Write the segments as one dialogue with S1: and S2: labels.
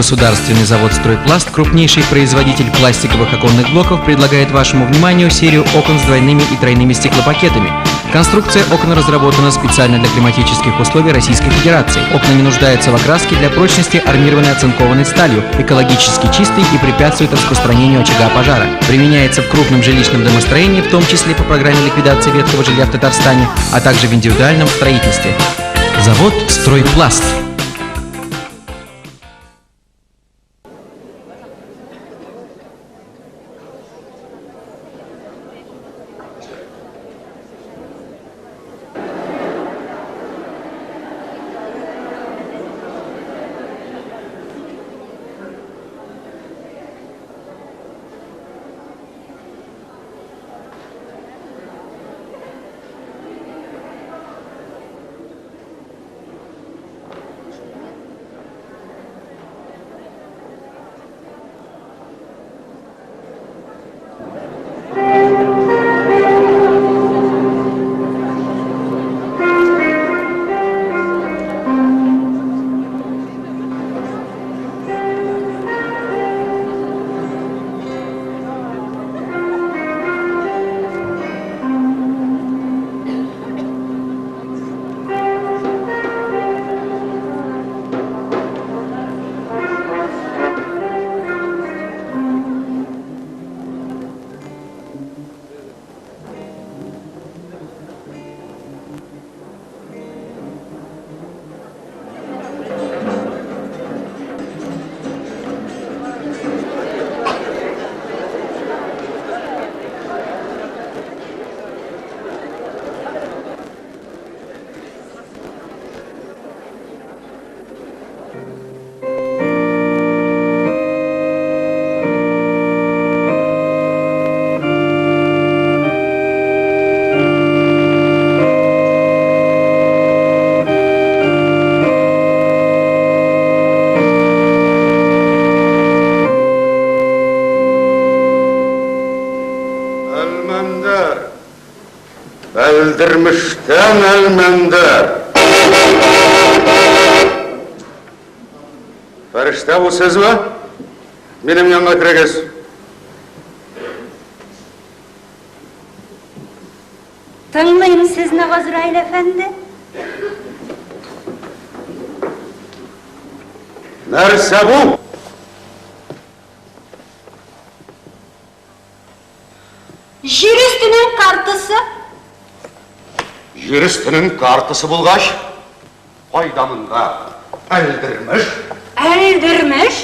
S1: Государственный завод «Стройпласт», крупнейший производитель пластиковых оконных блоков, предлагает вашему вниманию серию окон с двойными и тройными стеклопакетами. Конструкция окон разработана специально для климатических условий Российской Федерации. Окна не нуждаются в окраске для прочности, армированы оцинкованной сталью, экологически чистый и препятствует распространению очага пожара. Применяется в крупном жилищном домостроении, в том числе по программе ликвидации ветхого жилья в Татарстане, а также в индивидуальном строительстве. Завод «Стройпласт».
S2: Әлмәндәр! Әлдермештән Әлмәндәр! Фәрештә бу сезме? Минем янга керегез.
S3: Тыңлыйм сезне, Газраил әфәнде.
S2: Нәрсә бу?
S3: Җир өстенең картасы.
S2: Җир өстенең картасы булгач, кайда монда Әлдермеш?
S3: Әлдермеш?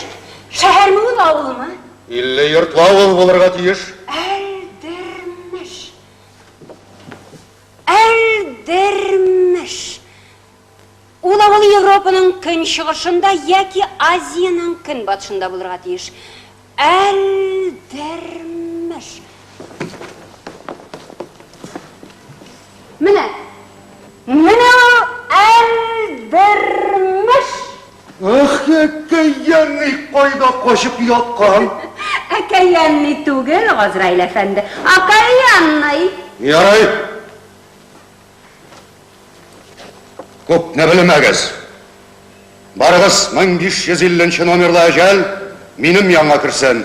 S3: Шәһәрме ул, авылмы?
S2: 50 йортлы авыл булырга тиеш.
S3: Әлдермеш. Әлдермеш. Ул авыл Европаның көнчыгышында яки Азиянең көнбатышында булырга тиеш. Әлдермеш. Менә. Менә ул Әлдермеш!
S2: Ах, әкәянный кайда качып яткан?
S3: Әкәянный түгел, Газраил әфәнде, окаянный.
S2: Ярый. Күпне белмәгез. Барыгыз, 1550 нче номерлы әҗәл минем янга керсен.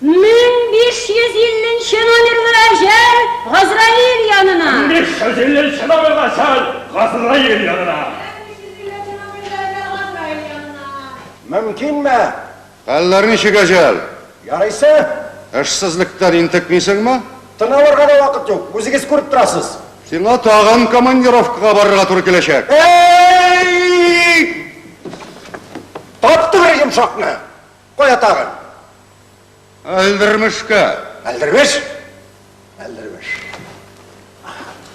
S3: 1550 нче номерлы әҗәл Газраил янына!
S4: 1550 нче номерлы әҗәл Газраил янына!
S5: 1550 номерлы әҗәл Газраил янына!
S6: Мөмкинме?
S2: Хәлләр ничек, әҗәл?
S6: Ярыйсы.
S2: Эшсезлектән интекмисеңме?
S6: Тын алырга да вакыт юк, үзегез күреп торасыз.
S2: Сиңа тагын командировкага барырга туры киләчәк.
S6: Әй! Тапты бер йомшакны! Кая тагын?
S2: Әлдермешкә.
S6: Әлдермеш? Әлдермеш.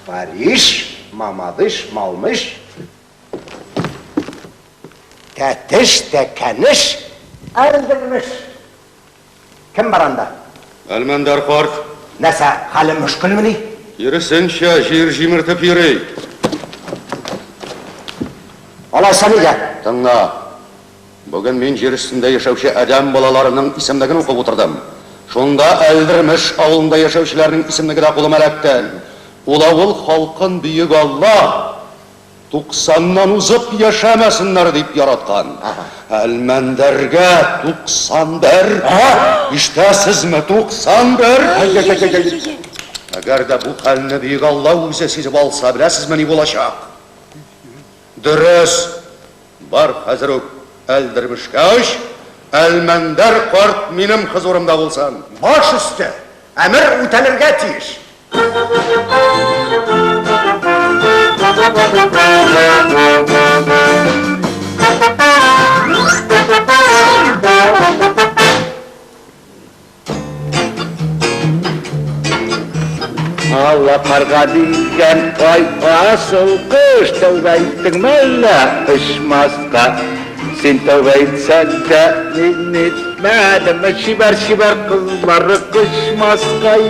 S6: Париж, Мамадыш, Малмыж. Тәтеш, Тәкәнеш, Әлдермеш. Кем бар анда?
S2: Әлмәндәр карт.
S6: Нәрсә, хәле мөшкелмени?
S2: Киресенчә, җир җимертеп йөри.
S6: Алайса нигә?
S2: Тыңла. Бүген мин җир өстендә яшәүче адәм балаларының исемлеген укып утырдым. Шунда Әлдермеш авылында яшәүчеләрнең исемлеге дә кулыма эләкте. Ул авыл халкын бөек Алла. Туксаннан узып яшәмәсеннәр дип яраткан. Әлмәндәргә 91. Ишетәсезме, 91! Әгәр дә бу хәлне бөек Алла үзе сизеп алса, беләсезме ни булачак? Дөрес, бар хәзер үк Әлдермешкә оч, Әлмәндәр карт минем хозурымда булсын.
S6: Баш өсте! Әмер үтәлергә тиеш!
S7: Алла карга дигән ай асыл кош, тәүбә иттеңме әллә очмаска? Син тәүбә итсәң дә, мин итмәдем, чибәр-чибәр кызлары кочмаскай.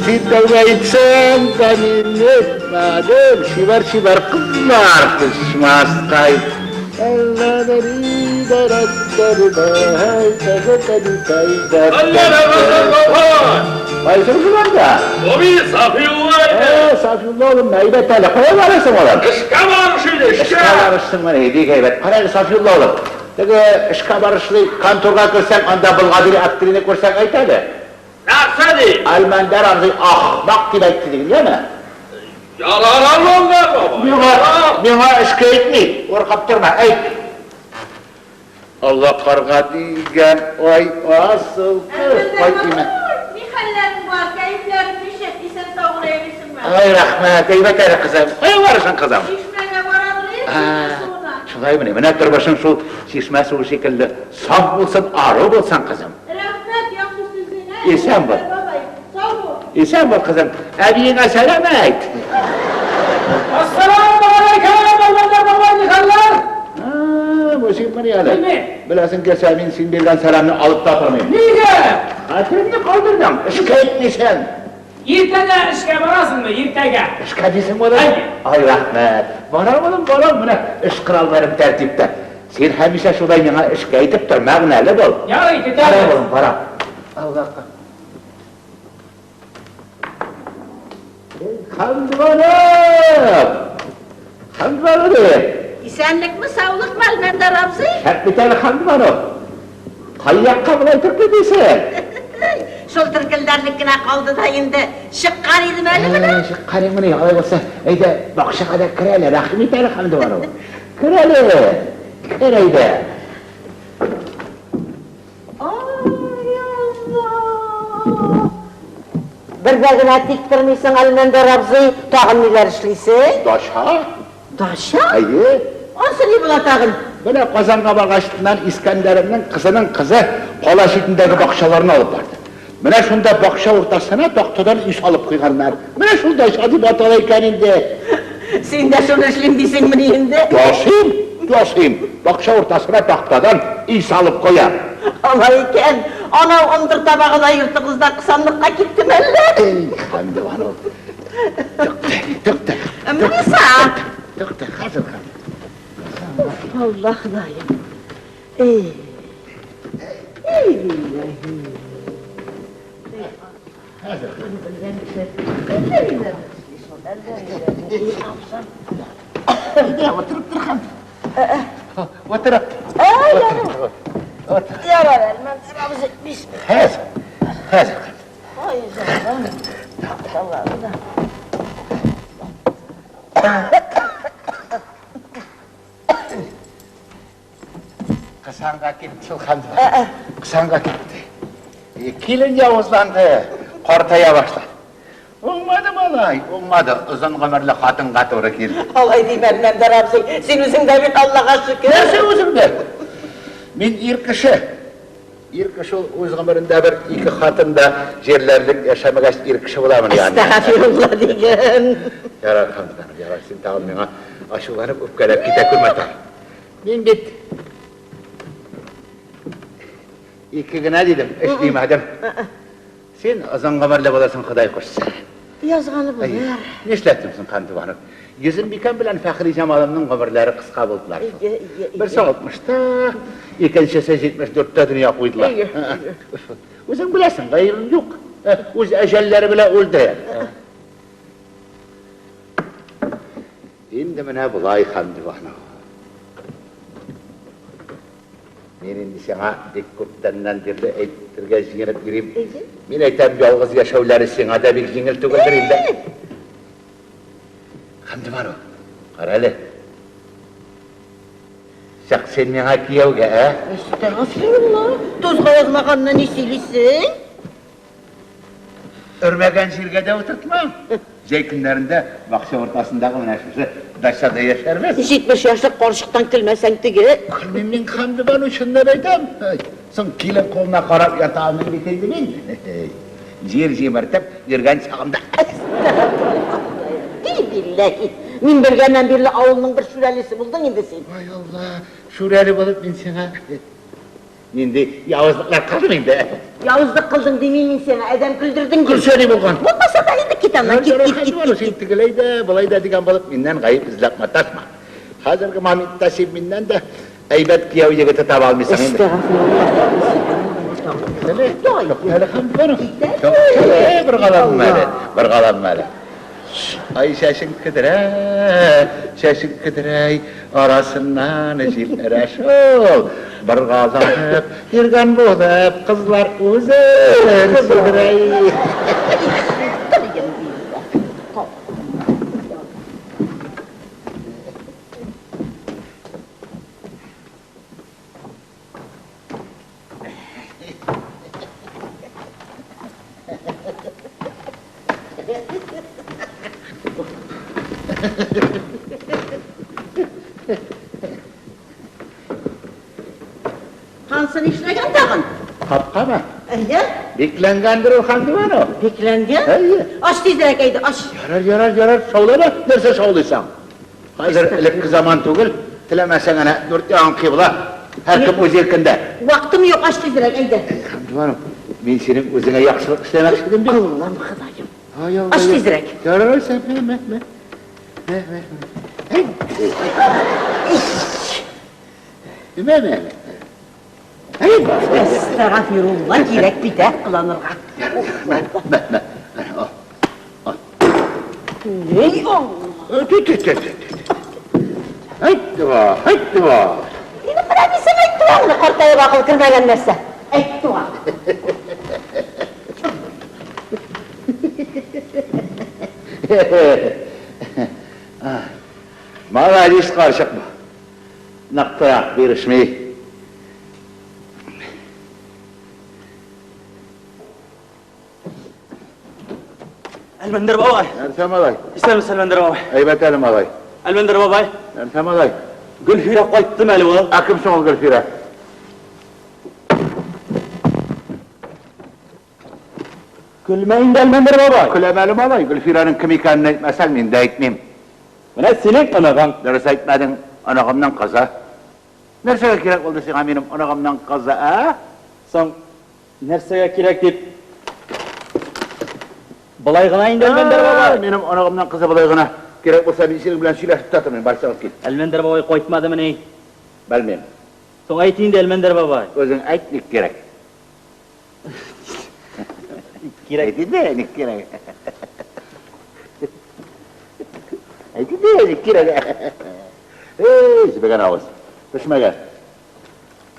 S7: Син тәүбә итсәң дә, мин итмәдем, чибәр-чибәр кызлар кочмаскай. Кайсы шуларда?
S4: Бу Сафиулла иде.
S7: Э, Сафиулла улым, әйбәт әле. Кая барасың, улым?
S4: Эшкә барыш иде, эшкә.
S7: Эшкә барышсың менә, бик әйбәт. Кара әле, Сафиулла улым. Теге эшкә барышлый конторга керсәң, анда Болгадир Әптрине күрсәң, әйт әле.
S4: Нәрсә ди?
S7: Әлмәндәр абзый ахмак дип әйтте диген, яме?
S4: Ярар, Әлмәндәр бабай.
S7: Миңа, миңа эшкә әйтми, куркып торма, әйт. Алла карга дигән ай асыл кыз, кайт имә.
S5: Ни хәлләрең бар, кәефләрең ничек, исән-сау гына йөрисеңме?
S7: Ай, рәхмәт, әйбәт әле, кызым. Кая барасың, кызым?
S5: Чишмәгә барам, чишмә суына.
S7: Шулаймыни, менә тормышың шул чишмә суы шикелле саф булсын, ару булсын, кызым.
S5: Рәхмәт, яхшы сүзеңә.
S7: Исән бул.
S5: Бабай, сау бул.
S7: Исән бул, кызым. Әбиеңә сәлам әйт.
S4: Ассаламу алейкум, Әлмәндәр бабай, ни хәлләр?
S7: Бу син мени әле?
S4: Килми.
S7: Беләсең килсә, мин син биргән сәламне алып та тормыйм.
S4: Нигә?
S7: Хәтереңне калдырдың, эшкә әйтмисең.
S4: Иртәгә эшкә барасыңмы, иртәгә?
S7: Эшкә дисең, улым?
S4: Әйе.
S7: Ай, рәхмәт. Барам, улым, барам. Менә эш коралларым тәртиптә. Син һәмишә шулай миңа эшкә әйтеп тор, мәгънәле бул.
S4: Ярый,
S7: Барам,
S4: көтәбез.
S7: улым, барам. Аллаһка. Хәмдүанов! Хәмдүанов!
S3: Исәнлекме, саулыкмы, Әлмәндәр абзый?
S7: Шәп бит әле, Хәмдүанов. Кай якка болай төркелдисең?
S3: Шул төркелдәрлек кенә калды да инде. Чыккан идем әле менә.
S7: Чыккан идең менә, алай булса, әйдә, бакчага да кер әле, рәхим ит әле, Хәмдүанов. Кер әле, кер әйдә.
S3: Ай, Алла! Бер дә генә тик тормыйсың, Әлмәндәр абзый, тагын ниләр эшлисең?
S7: Дача?
S3: Дача?
S7: Әйе.
S3: Ансы ни була тагын?
S7: Менә Казанга баргачтыннан Искәндәремнең кызының кызы кала читендәге бакчаларны алып барды. Менә шунда бакча уртасына тактадан өй салып куйганнар. Менә шул дача дип атала икән инде.
S3: Син дә шуны эшлим дисеңмени инде?
S7: Ясыйм, ясыйм. Бакча уртасына тактадан өй салып куям.
S3: Алай икән. Анау ындыр табагы да йортыгызда кысанлыкка киттеме әллә?
S7: Эй, Хәмдебану. Тукта, тукта.
S3: Муса!
S7: Тукта, хәзер, хәзер.
S3: Алла Ходаем. Эй. Эй, билләһи. Белгән кеше. Әллә ниләр эшли шул, әллә ниләр.
S7: Әйдә, утырып тор, Хәмдү. Утырып.
S3: Ярар. Ярар, Әлмәндәр абзый, бисмилла.
S7: Хәзер, хәзер.
S3: Ай, җаным. Такталары да.
S7: Кысанга китте шул Хәмдү. Кысанга китте. Килен явызланды, картая башлады. Уңмады малай, уңмады. Озын гомерле хатынга туры килде.
S3: Алай димә, Әлмәндәр абзый. Син үзең дә бит Аллага шөкер.
S7: Нәрсә үземдә? Мин ир кеше. Ир кеше ул үз гомерендә бер ике хатын да җирләрлек яшәмәгәч ир кеше буламыни аны?
S3: Әстәгафирулла диген.
S7: Ярар, Хәмдү, ярар, син тагын миңа ачуланып үпкәләп китә күрмә тагын. Мин бит ике генә дидем, өч димәдем. Син озын гомерле булырсың, Ходай кушса.
S3: Язганы булыр.
S7: Нишләттең соң, Хәмдүбану? Йөзембикәм белән Фәхриҗамалымның гомерләре кыска булдылар шул. Берсе алтмышта, икенчесе 74-тә дөнья куйдылар. Үзең беләсең, гаебем юк. Үз әҗәлләре белән үлде. Инде менә болай, Хәмдебану. Мин инде сиңа бик күптәннән бирле әйтергә җыенып йөрим. Мин әйтәм, ялгыз яшәүләре сиңа да бик җиңел түгелдер инде. Хәмдебану, кара әле. Чык син миңа кияүгә, ә?
S3: Әстәгъфирулла, тузга язмаганны ни сөйлисең?
S7: Өрмәгән җиргә дә утыртмам. Җәй көннәрендә бакча уртасындагы менә шушы дачада яшәрбез.
S3: 70 яшьлек карчыктан көлмәсәң теге.
S7: Көлмим мин, Хәмдебану, чынлап әйтәм. Соң килен кулына карап ята алмыйм бит инде мин. Җир җимертеп йөргән чагымда.
S3: И билләһи, мин белгәннән бирле авылның бер шүрәлесе булдың инде син.
S7: Ай Алла, шүрәле булып мин сиңа нинди явызлыклар кылдым инде.
S3: Явызлык кылдың димим мин сиңа, адәм көлдердең ди.
S7: Көлсә ни булган?
S3: Булмаса да инде кит аннан, кит, кит, кит, кит.
S7: Син тегеләй дә, болай да дигән булып миннән гаеп эзләп маташма. Хәзерге моментта син миннән дә әйбәт кияү егете таба алмыйсың инде. Әстәгъфирулла. Бер галам әле, бер галам әле. Ай чәчең кедрә, чәчең кедрәй, арасыннан җил өрә шул. Боргаланып йөргән булып, кызлар үзен сүдерәй.
S3: Хансы нишләгән тагын?
S7: Капкамы?
S3: Әйе.
S7: Бикләнгәндер ул, Хәмдүбану.
S3: Бикләнгән?
S7: Әйе.
S3: Ач тизрәк әйдә, ач.
S7: Ярар, ярар, ярар, шаулама. Нәрсә шаулыйсың? Хәзер элекке заман түгел, теләмәсәң әнә дүрт ягың кыйбла, һәркем үз иркендә.
S3: Вакытым юк, ач тизрәк, әйдә.
S7: Хәмдүбану, мин синең үзеңә яхшылык эшләмәкче идем бит.
S3: Аллам, Ходаем.
S7: Ай, Алла.
S3: Ач тизрәк.
S7: Ярар, алайса, мә, мә, мә. Мә, мә, мә. Мә, мә, мә.
S3: Әстәгафирулла, кирәк бит, ә, кыланырга.
S7: Мә, мә, мә. Ал. Ал.
S3: Эй, Алла.
S7: Тü, тü, тü, тü, тü. Әйт, ва, әйт, ва.
S3: Инде менә мин сиңа әйттем аны, картаеп акыл кермәгән нәрсә. Әйт, туган.
S7: Молодец, карчык бу. Нык тора, бирешми.
S4: Әлмәндәр бабай.
S7: Нәрсә, малай?
S4: Исәнмесез, Әлмәндәр бабай.
S7: Әйбәт әле, малай.
S4: Әлмәндәр бабай.
S7: Нәрсә, малай?
S4: Гөлфирә кайттымы әле ул?
S7: Ә кем соң ул Гөлфирә?
S4: Көлмә инде, Әлмәндәр бабай.
S7: Көләм әле, малай. Гөлфирәнең кем икәнен әйтмәсәң, мин дә әйтмим.
S4: Менә синең оныгың.
S7: Дөрес әйтмәдең, оныгымның кызы. Нәрсәгә кирәк булды сиңа минем оныгымның кызы, ә?
S4: Соң, нәрсәгә кирәк дип болай гына инде, Әлмәндәр бабай.
S7: Минем оныгымның кызы болай гына кирәк булса, мин синең белән сөйләшеп тә тормыйм, бар чыгып кит.
S4: Әлмәндәр бабай кайтмадымыни?
S7: Белмим.
S4: Соң әйт инде, Әлмәндәр бабай.
S7: Үзең әйт, ник кирәк?
S4: Кирәк.
S7: Әйт инде, ник кирәк? Әйт инде, ник кирәк? Эй, җебегән авыз. Пешмәгән.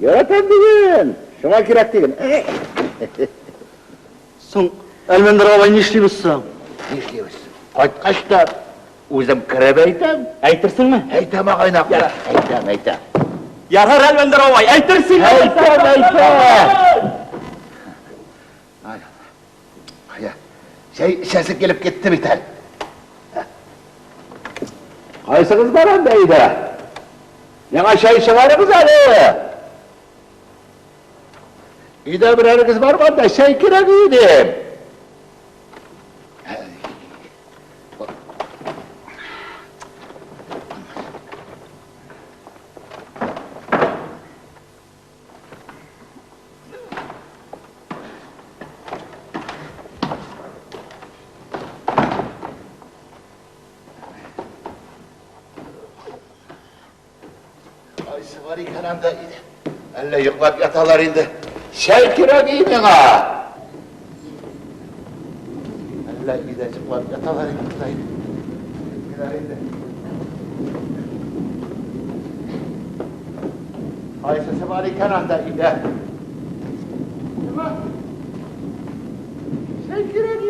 S7: Яратам диген, шуңа кирәк диген.
S4: Соң, Әлмәндәр бабай, нишлибез соң?
S7: Нишлибез? Кайткач та үзем кереп әйтәм.
S4: Әйтерсеңме?
S7: Әйтәм, агайнак. Әйтәм, әйтәм.
S4: Ярар, Әлмәндәр бабай, әйтерсең.
S7: Әйтәм, әйтәм. Ай, Кая, чәй эчәсе килеп китте бит әле. Кайсыгыз бар анда өйдә? Миңа чәй чыгарыгыз әле. Өйдә берәрегез бармы анда? Чәй кирәк иде. Кайсы бар икән анда өйдә? Әллә йоклап яталар инде. Чәй кирәк и миңа. Әллә өйдә йоклап яталар инде, Ходай. Киләр инде. Кайсысы бар икән анда өйдә? Нема? Сен кирәк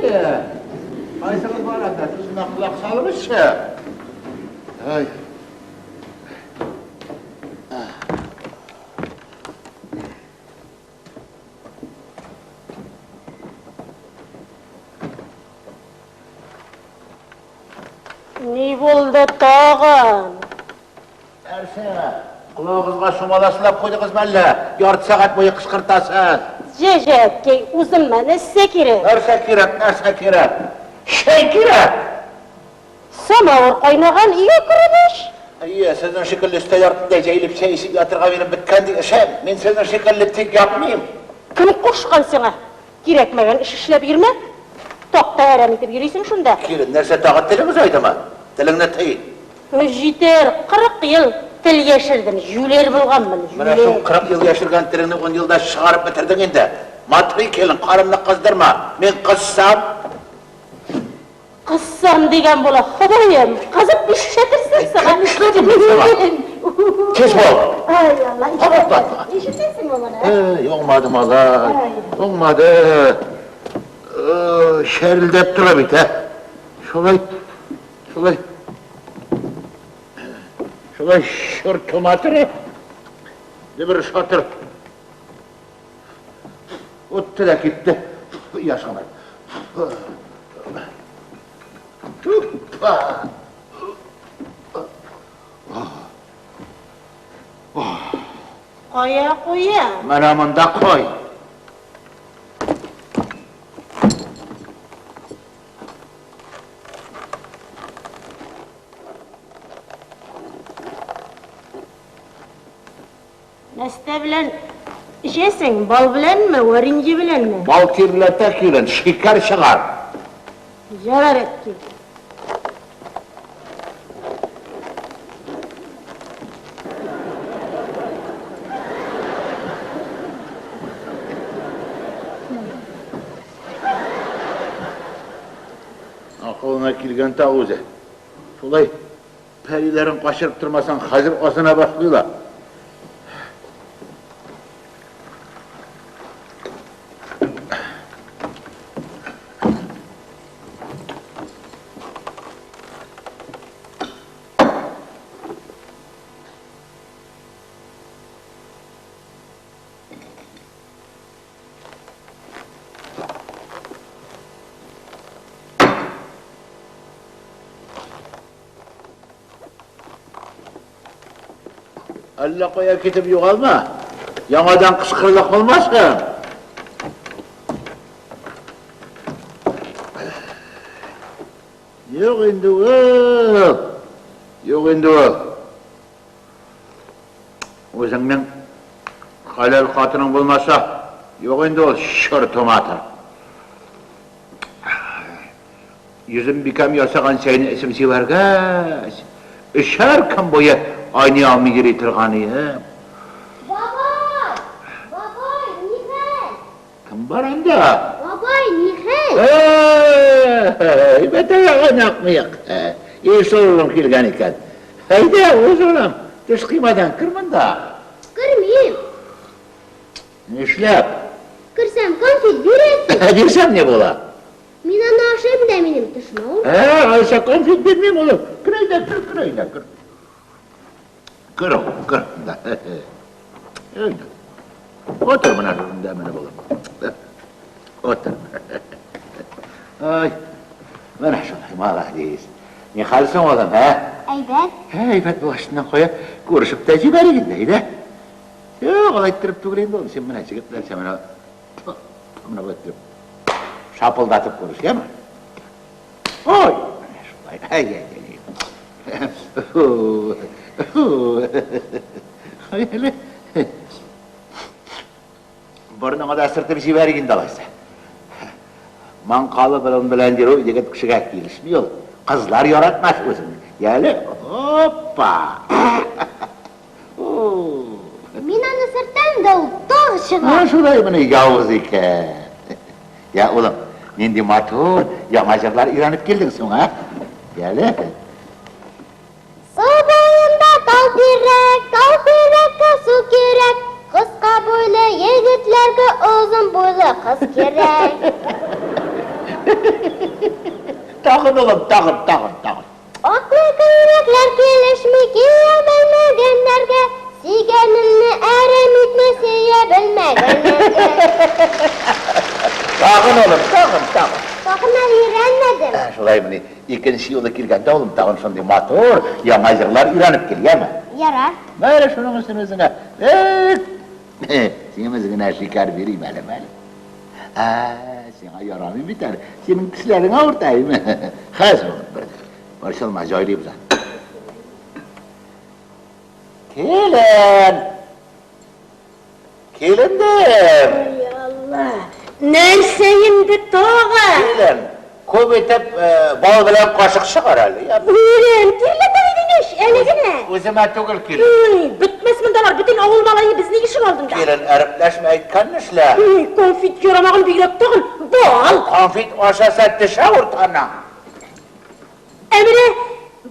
S7: Кайсыгыз бар анда? Сүземә колак салыгызчы. Ай.
S3: Ни булды тагын?
S7: Нәрсә? Колагыгызга сумала сылап куйдыгызмы әллә? Ярты сәгать буе кычкыртасыз.
S3: Җә, җә, әткәй, узынма, нәрсә кирәк?
S7: Нәрсә кирәк, нәрсә кирәк? Чәй кирәк!
S3: Самавыр кайнаган, өйгә кереп эч.
S7: Әйе, сезнең шикелле өстәл артында җәелеп чәй эчеп ятырга минем беткән ди эшем. Мин сезнең шикелле тик ятмыйм.
S3: Кем кушкан сиңа? Кирәкмәгән эш эшләп йөрмә. Такта әрәм итеп йөрисең шунда.
S7: Килен, нәрсә тагы телең озайдымы? Телеңне тый.
S3: Җитәр, 40 ел тел яшердем, җүләр булганмын, җүләр.
S7: Менә шул 40 ел яшергән телеңне ун елда чыгарып бетердең инде. Матри, килен, карынны кыздырма. Мин кызсам.
S3: Кызсам дигән була, Ходаем, кызып нишләтерсең сиңа?
S7: Кем эшләде мин сиңа? Тиз бул!
S3: Ай, Алла,
S7: Кабатлатма.
S3: Ишетәсеңме моны?
S7: Эй, уңмады малай, уңмады. Чәрелдәп тора бит, ә? Шулай, шулай, шулай чуртыма тора. Дөбер шатыр. Үтте дә китте. Яшь гомер. Тупа!
S3: Кая куя?
S7: Менә монда куй.
S3: Нәрсә белән эчәсең, бал беләнме, варенье беләнме?
S7: Бал тирләтә килен, шикәр чыгар.
S3: Ярар, әткәй.
S7: Акылына килгән тагы үзе. Шулай Пәриләрен качырып тормасаң, хәзер азына башлыйлар. Әллә кая китеп югалма. Яңадан кычкырырлык булмасын. Юк инде ул. Юк инде ул. Үзеңнең хәләл хатының булмаса, юк инде ул чортоматор. Йөзембикәм ясаган чәйне эчеп җибәргәч, өчәр көн буе айный алмый йөри торган идем.
S8: Бабай! Бабай, нихәл?
S7: Кем бар анда?
S8: Бабай, нихәл?
S7: Әй, бәтәгә акмыйк. Исулым килгән икән. Әйдә, уз улым, төш кыймадан, кер монда.
S8: Кермим.
S7: Нишләп?
S8: Керсәм, конфет бирәсең.
S7: Бирсәм ни була?
S8: Мин аны ашыйм да минем тешем авырта.
S7: Ә, алайса конфет бирмим, улым. Кер әйдә, кер, кер әйдә, кер. Кер, улым, кер. Да. Әйдә. Утыр менә шушында менә булып. Утыр. Ай, менә шулай, молодец. Ни хәл соң, улым, ә?
S8: Әйбәт.
S7: Әйбәт булачыннан кая күрешеп тә җибәрик инде, әйдә. Юк, алай иттереп түгел инде ул. Син менә җегетләрчә менә Менә болай иттереп шапылдатып күреш, яме? Ой, менә шулай. Ай, ай, ай. Ай, әле. Борыныңа да сыртып җибәрик инде алайса. Маңкалы борын белән йөрү егет кешегә килешми ул. Кызлар яратмас үзеңне. Яле, опа!
S8: Мин аны сыртам да ул тагы чыга.
S7: Менә шулай менә явыз икән. Я, улым, нинди матур яңа җырлар өйрәнеп килдең соң, ә? Яле.
S8: Сау.
S7: улым, тагын, тагын, тагын.
S8: Аклы күлмәкләр килешми кия белмәгәннәргә, Сөйгәнемне әрәм итмә сөя белмәгәннәргә.
S7: Тагын, улым, тагын, тагын.
S8: Тагын әле өйрәнмәдем.
S7: Ә, шулаймыни? Икенче юлы килгәндә, улым, тагын шундый матур, яңа җырлар өйрәнеп кил, яме?
S8: Ярар.
S7: Менә шуның өчен үзеңә, эк, симез генә шикәр бирим әле, мәле. Ә, сиңа ярамый бит әле. Синең тешләрең авырта, әйме? Хәзер, улым, бер дә. Борчылма, җайлыйбыз аны. Килен! Килендем!
S3: Ай, Алла! Нәрсә инде тагы?
S7: Килен, күп итеп бал белән кашык чыгар әле.
S3: Үлем, тирләтә идең ич, әле генә.
S7: Үземә түгел, килен.
S3: Ой, бетмәс мондалар, бөтен авыл малае безнең ишек алдында.
S7: Килен, әрепләшмә, әйткәнне эшлә.
S3: Ой, конфет ярамаган бигрәк тагын, бал.
S7: Конфет ашаса теш авырта аның.
S3: Ә менә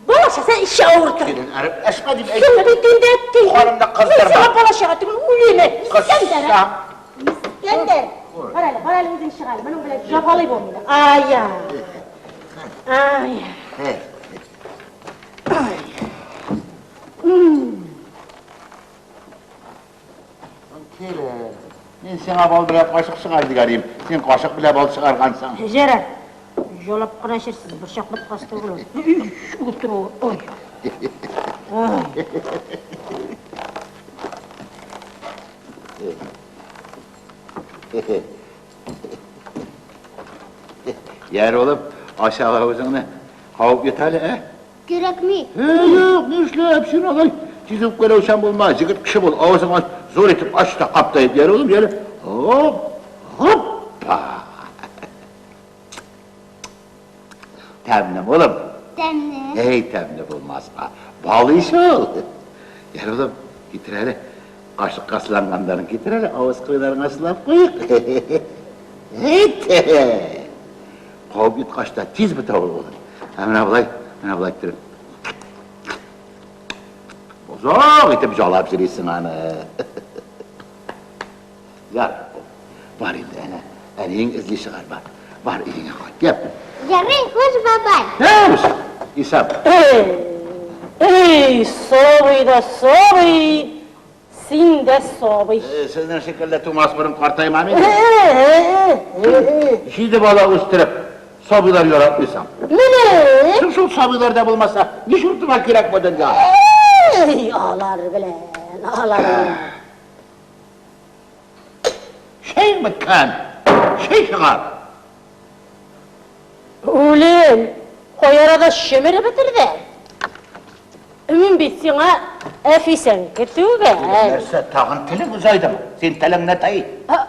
S3: бал ашаса эче авырта.
S7: Килен, әрепләшмә дип әйттем.
S3: Соң бит инде, әткәй.
S7: Канымны кыздырма.
S3: Мин сиңа бал ашарга түгел, үлеме. Искәндәр.
S7: Кызсам.
S3: Искәндәр. Бар әле, бар әле үзең чык әле. Моның белән җафалый бу мине. Ай-яй. Ай. Ай.
S7: Килен, мин сиңа бал белән кашык чыгар дигән идем. Син кашык белән бал чыгаргансың.
S3: Җәрәр. Җалап кына эчерсез, борчак боткасы түгел ул. Утыру. Ой. Ой.
S7: Яр улым, аша авызыңны. Кабып йот әле, ә?
S8: Кирәкми.
S7: Һе, юк, нишләп син алай тиз үпкәләүчән булма, җегет кеше бул, авызыңны зур итеп ач та кап та яр улым, яр. Хоп, хоппа. Тәмлеме, улым?
S8: Тәмле.
S7: Эй, тәмле булмаска. Бал ич ул. Яр улым, китер әле. Кашыкка сыланганнарын китер әле, авыз кырыйларыңа сылап куйык. Әйт! Кабып йоткач та тиз бетә ул, улым. Ә менә болай, менә болай иттереп. Озак итеп жалап йөрисең аны. Яр, бар инде, әнә, әниең эзли чыгар, бар. Бар, өеңә кайт, яп.
S8: Ярый, хуш, бабай.
S7: Хуш, Исам.
S3: Эй, эй, сабый да сабый, син дә сабый.
S7: Сезнең шикелле тумас борын картаймам инде. Җиде бала үстереп, сабыйлар яратмыйсың.
S3: Менә!
S7: Соң шул сабыйлар да булмаса, ни чуртыма кирәк бу дөнья?
S3: Эй, алар белән, алар белән.
S7: Чәең беткән, чәй чыгар.
S3: Үлем, кай арада чөмереп бетерде. Мин бит сиңа әфисәнке түгел.
S7: Нәрсә, тагын телең озайдымы? Син телеңне тый.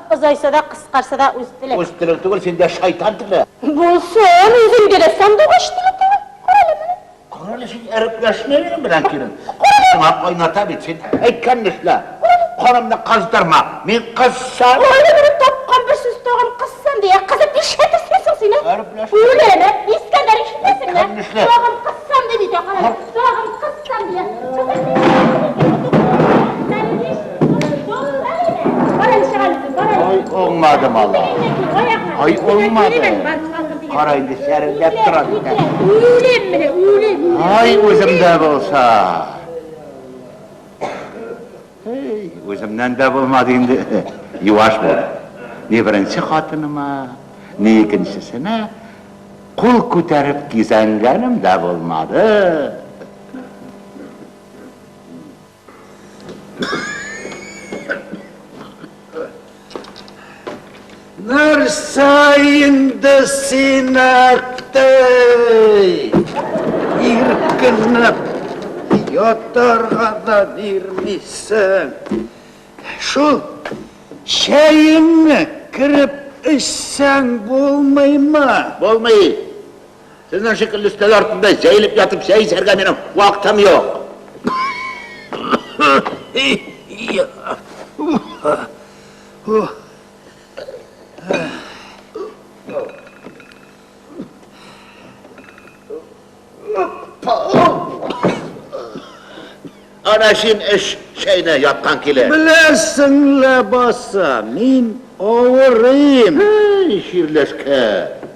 S3: Озайса да, кыскарса да үз телем.
S7: Үз телең түгел, синдә шайтан теле.
S3: Булсын, үзеңдә дә сандугач теле түгел. Карале менә.
S7: Карале, син әрепләшмә минем белән, килен. Сиңа кайната бит, син әйткәнне эшлә. Канымны кыздырма. Мин кызсам.
S3: Ой, менә тапкан бер сүз тагын кызсам ди. Кызып нишләтерсең соң син?
S7: Әрепләшмә.
S3: Үләме? Искәндәр ишетәсеңме?
S7: Әйткәнне эшлә.
S3: Тагын кызсам ди бит, карале. Тагын кызсам ди.
S7: Ай, уңмады малай. Ай, уңмады. Кара инде, чәрелдәп тора бит.
S3: Үлем менә, үлем.
S7: Ай, үземдә булса. Эй, үземнән дә булмады инде. Юаш булды. Ни беренче хатыныма, ни икенчесенә кул күтәреп кизәнгәнем дә булмады.
S6: Нәрсә инде син, әттәй? Иркенләп ятарга да бирмисең. Шул чәеңне кереп эчсәң булмыймы?
S7: Булмый. Сезнең шикелле өстәл артында җәелеп ятып чәй эчәргә минем вакытым юк. Ана син эч чәйне яткан килеш.
S6: Беләсең ләбаса, мин авырыйм.
S7: Һей, чирләшкән.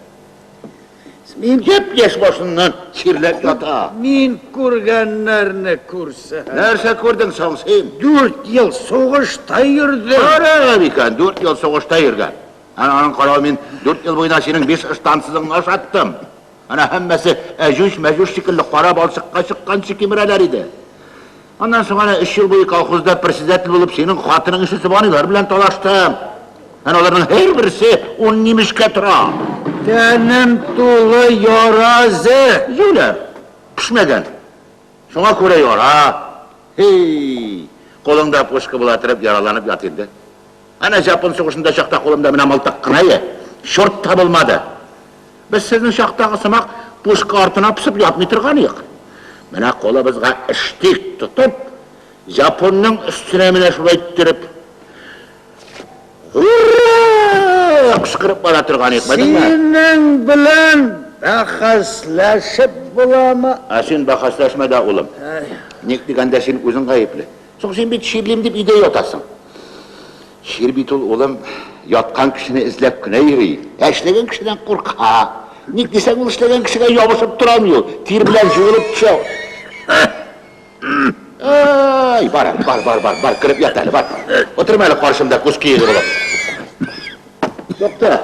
S6: Мин
S7: Япь-яшь башыннан чирләп ята.
S6: Мин күргәннәрне күрсәң.
S7: Нәрсә күрдең соң син?
S6: Дүрт ел сугышта йөрдем.
S7: Караган икән, дүрт ел сугышта йөргән. Әнә аның каравы мин дүрт ел буена синең биш ыштансызыңны ашаттым. Әнә һәммәсе әҗүҗ-мәҗүҗ шикелле кара балчыкка чыкканчы кимерәләр иде. Аннан соң әнә өч ел буе колхозда председатель булып синең хатының ише сыбаныйлар белән талаштым. Әнә аларның һәрберсе ун нимешкә тора.
S6: Тәнем тулы яра эзе.
S7: Җүләр, пешмәгән. Шуңа күрә яра. Һи, кулыңда пушка була торып яраланып ят инде. Әнә Җапон сугышында чакта кулымда менә мылтык кына ие, чорт табылмады. Без сезнең чактагы сымак пушка артына посып ятмый торган идек. Менә кулыбызга штик тотып, Җапонның өстенә менә шулай иттереп, Ура! кычкырып бара торган идек, белдеңме?
S6: Синең белән бәхәсләшеп буламы?
S7: Ә син бәхәсләшмә дә, улым. Ник дигәндә, син үзең гаепле. Соң син бит чирлим дип өйдә ятасың. Чир бит ул, улым, яткан кешене эзләп кенә йөри. Ә эшләгән кешедән курка. Ник дисәң, ул эшләгән кешегә ябышып тора алмый ул. Тир белән җуылып төшә. Ай, бар, бар, бар, бар, бар, кереп ят әле, бар. Утырма әле каршымда күз киеге булып. Тукта.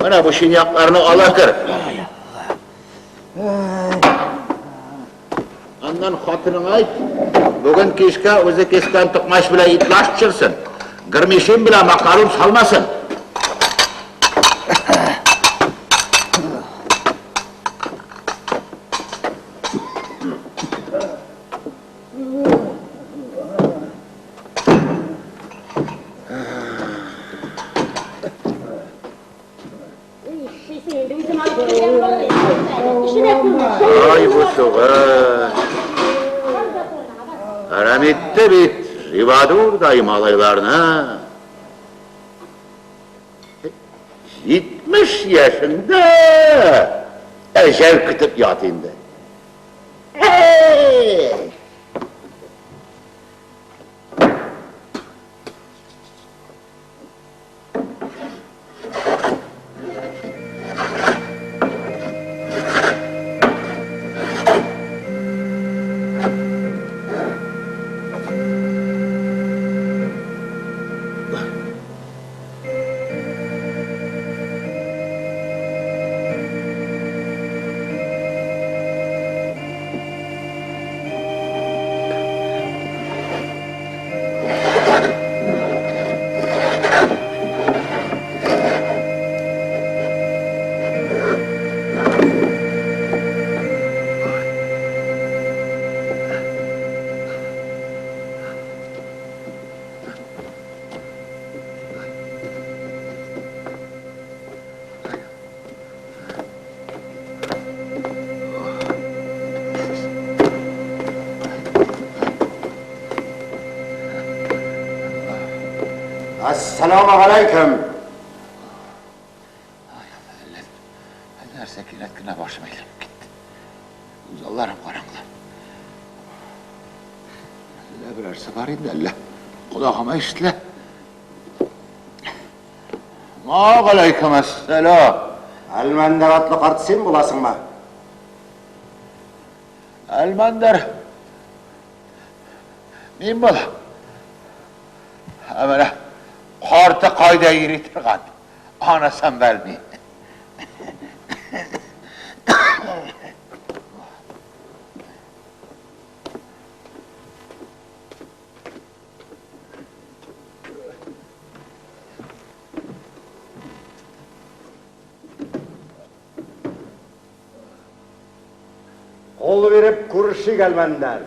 S7: Менә бу чинякларны ала кер. Аннан хатыныңа әйт, бүген кичкә үзе кискән токмач белән итлаш пешерсен, гырмишин белән макарун салмасын. Ай, бу сугыш! Әрәм итте бит Живадурдай малайларны. 70 яшеңдә әҗәл көтеп ят инде. Эй!
S2: Әссәламү галәйкем!
S7: Әллә нәрсә кинәт кенә башым әйләнеп китте. Күз алларым караңгы. Әллә берәрсе бар инде, әллә колагыма ишетелә. Вәгаләйкем әссәлам.
S2: Әлмәндәр атлы карт син буласыңмы?
S7: Әлмәндәр. Мин булам. Ә менә карты кайда йөри торган, анысын белмим.
S2: Кул биреп күрешик, Әлмәндәр.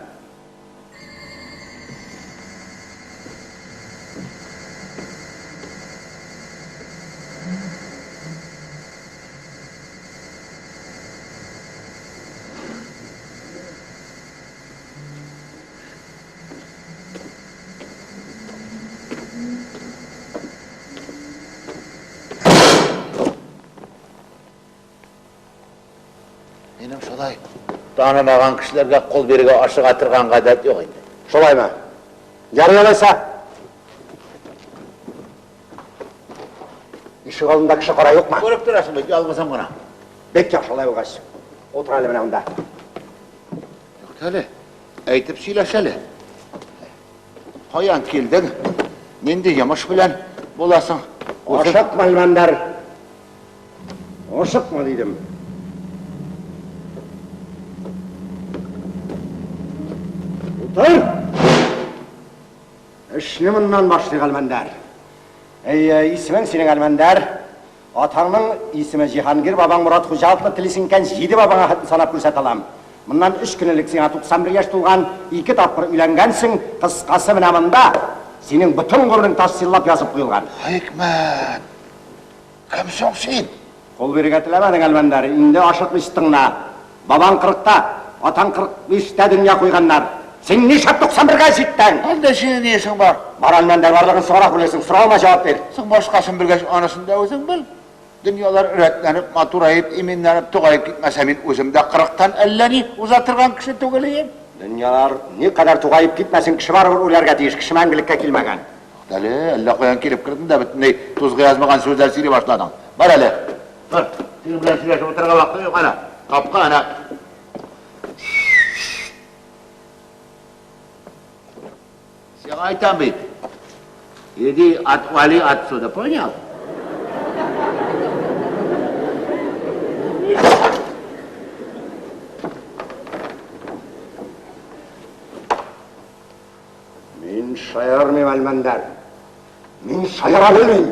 S7: Минем шулай танымаган кешеләргә кул бирергә ашыга торган гадәт юк инде.
S2: Шулаймы? Ярый алайса. Ишек алдында кеше кара юкмы?
S7: Күреп торасың бит, ялгызым гына.
S9: Бик яхшы алай булгач. Утыр әле менә монда.
S7: Туктале, әйтеп сөйләш әле. Каян килдең? Нинди йомыш белән буласың?
S9: Ашыкма, Әлмәндәр. Ашыкма, дидем. Утыр! Эшне моннан башлыйк, Әлмәндәр. Әйе, исемең синең Әлмәндәр. Атаңның исеме Җиһангир, бабаң Морат Хуҗа атлы, телисең икән, җиде бабаңа хәтле санап күрсәтә алам. Моннан өч көн элек сиңа 91 яшь тулган, ике тапкыр өйләнгәнсең, кыскасы менә монда синең бөтен гомерең тасвирлап язып куелган.
S7: Хикмәт! Кем соң син?
S9: Кул бирергә теләмәдең, Әлмәндәр, инде ашыкмыйча тыңла. Бабаң кырыкта, атаң 45 тә дөнья куйганнар. Син нишләп 91 гә җиттең?
S7: Анда синең ни эшең бар?
S9: Бар, Әлмәндәр, барлыгын соңрак белерсең. Соравыма җавап бир.
S7: Соң башкасын белгәч, анысын да үзең бел. Дөньялар рәтләнеп, матураеп, иминләнеп, тугаеп китмәсә, мин үзем дә кырыктан әллә ни уза торган кеше түгел ием.
S9: Дөньялар никадәр тугаеп китмәсен, кеше барыбер үләргә тиеш, кеше мәңгелеккә килмәгән.
S7: Туктале, әллә каян килеп кердең дә бөтенләй тузга язмаган сүзләр сөйли башладың. Бар әле. Бар, синең белән сөйләшеп утырырга вакытым юк, әнә, капка, әнә. Сиңа әйтәм бит. Иди, отвали отсюда, понял?
S9: Мин шаярмыйм, Әлмәндәр. Мин шаяра белмим.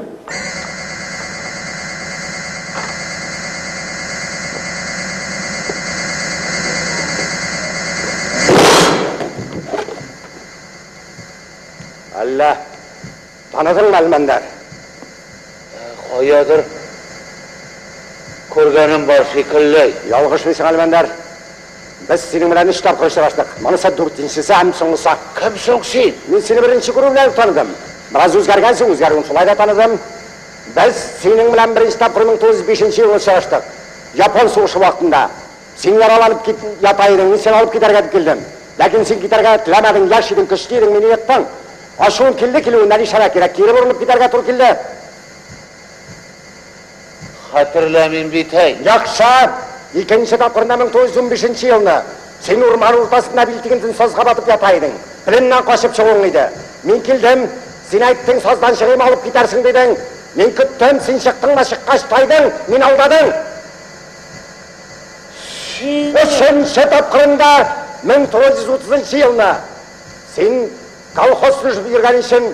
S9: Әллә таныдыңмы, Әлмәндәр?
S7: Каядыр күргәнем бар шикелле.
S9: Ялгышмыйсың, Әлмәндәр. Без синең белән өч тапкыр очраштык. Монысы дүртенчесе һәм соңгысы.
S7: Кем соң син?
S9: Мин сине беренче күрү белән үк таныдым. Бераз үзгәргәнсең, үзгәрүен шулай да таныдым. Без синең белән беренче тапкыр 1905 елны очраштык. Япон сугышы вакытында. Син яраланып кит ята идең, мин сине алып китәргә дип килдем. Ләкин син китәргә теләмәдең, яшь идең, көчле идең, мине ектың. Ачуым килде килүен, ә нишләргә кирәк, кире борылып китәргә туры килде.
S7: Хәтерләмим бит, әй.
S9: Яхшы! Икенче тапкырында 1915 нче елны. Син урман уртасында бил тигентен сазга батып ята идең. Пленнан качып чыгуың иде. Мин килдем. Син әйттең, саздан чыгыйм, алып китәрсең, дидең. Мин көттем, син чыктың да чыккач тайдың, мине алдадың.
S7: Син.
S9: Өченче тапкырында 1930 нчы елны. Син колхоз төзеп йөргән өчен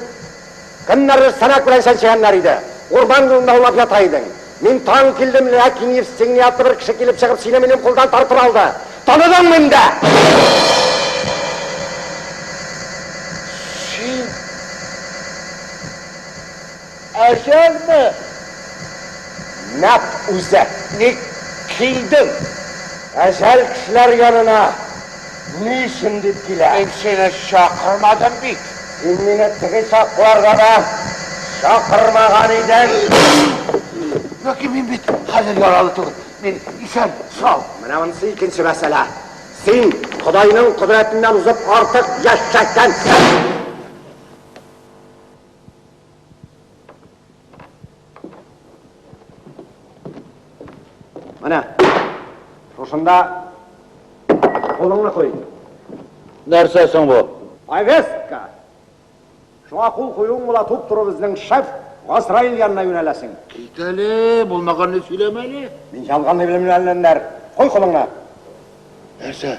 S9: кемнәрдер сәнәк белән чәнчегәннәр иде. Урман юлында аулап ята идең. Мин таң килдем, ләкин Евстигней атлы бер кеше килеп чыгып сине минем кулдан тартып алды. Таныдыңмы инде?
S7: Син Әҗәлме?
S9: Нәкъ үзе.
S7: Ник килдең?
S9: Әҗәл кешеләр янына ни өчен дип килә?
S7: Мин сине чакырмадым бит.
S9: Син мине теге чакларда да чакырмаган идең.
S7: Ләкин мин бит хәзер яралы түгел. Мин исән, сау.
S9: Менә монысы икенче мәсьәлә. Син Ходайның кодрәтеннән узып артык яшәгәнсең. Менә шушында кулыңны куй.
S7: Нәрсә соң бу?
S9: Повестка! Шуңа кул куюың була, туп-туры безнең шеф Газраил янына юнәләсең.
S7: Кит әле, булмаганны сөйләмә әле.
S9: Мин ялганлый белмим, әлләннәр. Куй кулыңны.
S7: Нәрсә?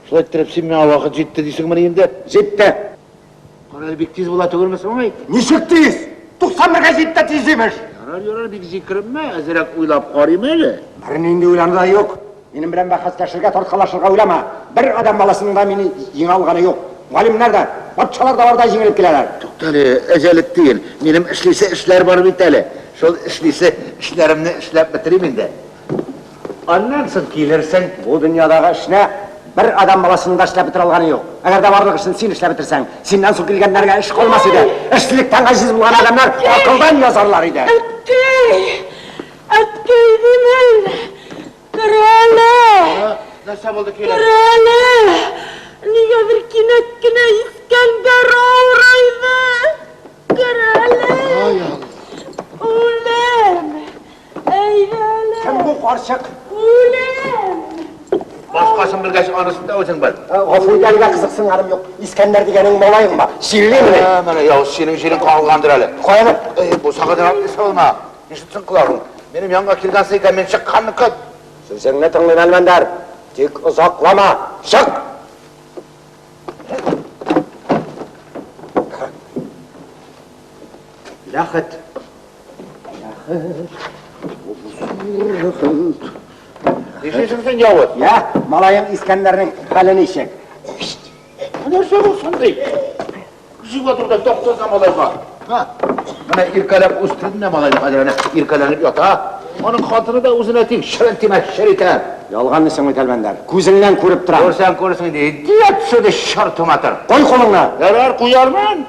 S7: Шулай иттереп син миңа вакыт җитте дисеңмени инде?
S9: Җитте.
S7: Карале, бик тиз була түгелме соң, әй?
S9: Ничек тиз? 91 гә җитте тиз, имеш!
S7: Ярар, ярар, бик җикеренмә, әзрәк уйлап карыйм әле.
S9: Бернинди уйлану да юк. Минем белән бәхәсләшергә, тарткалашырга уйлама. Бер адәм баласының да мине җиңә алганы юк. Галимнәр дә, патшалар да бар да җиңелеп киләләр.
S7: Туктале, әҗәлек түгел. Минем эшлисе эшләр бар бит әле. Шул эшлисе эшләремне эшләп бетерим инде. Аннан соң килерсең.
S9: Бу дөньядагы эшне бер адәм баласының да эшләп бетерә алганы юк. Әгәр дә барлык эшен син эшләп бетерсәң, синнән соң килгәннәргә эш калмас иде. Эшсезлектән гаҗиз булган адәмнәр акылдан язарлар иде.
S5: Әткәй! Әткәй димен! Тор әле!
S7: Нәрсә булды, килен?
S5: Тор әле! Нигәдер кинәт кенә Искәндәр авырайды! Кер әле!
S7: Ай, Алла!
S5: Үләм! Әйдә әле!
S9: Кем бу карчык?
S7: Хакын белгәч, анысын да үзең бел.
S9: Гафу ит, әлегә кызыксынганым юк. Искәндәр дигәнең малаеңмы? Чирлимени?
S7: Ә, менә явыз синең җирең кагылгандыр әле.
S9: Каяны?
S7: Эй, бусагадан атлый салма. Ишетсен колагың. Минем янга килгәнсең икән, мин чыкканны көт.
S9: Сүзеңне тыңлыйм, Әлмәндәр. Тик озаклама. Чык! Ләхет.
S7: Нишлисең син, явыз?
S9: Я, малаең Искәндәрнең хәле ничек?
S7: Нәрсә булсын ди? Җыйга турда тактаза малайга. Ха. Менә иркәләп үстердем дә малайны хәзер әнә иркәләнеп ята. Аның хатыны да үзенә тиң, шырын тимә, шыр итә.
S9: Ялганмыйсың бит, Әлмәндәр. Күзеңнән күреп торам.
S7: Күрсәң күрерсең инде. Идиот төшерде чорты матыр.
S9: Куй кулыңны!
S7: Ярар, куярмын.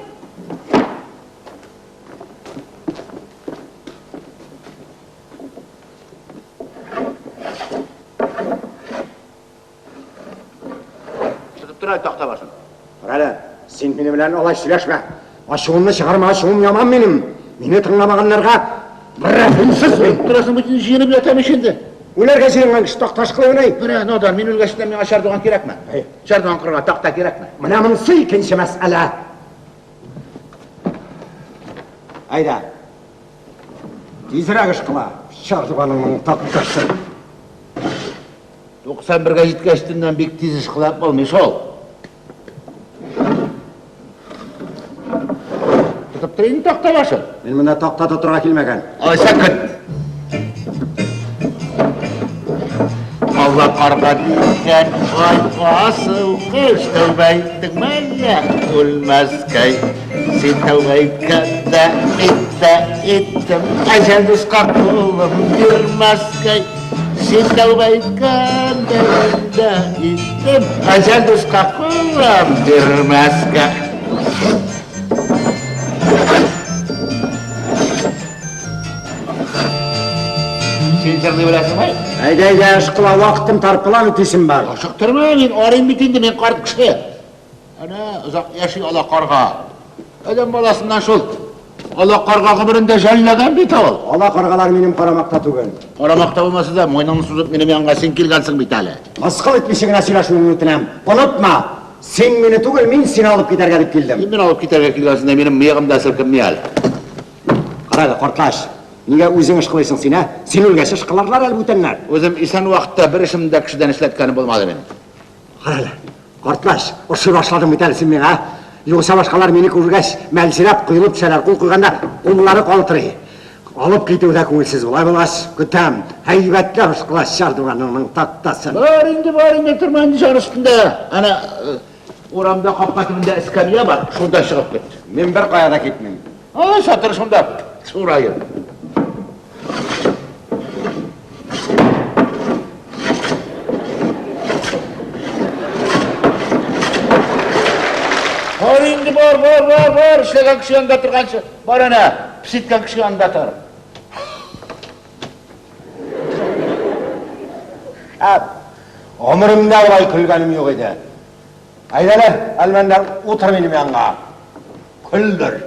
S7: Тотып тор әле такта башын.
S9: Тор әле, син минем белән алай сөйләшмә. Ачуымны чыгарма, ачуым яман минем. Мине тыңламаганнарга рәхимсез мин.
S7: Торасың бит инде, җыенып ятам ич инде.
S9: Үләргә җыенган кеше такта ышкылыймыни?
S7: Менә, надан, мин үлгәч тә миңа чардуган кирәкме? Чардуган корырга такта кирәкме?
S9: Менә монысы икенче мәсьәлә. Әйдә. Тизрәк ышкыла, чардуганыңның тактасын.
S7: 91 гә җиткәч төннән бик тиз ышкылап булмый шул. Тотып тор инде такта башын.
S9: Мин монда такта тотырга килмәгән.
S7: Алайса көт. Алла карга дигән ай асыл кош тәүбә иттеңме әллә үлмәскәй? Син тәүбә иткәндә мин дә иттем, әҗәл дуска кулым бирмәскәй. Син тәүбә иткәндә мин дә иттем, әҗәл дуска кулым бирмәскә. Син җырлый беләсеңме?
S9: Әйдә, әйдә, ышкыла, вакытым тар, план үтисем бар.
S7: Ашыктырма, мин арыйм бит инде, мин карт кеше. Әнә, озак яши ала карга. Адәм баласыннан шул. Ала карга гомерендә жәлләгән бит ул.
S9: Ала каргалар минем карамакта түгел.
S7: Карамакта булмаса да, муеныңны сузып минем янга син килгәнсең бит әле.
S9: Мыскыл итмичә генә сөйләшүеңне үтенәм. Онытма, син мине түгел, мин сине алып китәргә дип килдем.
S7: Син мине алып китәргә килгәнсең дә, минем мыегым да селкенми әле.
S9: Кара әле, картлач, нигә үзең ышкылыйсың син, ә? Син үлгәч ышкыларлар әле бүтәннәр.
S7: Үзем исән вакытта бер эшемне дә кешедән эшләткәнем булмады минем.
S9: Кара әле, картлач, ошый башладың бит әле син миңа, ә? Югыйсә башкалар мине күргәч, мәлҗерәп, коелып төшәләр, кул куйганда куллары калтырый. Алып китүе дә күңелсез. Болай булгач, көтәм. Һәйбәтләп ышкыла чардуганыңның тактасын.
S7: Бар инде, бар инде, торма инде җан өстендә. Әнә, урамда капка төбендә эскәмия бар, шунда чыгып кит.
S9: Мин беркая да китмим.
S7: Алайса тор шунда, сураеп. Бар инде, бар, бар, бар, бар, эшләгән кеше янында торганчы, бар әнә, пес иткән кеше янында тор.
S9: Шәп! Гомеремдә болай көлгәнем юк иде. Әйдәле, Әлмәндәр, утыр минем янга. Көлдер.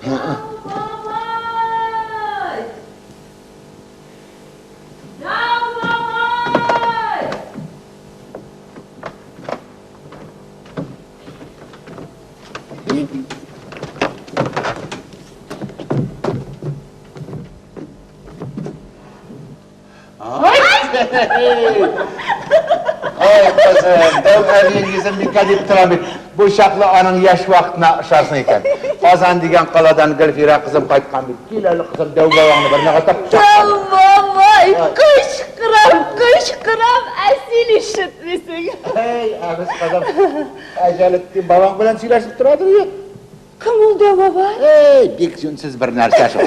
S5: Бабай! Дау бабай!
S7: Ай, кызым, дәү әбиең йөзен бикә дип тора бит. Бу чаклы аның яшь вакытына ошарсың икән. Казан дигән каладан Гөлфирә кызым кайткан бит. Кил әле, кызым, дәү бабаңны бер мәгәтәп
S5: Дәү бабай, кычкырам, кычкырам, ә син ишетмисең.
S7: Әй, әбез кызым, Әҗәлетдин бабаң белән сөйләшеп торадыр юк.
S5: Кем ул дәү бабай?
S7: Эй, бик җүнсез бер нәрсә шул.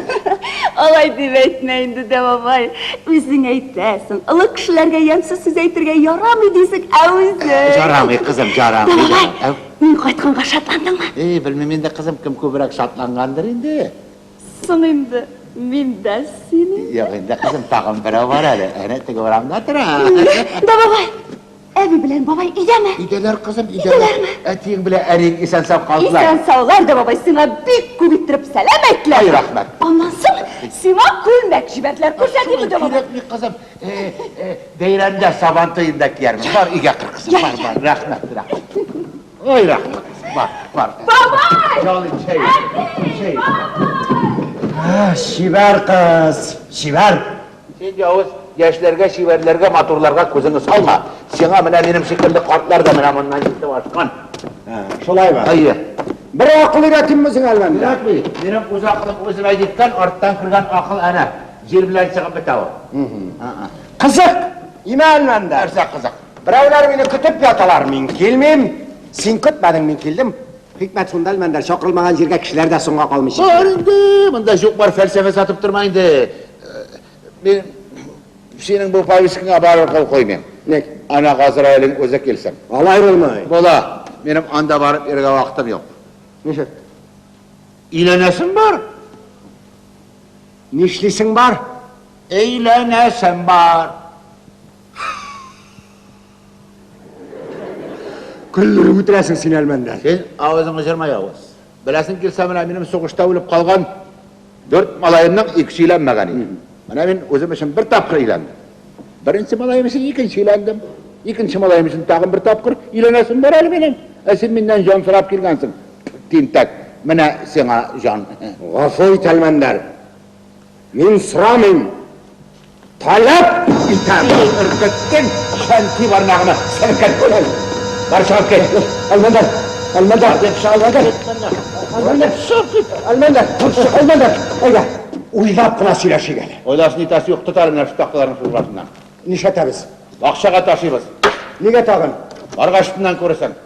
S5: Алай дип әйтмә инде, дәү бабай. Үзең әйтәсең, олы кешеләргә ямьсез сүз әйтергә ярамый дисең, ә үзең...
S7: Жарамый, кызым, жарамый.
S5: Дәү бабай, мин кайтканга шатландыңмы?
S7: Эй, белмим инде, кызым, кем күбрәк шатлангандыр инде.
S5: Соң инде, мин дә сине.
S7: Юк инде, кызым, тагын берәү бар әле. Әнә теге урамда тора.
S5: Дәү бабай, ә Әби белән бабай өйдәме?
S7: Өйдәләр, кызым, өйдәләр.
S5: Өйдәләрме?
S7: Әтиең белән әниең исән-сау калдылар.
S5: Исән-саулар да, бабай, сиңа бик күп иттереп сәлам әйттеләр.
S7: Ай, рәхмәт.
S5: Аннан соң сиңа күлмәк җибәрделәр. Күрсәтимме, дә, бабай?
S7: Кирәкми, кызым. Э, э, Бәйрәмдә Сабан туенда киярмен. Бар, өйгә кер, кызым. Бар, бар. Рәхмәт, рәхмәт. Ой, рәхмәт. Бар, бар.
S5: Бабай!
S7: Ял ит, чәй. Чәй.
S9: Чибәр кыз, чибәр.
S7: Син явыз яшьләргә, чибәрләргә, матурларга күзеңне салма. Сиңа менә минем шикелле картлар да менә моннан җитеп ашкан.
S9: Шулаймы?
S7: Әйе.
S9: Бер акыл өйрәтимме сиңа, Әлмәндәр?
S7: Кирәкми. Минем үз акылым үземә җиткән, арттан кергән акыл әнә җил белән чыгып бетә ул.
S9: Кызык! Имә, Әлмәндәр.
S7: Нәрсә кызык?
S9: Берәүләр мине көтеп яталар, мин килмим. Син көтмәдең, мин килдем. Хикмәт шунда, Әлмәндәр, чакырылмаган җиргә кешеләр дә соңга калмый
S7: Бар
S9: шикелле.
S7: инде, монда юк бар фәлсәфә сатып торма инде. Мин синең бу повесткаңа барыр кул куймыйм.
S9: Ник?
S7: Ана Газраилең үзе килсен.
S9: Алай булмый.
S7: Була. Минем анда барып йөрергә вакытым юк.
S9: Ничек?
S7: Өйләнәсем бар.
S9: Нишлисең бар?
S7: Өйләнәсем бар.
S9: Көлдереп үтерәсең син, Әлмәндәр.
S7: Син авызыңны җырма, явыз. Беләсең килсә, менә минем сугышта үлеп калган дүрт малаемның икесе өйләнмәгән иде. Менә мин үзем өчен бер тапкыр өйләндем. Беренче малаем өчен икенче өйләндем. Икенче малаем өчен тагын бер тапкыр өйләнәсем бар әле минем. Ә син миннән җан сорап килгәнсең. Тинтәк, менә сиңа җан.
S9: Гафу ит, Әлмәндәр. Мин сорамыйм. Таләп итәм.
S7: Эй, өркеттең, чәнти бармагымы селкеттең. Бар чыгып кит.
S9: Әлмәндәр, Әлмәндәр, Әлмәндәр, Әлмәндәр, Әлмәндәр, Әлмәндәр, әйдә, уйлап кына сөйләшик әле.
S7: Уйласын итәсе юк, тотар менә шу такталарның шурбасыннан.
S9: Нишләтәбез?
S7: Бакчага ташыйбыз.
S9: Нигә тагын?
S7: Баргач өстеннән күрерсең.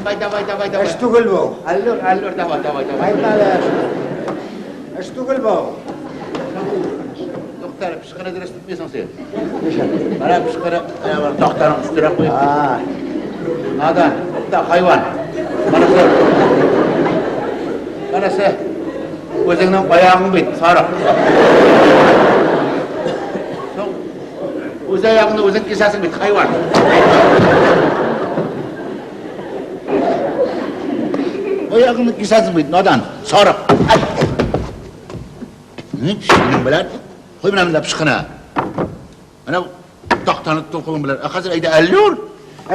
S7: Давай, давай, давай, давай.
S9: Эш түгел бу.
S7: Әллүр, әллүр, давай, давай, давай.
S9: Әйтмә әле. Эш түгел бу.
S7: Тукта әле, пычкыны дөрес тотмыйсың син. Менә пычкыны, менә бер тактаның өстенә куеп. Надан, тукта, хайван. Монысы, монысы үзеңнең аягың бит, сарык. Соң, үз аягыңны үзең кисәсең бит, хайван. Аягыңны кисәсең бит, надан, сарык. Синең белән, куй менә монда пычкыны. Менә тактаны тоту кулың белән. Ә хәзер әйдә, әллүр.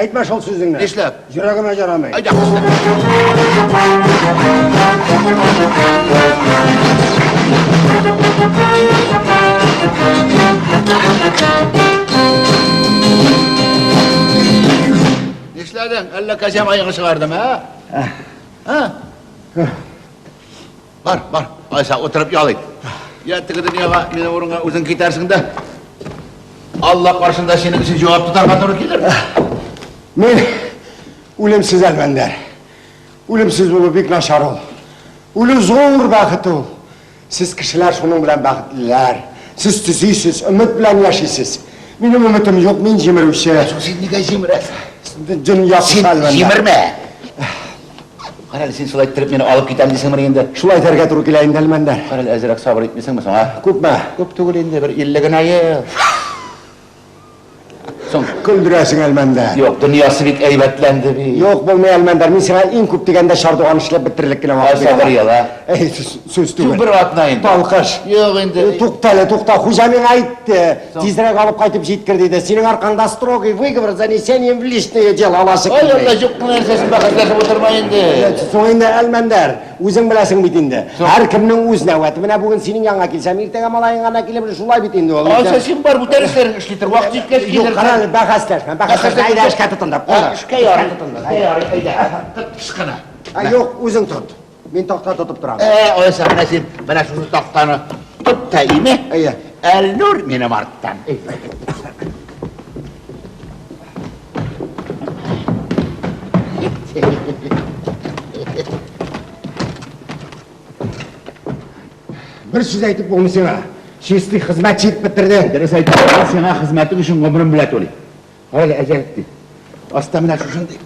S9: Әйтмә шул сүзеңне.
S7: Нишләп?
S9: Йөрәгемә ярамый.
S7: Әйдә, кыстыр. Нишләдең? Әллә кәҗә маегы чыгардым, ә? Ә? Бар, бар. Айса, утырып ял ит. Я теге дөньяга минем урынга үзең китәрсең дә. Алла каршында синең өчен җавап тотарга туры килер.
S9: Мин үлемсез, Әлмәндәр. Үлемсез булу бик начар ул. Үлү зур бәхет ул. Сез кешеләр шуның белән бәхетлеләр. Сез төзисез, өмет белән яшисез. Минем өметем юк, мин җимерүче.
S7: Син нигә җимерәсең?
S9: Дөнья
S7: Син җимермә. Карале, син шулай иттереп мине алып китәм дисеңмени инде?
S9: Шулай итәргә туры килә инде, Әлмәндәр.
S7: Карале, әзрәк сабыр итмисеңме соң, а?
S9: Күпме?
S7: Күп түгел инде, бер 50 генә ел. Соң.
S9: Көлдерәсең, Әлмәндәр.
S7: Юк, дөньясы бик әйбәтләнде бит.
S9: Юк, булмый, Әлмәндәр. Мин сиңа иң күп дигәндә чардуган эшләп бетерерлек кенә вакыт
S7: Кайсы бер ел, а?
S9: Әй, сүз түгел.
S7: Бер атна инде.
S9: Талкыш.
S7: Юк инде.
S9: Тукта әле, тукта. Хуҗа миңа әйтте. Тизрәк алып кайтып җиткер, диде. Синең аркаңда строгий выговор с занесением в личное дело аласы
S7: Ай,
S9: килми.
S7: Алла, юк нәрсәсен бәхәсләшеп утырма инде.
S9: Соң инде, Әлмәндәр, үзең беләсең бит инде. Һәркемнең үз нәүбәте. Менә бүген синең янга килсәм, иртәгә малаең гына килеп, шулай бит инде ул.
S7: Алса син бар, бүтән эшләрен эшли тор. Вакыт җиткәч
S9: Юк,
S7: килерсең.
S9: кара әле, бәхәсләшмә, бәхәсләшмә. Әйдә, эшкә тотындык.
S7: Ә, Эшкә ярый. Эшкә ярый, әйдә. Тот пычкыны.
S9: Ә, юк, үзең тот. Мин такта тотып торам.
S7: Ә, алайса, менә син, менә шушы тактаны тот та име?
S9: Әйе.
S7: Әлнур минем арттан.
S9: Бер сүз әйтеп булмый сиңа. Чистый хезмәтче итеп бетердең.
S7: Дөрес әйтәм, мин сиңа хезмәтең өчен гомерем белән түлим. Карале, Әҗәлетдин. Аста менә шушындый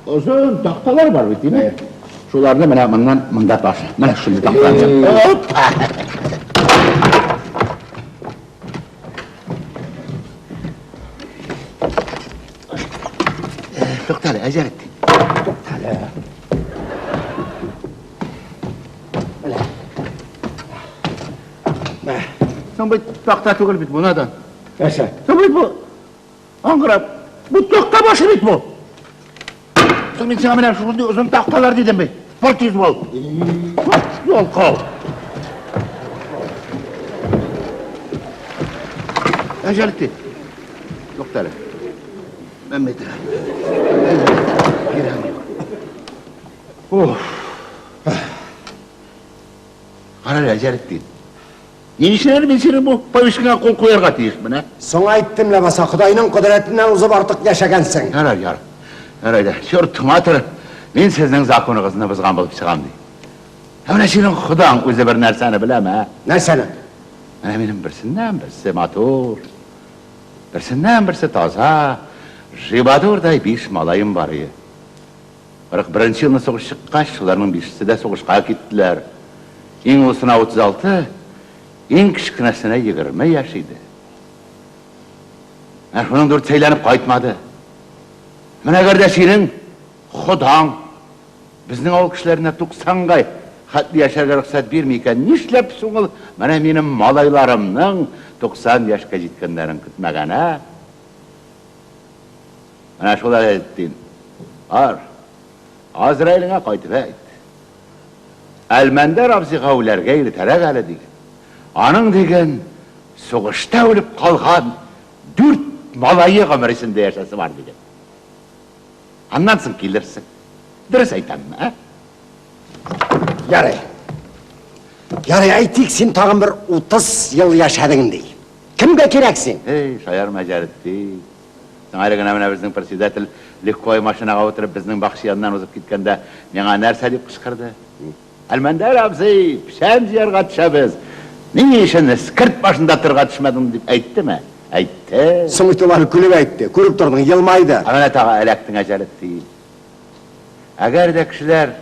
S7: озын такталар бар бит, димме? Шуларны менә моннан монда ташы. Менә шундый такталар. Опа! Туктале, Әҗәлетдин.
S9: Туктале. Менә. Менә.
S7: Соң бит такта түгел бит бу, надан.
S9: Нәрсә?
S7: Соң бит бу аңгыра. Бу такта башы бит бу. Соң мин сиңа менә шундый озын такталар дидем бит. Бар тиз бул. Ялкау. Әҗәлетдин. Туктале. Мен бит. Кирәк юк. Уф. Карале, Әҗәлетдин. Ни өчен әле мин синең бу повесткаңа кул куярга тиешмен, ә?
S9: Соң әйттем ләбаса, Ходайның кодрәтеннән узып артык яшәгәнсең.
S7: Ярар, ярар. Ярар, әйдә. Чорт матер, мин сезнең законыгызны бозган булып чыгам, ди. Ә менә синең Ходаң үзе бер нәрсәне беләме, ә?
S9: Нәрсәне?
S7: Менә минем берсеннән-берсе матур, берсеннән-берсе таза, жибадурдай биш малаем бар ие. 41 елны сугыш чыккач, шуларның бишесе дә сугышка киттеләр. Иң олысына 36, иң кечкенәсенә 20 яшь иде. Ә шуның дүртесе әйләнеп кайтмады. Менә әгәр дә синең Ходаң безнең авыл кешеләренә 90-га хәтле яшәргә рөхсәт бирми икән, нишләп соң ул менә минем малайларымның 90 яшькә җиткәннәрен көтмәгән, ә? Менә шул Әләзетдин. Бар, Азраилеңә кайтып әйт. Әлмәндәр абзыйга үләргә иртәрәк әле, диген. Аның, диген, сугышта үлеп калган дүрт малае гомер эчендә яшәсе бар, диген. Аннан соң килерсең. Дөрес әйтәмме, ә?
S9: Ярый. Ярый, әйтик, син тагын бер 30 ел яшәдең, ди. Кемгә кирәк син?
S7: Эй, шаярма, Әҗәлетдин. Соң әле генә менә безнең председатель легковой машинага утырып безнең бакча яныннан узып киткәндә миңа нәрсә дип кычкырды? Әлмәндәр абзый, печән җыярга төшәбез. Ни өчен эскерт башында торырга төшмәдең дип әйттеме? Әйтте.
S9: Соң бит ул аны көлеп әйтте. Күреп тордың, елмайды.
S7: Ә менә тагы эләктең Әҗәлетдин. Әгәр дә кешеләр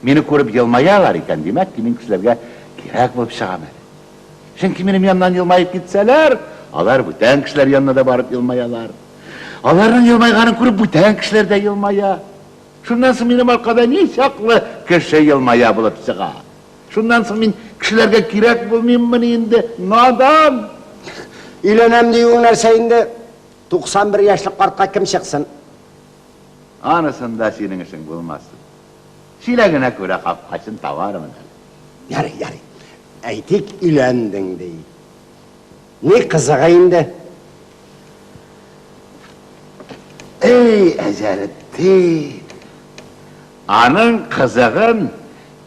S7: мине күреп елмаялар икән, димәк ки, мин кешеләргә кирәк булып чыгам әле. Чөнки минем яннан елмаеп китсәләр, алар бүтән кешеләр янына да барып елмаялар. Аларның елмайганын күреп, бүтән кешеләр дә елмая. Шуннан соң минем аркада ничаклы кеше елмая булып чыга. Шуннан соң мин кешеләргә кирәк булмыйммыни инде, надан?
S9: Өйләнәм диюең нәрсә инде? 91 яшьлек картка кем чыксын?
S7: Анысында синең эшең булмасын. Чиләгенә күрә капкачын табармын әле.
S9: Ярый, ярый. Әйтик, өйләндең, ди. Ни кызыгы инде?
S7: Эй, Әҗәлетдин! Аның кызыгын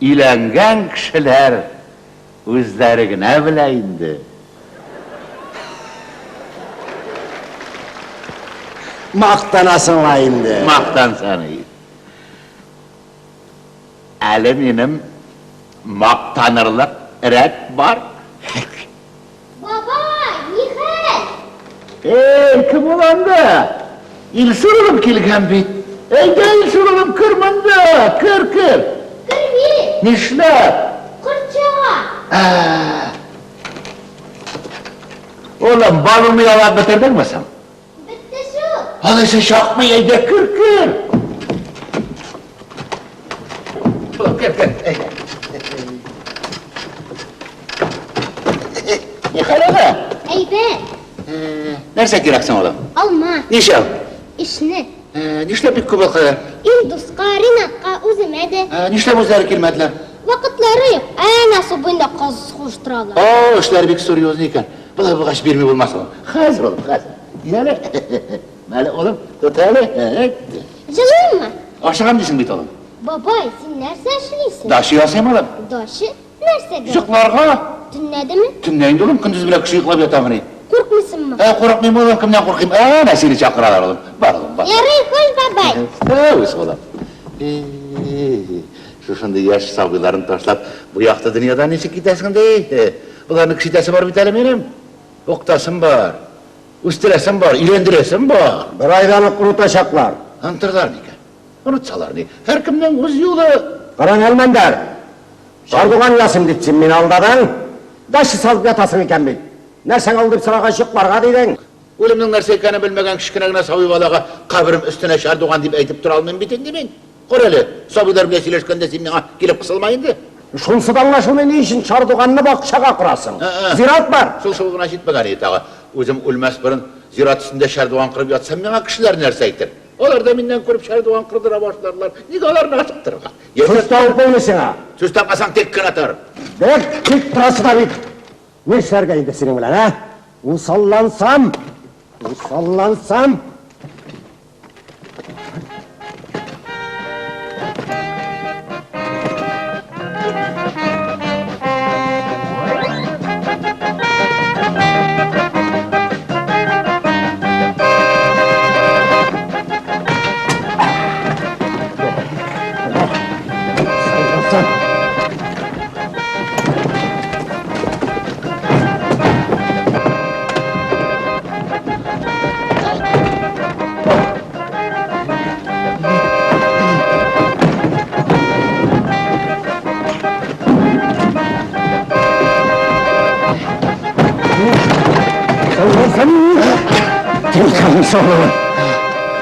S7: өйләнгән кешеләр үзләре генә белә инде.
S9: Мактанасың ла инде.
S7: Мактансаң и. Әле минем мактанырлык рәт бар.
S8: Бабай, нихәл?
S7: Эй, кем ул анда? Илсур улым килгән бит. Әйдә, Илсур улым, кер монда, кер, кер.
S8: Кермим.
S7: Нишләп?
S8: Корт чага.
S7: Улым, балыңны ялап бетердеңме соң?
S8: Бетте шул.
S7: Алайса чакмый, әйдә, кер, кер. Улым, кер, кер, әйдә. Нихәл ага?
S8: Әйбәт.
S7: Нәрсә кирәк соң, улым?
S8: Алма.
S7: Ничәү?
S8: Өчне.
S7: Нишләп бик күп алкалар?
S8: Индуска, Ринатка, үземә дә.
S7: Нишләп үзләре килмәделәр?
S8: Вакытлары юк. Әнә су буенда каз сугыштыралар.
S7: О, эшләр бик серьезный икән. Болай булгач бирми булмас, улым. Хәзер, улым, хәзер. Яле. Мәле, улым, тот әле.
S8: Җылыйммы?
S7: Ашыгам дисең бит, улым.
S8: Бабай, син нәрсә эшлисең?
S7: Дача ясыйм, улым.
S8: Дача? Нәрсәгә?
S7: Йокларга.
S8: Төнләдеме?
S7: Төнлә инде, улым, көндез белән кеше йоклап ятамыни?
S8: Куркмыйсыңмы?
S7: Ә, курыкмыйм, улым, кемнән куркыйм? Әнә сине чакыралар, улым. Бар, улым, бар.
S8: Ярый, хуш, бабай.
S7: Әүс, улым. Шушындый яшь сабыйларын ташлап, бу якты дөньядан ничек китәсең ди? Боларны кеше итәсе бар бит әле минем. Укытасым бар, үстерәсем бар, өйләндерәсем бар.
S9: Бер айдан ук онытачаклар.
S7: Онытырлар микән? Онытсалар ни? Һәркемнең үз юлы.
S9: Караң, Әлмәндәр! Чардуган ясыйм дип син мине алдадың. Дача салып ятасың икән бит. Нәрсәң ул дип сорагач, йокларга дидең.
S7: Үлемнең нәрсә икәнен белмәгән кечкенә генә сабый балага каберем өстенә чардуган дип әйтеп тора алмыйм бит инде мин. Кара әле, сабыйлар белән сөйләшкәндә син миңа килеп кысылма инде.
S9: Шунсы да аңлашылмый, ни өчен чардуганны бакчага корасың? Зират бар!
S7: Шул-шул гына җитмәгән иде тагы. Үзем үлмәс борын зират өстендә чардуган корып ятсам, миңа кешеләр нәрсә әйтер? Алар да миннән күреп чардуган кордыра башларлар. Нигә аларны ашыктырырга?
S9: Сүз табып булмый сиңа.
S7: Сүз тапмасаң, тик кенә тор.
S9: Бер тик торасы да бит. Нишләргә инде синең белән, ә? Усаллансам, усаллансам.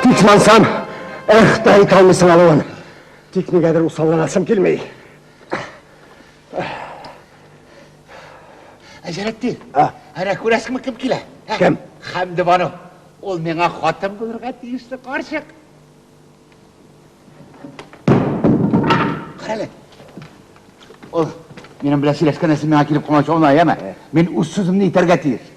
S9: Тик мансам, эх, та әйтә алмыйсың алуын. Тик нигәдер усалланасым килми.
S7: Әҗәләтдин, әнә күрәсеңме кем килә?
S9: Кем?
S7: Хәмдебану. Ул миңа хатын булырга тиешле карчык. Кара әле. Ул минем белән сөйләшкәндә син миңа килеп комачаулама, яме? Мин үз сүземне әйтергә тиеш.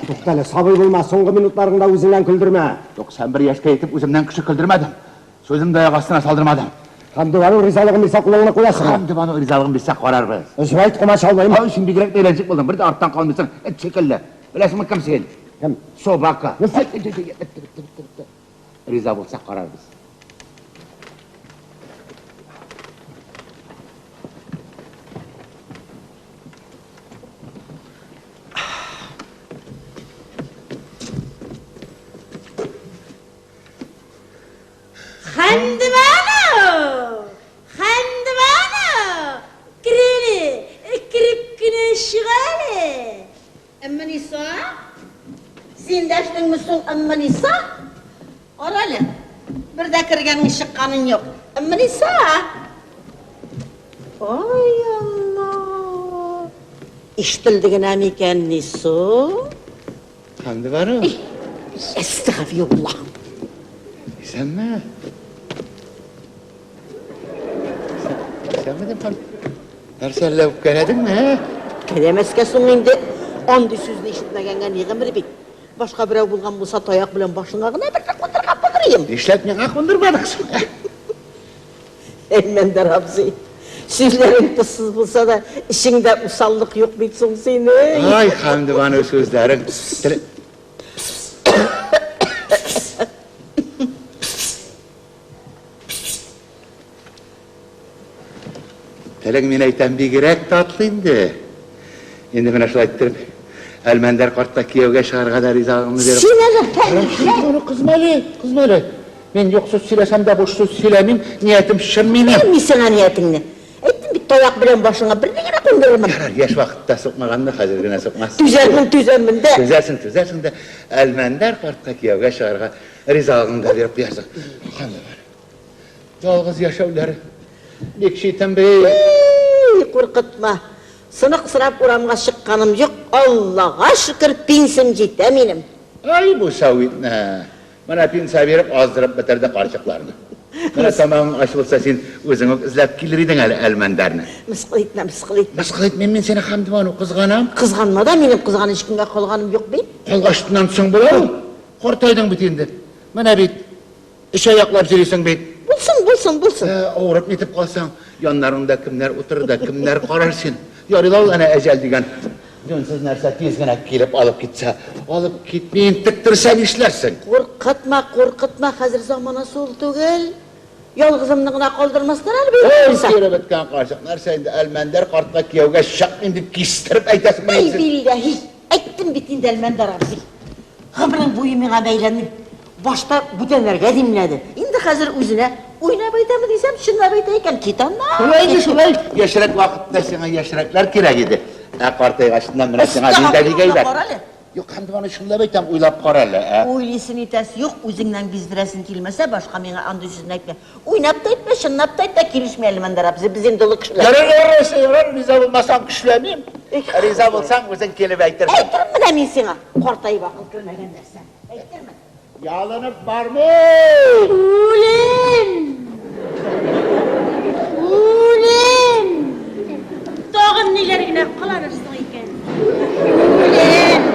S9: Туктале, сабый булма, соңгы минутларыңда үзеңнән көлдермә.
S7: 91 яшькә җитеп үземнән кеше көлдермәдем. Сүзем дә аяк астына салдырмадым.
S9: Хәмдебану ризалыгын бирсә, кулыңны куясыңмы?
S7: Хәмдебану ризалыгын бирсә, карарбыз.
S9: Җвайт комачаулыйм.
S7: Ай, син бигрәк тә өйрәнчек булдың, бер дә арттан калмыйсың, эт шикелле. Беләсеңме кем син?
S9: Кем?
S7: Собака.
S9: Нәрсә?
S7: Бетте, бетте, бетте, бетте. Риза булса карарбыз.
S3: Хәмдебану! Хәмдебану! Кер әле, кереп кенә чык әле. Өммениса? Син дәштеңме соң, Өммениса? Кара әле, бер дә кергәнең чыкканың юк. Өммениса! Ай Алла! Ишетелде генә микәнни соң?
S7: Хәмдебану.
S3: Әстәгъфирулла.
S7: Исәнме? Исәнме дип кал. Нәрсә әллә үпкәләдеңме, ә?
S3: Үпкәләмәскә соң инде. Андый сүзне ишетмәгәнгә ни гомер бит. Башка берәү булган булса, таяк белән башыңа гына бер кундырган булыр идем.
S7: Нишләп миңа кундырмадың соң, ә?
S3: Әлмәндәр абзый, сүзләрең тозсыз булса да, эчеңдә усаллык юк бит соң синең.
S7: Ай, Хәмдебану сүзләрең. Тел... Телең, мин әйтәм, бигрәк татлы инде. Инде менә шулай иттереп, Әлмәндәр картка кияүгә чыгарга да ризалыгымны биреп.
S3: Син әле хәлифә.
S7: Кызма әле, кызма әле. Мин юк сүз сөйләсәм дә, буш сүз сөйләмим. Ниятем чын минем.
S3: Белмим сиңа ниятеңне. Әйттем бит, таяк белән башыңа берне генә кундырырмын.
S7: Ярар, яшь вакытта сукмаганны хәзер генә сукмас.
S3: Түзәрмен, түзәрмен дә.
S7: Түзәрсең, түзәрсең дә, Әлмәндәр картка кияүгә чыгарга ризалыгыңны да биреп куярсың. Ханымнар, ялгыз яшәүләре бик читен бит.
S3: И, куркытма. Сынык сорап урамга чыкканым юк, Аллага шөкер, пенсиям җитә минем.
S7: Ай, бу сәвитне! Менә пенсия биреп аздырып бетерде карчыкларны. Менә тамагың ач булса, син үзең үк эзләп килер идең әле Әлмәндәрне.
S3: Мыскыл итмә, мыскыл итмә.
S7: Мыскыл итмим мин сине, Хәмдебану, кызганам.
S3: Кызганма да, минем кызганыч көнгә калганым юк бит.
S7: Калгачтыннан соң була ул. Картайдың бит инде. Менә бит, өч аяклап йөрисең бит.
S3: Булсын, булсын, булсын.
S7: Ә, авырып нитеп калсаң, яннарыңда кемнәр утырыр да, кемнәр карар син. Ярый ла ул әнә әҗәл дигән юньсез нәрсә тиз генә килеп алып китсә. Алып китми интектерсә нишләрсең?
S3: Куркытма, куркытма, хәзер заманасы ул түгел. Ялгызымны гына калдырмаслар әле бит.
S7: Эй, кире беткән карчык, нәрсә инде Әлмәндәр картка кияүгә чыкмыйм дип кистереп әйтәсең
S3: Әй,
S7: менә.
S3: билләһи, әйттем бит инде Әлмәндәр абзый. Гомерең буе миңа бәйләнде. Башта бүтәннәргә димләде. Инде хәзер үзенә уйнап әйтәме дисәм, чынлап әйтә икән, кит аннан.
S7: Шулай инде, шулай. Яшьрәк вакытта сиңа яшьрәкләр кирәк иде. Ә картайгачыннан менә сиңа
S3: Өстә
S7: мин дә бик
S3: уйлап
S7: әйбәт.
S3: кара әле.
S7: Юк, һәм дә моны чынлап әйтәм, уйлап кара әле, ә.
S3: Уйлыйсы нитәсе юк, үзеңнән биздерәсең килмәсә, башка миңа андый сүзне әйтмә. Уйнап та әйтмә, чынлап та әйтмә, килешми әле Мәндәр абзый, без инде олы кешеләр.
S7: Ярар, ярар, ярар, риза булмасаң көчләмим. Риза булсаң, үзең килеп әйтерсең.
S3: Әйтермен менә мин сиңа, картаеп акыл кермәгән нәрсә. Әйтермен.
S7: Ялынып бармый!
S8: Үлем! Үлем! Тагын ниләр генә кыланырсың икән? Үлем!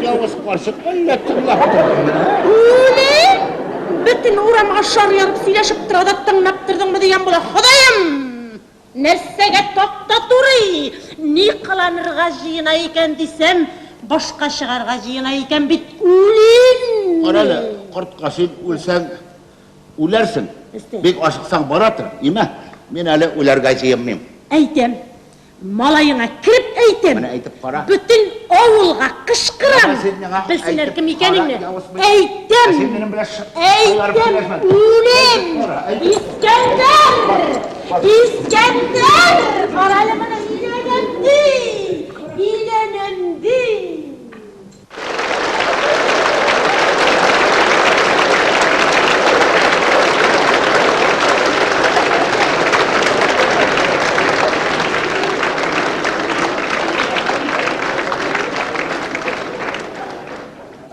S7: Явыз карчык, әллә тыңлап тордың менә?
S8: Үлем! Бөтен урамга шар ярып сөйләшеп тора да тыңлап тордыңмы дигән була. Ходаем! Нәрсәгә такта турый? Ни кыланырга җыена икән дисәм, башка чыгарга җыена икән бит, үлим!
S7: Кара әле, кортка, син үлсәң, үләрсең. Бик ашыксаң, бара тор, имә. Мин әле үләргә җыенмыйм.
S8: Әйтәм, малаеңа кереп әйтәм.
S7: Менә әйтеп кара.
S8: Бөтен авылга кычкырам.
S7: Менә син миңа
S8: Белсеннәр
S7: әйтеп
S8: кем
S7: кара,
S8: икәнеңне.
S7: явыз мин.
S8: Әйтәм!
S7: Син минем белән шаярып
S8: Әйтәм,
S7: сөйләшмә.
S8: үлем!
S7: Әйтеп кара, әйтеп.
S8: Искәндәр! Искәндәр! Карале моны, өйләнәм ди! Өйләнәм ди!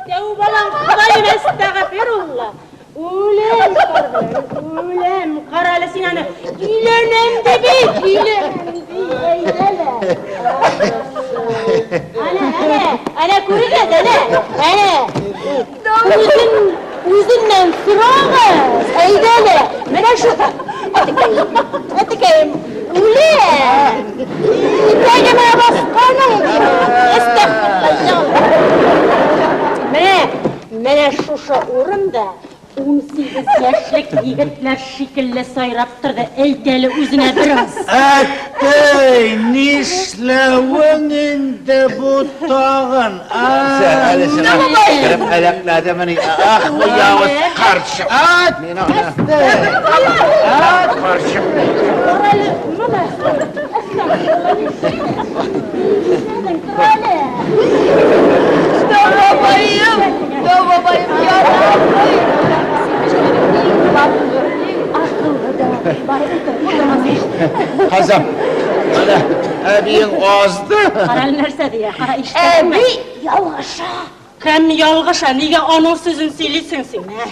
S8: Тәүбәлән Ходаем, әстәгъфирулла. Үләм, үләм. Кара әле син аны. Өйләнәм ди бит, өйләнәм ди. Әйдә лә. Әнә, әнә, әнә күрегез, әнә, әнә. Үзен, үзеннән сорагыз. Әйдә лә. Менә шу. Әтекәем, әтекәем, үләм. Итәгемә басканың ди. Әстәгъфирулла. Менә, менә шушы урында 18 яшьлек егетләр шикелле сайрап торды. Әйт әле үзенә бераз.
S6: Әттәй, нишләвең инде бу тагын, а?
S7: Сә, әле сиңа кереп әләкләдемени? Ах, бу явыз карчык. Мин аны... Карчык.
S8: Тор әле, моны. Әстәгъфирулла, нишләдең? Тор әле.
S5: Дәү бабаем, дәү бабаем, ярамый. Син иң матур, иң акыллы дәү бабай. Утыр, утырмасаң.
S7: Кызым, менә әбиең азды.
S8: Кара әле нәрсә ди, кара ишетәсеңме?
S5: Әби ялгыша.
S8: Кем ялгыша? Нигә аның сүзен сөйлисең син, ә?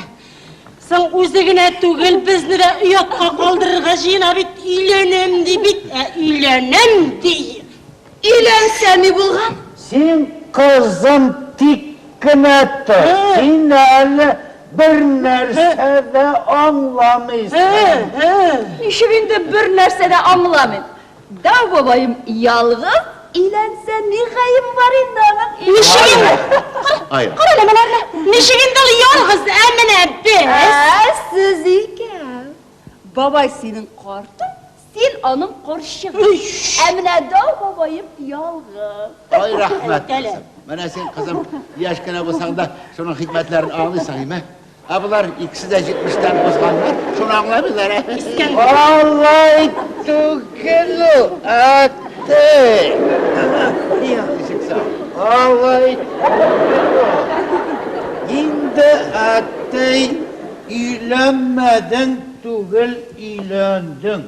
S8: Соң үзе генә түгел, безне дә оятка калдырырга җыена бит, өйләнәм ди бит, ә өйләнәм ди.
S5: Өйләнсә ни булган?
S6: Син, кызым, тик кенә тор. Син әле бер нәрсә дә аңламыйсың.
S5: Ничек инде бер нәрсә дә аңламыйм? Дәү бабаем ялгыз, өйләнсә ни гаебе бар инде аның?
S8: Ничек инде?
S7: Ай.
S8: Кара әле моны. Ничек инде ул ялгыз, ә менә без.
S5: Ә сез икәү. Бабай синең картың, син аның карчыгың. Ә менә дәү бабаем ялгыз.
S7: Ай, рәхмәт, кызым. Менә син, кызым, яшь кенә булсаң да, шуның хикмәтләрен аңлыйсың, име? Ә болар икесе дә җитмештән узганнар, шуны аңламыйлар, ә?
S6: Алай түгел ул, әти.
S7: Ничек соң?
S6: Алай түгел ул. Инде, әти, өйләнмәдең түгел, өйләндең.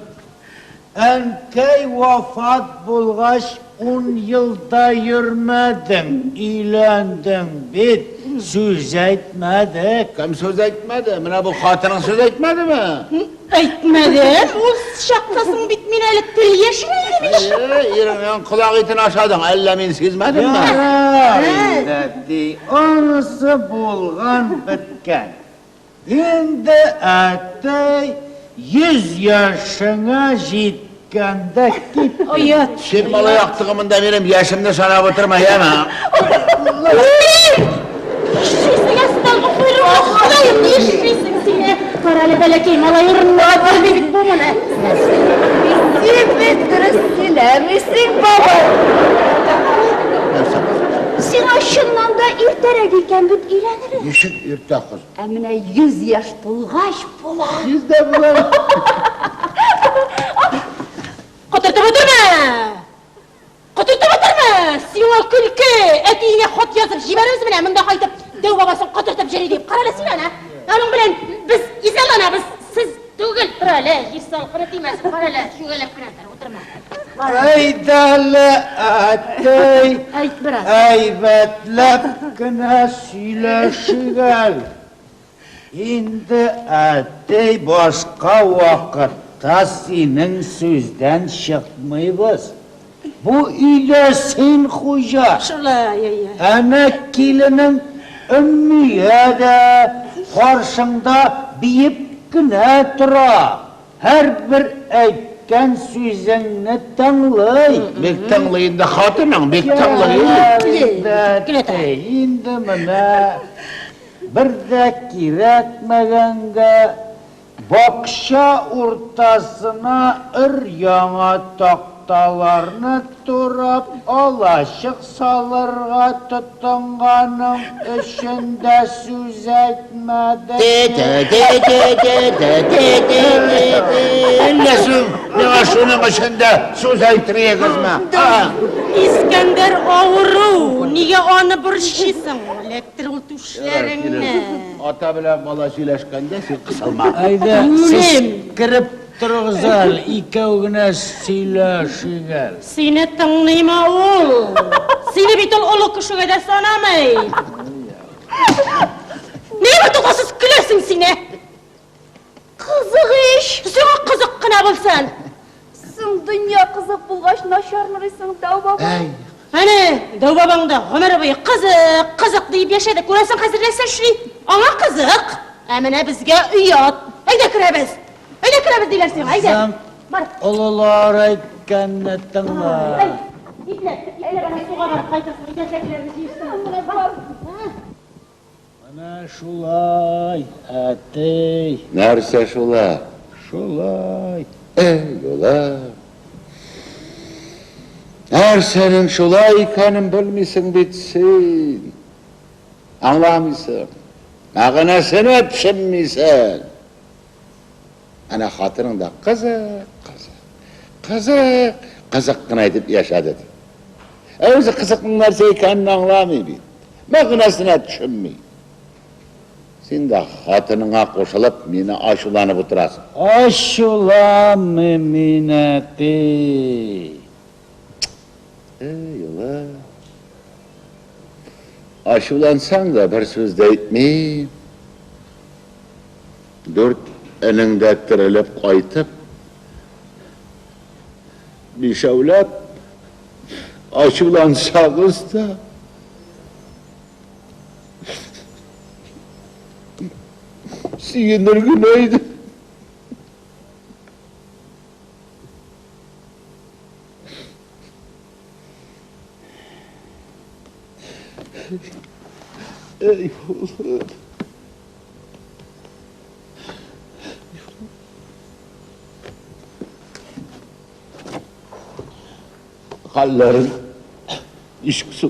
S6: Әнкәй вафат булгач, ун ел да йөрмәдең, өйләндең бит, сүз әйтмәдек.
S7: Кем сүз әйтмәде? Менә бу хатының сүз әйтмәдеме?
S8: Әйтмәдем, ул чакта соң бит мин әле тел яшерә идем ич.
S7: Әйе, иреңнең колак итен ашадың, әллә мин сизмәдемме?
S6: Ярар инде, әти, анысы булган, беткән. Инде, әти, 100 яшеңә җиткәндә кит.
S8: Оят.
S7: Син малай актыгы монда минем яшемне санап утырма, яме?
S8: Нишлисең, әстәгъфирулла, Ходаем, нишлисең син? Кара Тора әле, бәләкәй малай урынына бармый бит бу моны.
S5: Син бит дөрес сөйләмисең, бабай. Сиңа чыннан да иртәрәк икән бит өйләнергә.
S7: Ничек иртә, кыз?
S5: Ә менә 100 яшь тулгач була.
S7: Йөздә була.
S8: Котыртып утырма! Котыртып утырма! Сиңа көлке! Әтиеңә хат язып җибәрербез менә, монда кайтып, дәү бабасын котыртып йөри дип. Кара әле син аны. Аның белән без изаланабыз, сез түгел. Тор әле, җир салкыны тимәсен, кара әле, чүгәләп кенә тор, утырма.
S6: Әйдә әле, әтей.
S8: Әйт бераз.
S6: Әйбәтләп кенә сөйләшик әле. Инде, әтей, башка вакытта синең сүздән чыкмыйбыз. Бу өйдә син хуҗа.
S8: Шулай, әйе.
S6: Әнә киленең Өммия дә каршыңда биеп кенә тора. Һәрбер әйткән сүзеңне тыңлый.
S7: Бик тыңлый инде хатының, бик тыңлый.
S6: Әтей, инде менә бер дә кирәкмәгәнгә бакча уртасына өр-яңа такталарны турап алачык салырга тотынганың өчен дә сүз әйтмәдек.
S7: Әллә соң миңа шуның өчен дә сүз әйтергезме?
S8: Искәндәр авыру, нигә аны борчыйсың? Эләктер ул түшләреңне.
S7: Ата белән бала сөйләшкәндә син кысылма.
S6: Әйдә, сез кереп торыгыз әле, икәү генә сөйләшик әле.
S8: Сине тыңлыймы ул? Сине бит ул олы кешегә дә санамый. Нигә туктаусыз көләсең син, ә?
S5: Кызык ич!
S8: Сиңа кызык кына булсын.
S5: Соң дөнья кызык булгач, начармыйсың, дәү бабай.
S8: Әнә, дәү бабаң да гомере буе кызык, кызык диеп яшәде. Күрәсең, хәзер нәрсә эшли? Аңа кызык. Ә менә безгә оят. Әйдә керәбез. Әйдә керәбез диләр сиңа, әйдә. Бар.
S6: Олылар әйткәнне тыңла.
S8: Ипләп, ипләп әнә суга барып кайтырсың. Өйдә сәкеләрне җыештыр. Бар.
S6: Менә шулай, әти.
S2: Нәрсә шулай?
S6: Шулай.
S2: Эй, улым. Нәрсәнең шулай икәнен белмисең бит син. Аңламыйсың. Мәгънәсенә төшенмисең. Әнә хатының да кызык, кызык, кызык, кызык кына итеп яшәде ди. Ә үзе кызыкның нәрсә икәнен аңламый бит. Мәгънәсенә төшенми. Син дә хатыныңа кушылып, мине ачуланып утырасың.
S6: Ачуланмыйм мин, әти.
S2: Эй, улым. Ачулансаң да бер сүз дә әйтмим. Дүрт энең дә терелеп кайтып, бишәүләп ачулансагыз да, сөенер генә идем. Эй, улым. Хәлләрең ничек соң,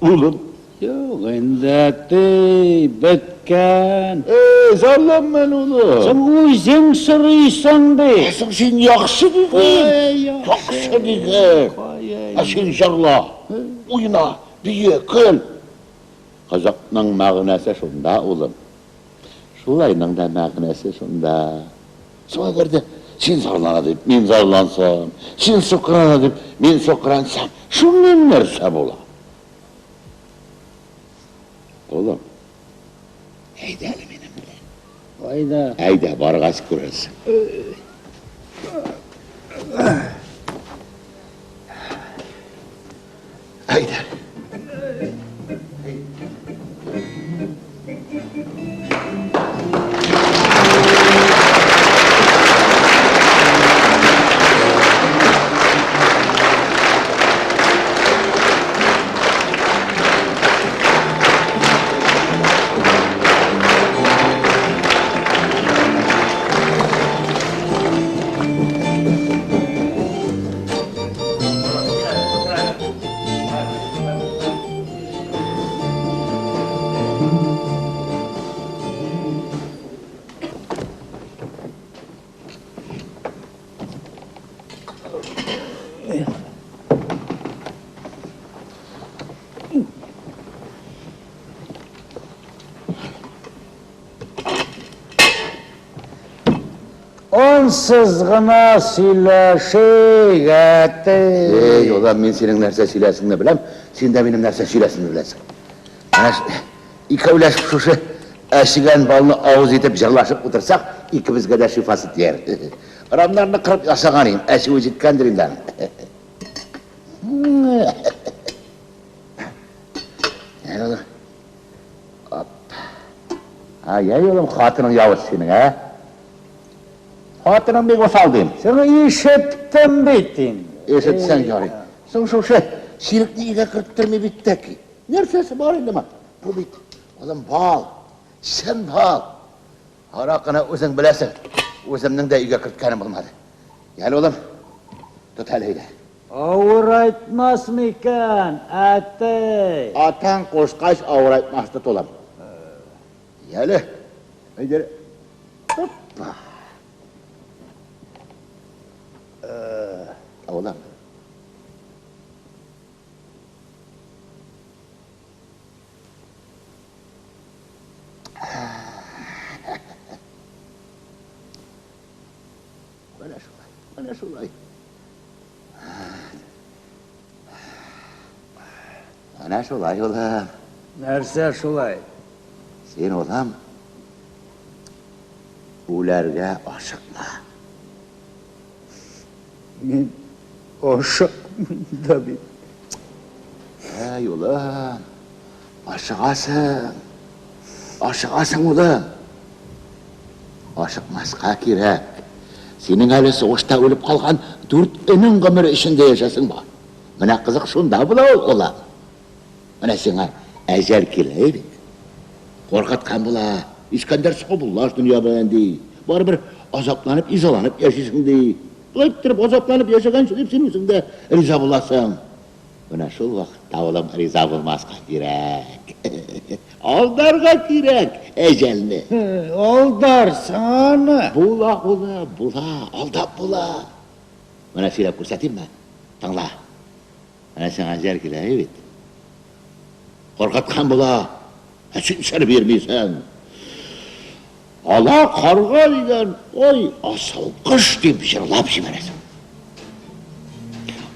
S2: улым?
S6: Юк инде, әти, беткән.
S2: Эй, зарланма әле, улым.
S6: Соң үзең сорыйсың бит.
S7: Соң син яхшы дидең. Яхшы дидең. Ә син җырла, уйна, бие, көл.
S2: Кызыкның мәгънәсе шунда, улым. Шулайның да мәгънәсе шунда. Соң әгәр дә син зарлана дип, мин зарлансам, син сукрана дип, мин сукраnsам, шуннан нәрсә була? Улым, әйдә әле минем белән.
S6: Кайда?
S2: Әйдә, баргач күрерсең. Әйдә.
S6: Ансыз гына сөйләшик, әти.
S2: Эй, улым, мин синең нәрсә сөйләсеңне беләм, син дә минем нәрсә сөйләсеңне беләсең. Менә икәүләшеп шушы әчегән балны авыз итеп җырлашып утырсак, икебезгә дә шифасы тияр. Рамнарны кырып ясаган идем, әчүе җиткәндер инде аның. Әй, улым. Оп. Ай, ай, улым, хатының явыз синең, ә? Хатының бик усал дим.
S6: Соң ишеттем бит инде.
S2: Ишетсәң ярый. Соң шушы чирекне өйгә керттерми бит тәки. Нәрсәсе бар инде моның? Бу бит, улым, бал. Чын бал. Аракыны үзең беләсең. Үземнең дә өйгә керткәнем булмады. Йәле, улым, тот әле әйдә.
S6: Авырайтмас микән, әти?
S2: Атаң кушкач авырайтмас, тот, улым. Йәле, әйдә. Опа. Улым. Менә шулай, менә шулай. Менә шулай, улым.
S6: Нәрсә шулай?
S2: Син, улым, үләргә ашыкма.
S6: Мин ашыкмыйм да бит.
S2: Әй, улым, ашыгасың. Ашыгасың, улым. Ашыкмаска кирәк. Синең әле сугышта үлеп калган дүрт энең гомере эчендә яшәсең бар. Менә кызык шунда була ул, улым. Менә сиңа әҗәл килә бит. Куркыткан була. Искәндәр саубуллаш дөнья белән, ди. Барыбер азапланып, изаланып яшисең, ди. Болай иттереп азапланып яшәгәнче дип син үзең дә риза буласың. Менә шул вакытта, улым, риза булмаска кирәк. Алдарга кирәк әҗәлне.
S6: Алдарсың аны.
S2: Була, улым, була, алдап була. Менә сөйләп күрсәтимме? Тыңла. Менә сиңа әҗәл килә бит. Куркыткан була. Ә син сер бирмисең. Ала карга дигән, ой, асыл кош дип җырлап җибәрәсең.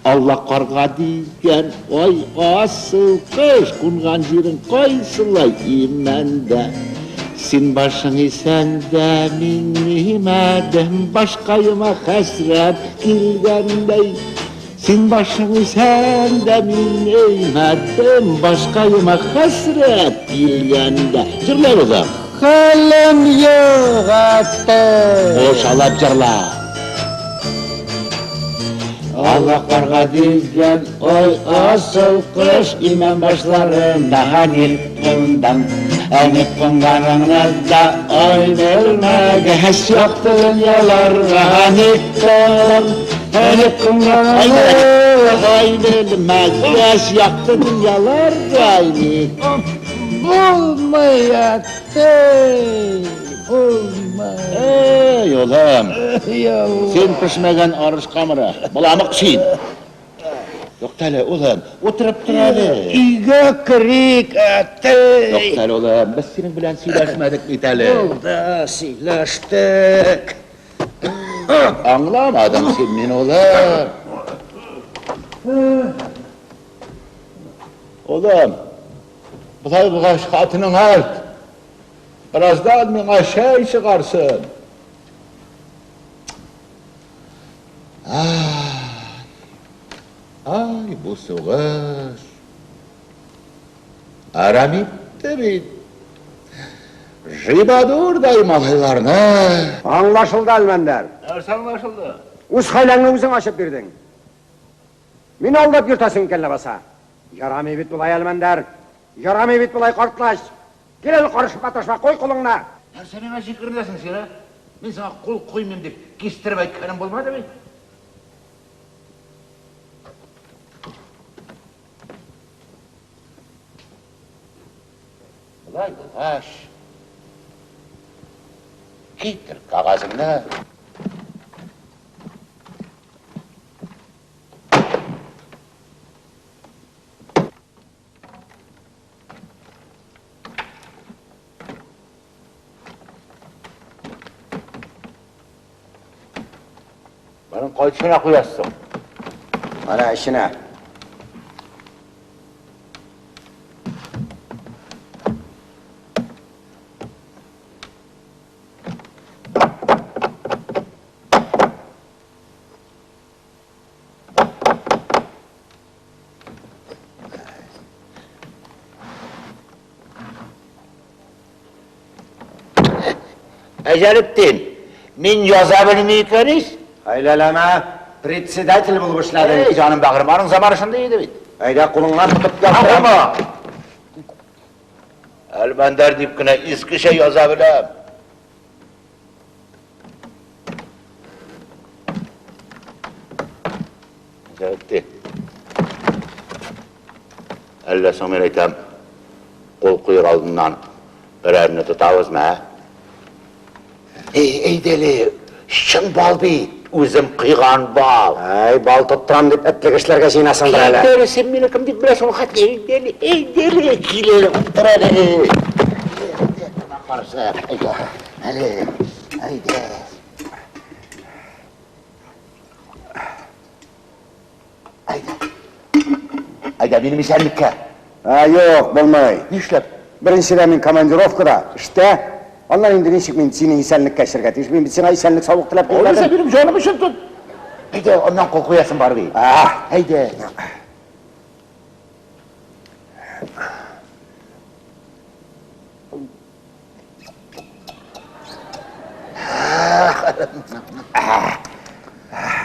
S2: Алла карга дигән, ой, асыл кош, кунган җирең кайсылай имәндә. Син башың исән дә, мин имәдем, башкаема хәсрәт килгәндәй. Син башың исән дә, мин имәдем, башкаема хәсрәт килгәндә. Җырлабыз ам.
S6: Хәлем юк, әти.
S2: Кушалап җырла.
S6: Ала карга дигән, ой, асыл кош, имән башларында ник кундаң? Ник кунганыңны да, ой, белмәгәч, якты дөньяларга ник кундаң? Ник кунганыңны,
S2: ой, белмәгәч, якты дөньяларга ник
S6: Булмый, әти, булмый.
S2: Эй, улым, син пешмәгән арыш камыры, боламык син. Туктале, улым, утырып тор әле.
S6: Өйгә керик, әти.
S2: Туктале, улым, без синең белән сөйләшмәдек бит әле.
S6: Булды, сөйләштек.
S2: Аңламадың син мине, улым. Улым, болай булгач, хатының әйт. Бераздан миңа чәй чыгарсын. Ай, ай, бу сугыш. Әрәм итте бит. Жибадурдай малайларны.
S9: Аңлашылды, Әлмәндәр.
S7: Нәрсә аңлашылды?
S9: Үз хәйләңне үзең ачып бирдең. Мине алдап йөртәсең икән ләбаса. Ярамый бит болай, Әлмәндәр. Ярамый бит болай, картлач. Кил әле, карышып маташма, куй кулыңны.
S7: Нәрсә миңа җикеренәсең син, ә? Мин сиңа кул куймыйм дип кистереп әйткәнем булмады бит. Шулай булгач, китер кәгазеңне. Моның кайсына куясың?
S9: Ана эченә.
S7: Әҗәлетдин, мин яза белми икән ич.
S9: Әйләләмә, председатель булып эшләдең.
S7: Эй, җаным бәгырем, аның заманы шундый иде бит.
S9: Әйдә, кулыңнан тотып яздырам.
S7: Әлмәндәр дип кенә искечә яза беләм. Әҗәлетдин. Әллә соң мин әйтәм, кул куер алдыннан берәрне тотабызмы, ә? Эй, әйдә әле, чын бал бит, үзем кыйган бал.
S9: Әй, бал тоттырам дип этлек эшләргә җыенасыңдыр әле.
S7: Әйдә әле, син мине кем дип беләсең ул хәтле? Әйдә әле, әйдә әле, кил әле, утыр әле. Әйдә, каршы, әйдә, әле, әйдә. Әйдә. Әйдә, минем исәнлеккә.
S9: Ә, юк, булмый.
S7: Нишләп?
S9: Беренчедән мин командировкада, эштә. Аннан инде ничек мин синең исәнлеккә эчәргә тиеш? Мин бит сиңа исәнлек саулык теләп
S7: Алайса
S9: килмәдем.
S7: минем җаным өчен тот. Әйдә, аннан кул куясың бар бит.
S9: А,
S7: Әйдә.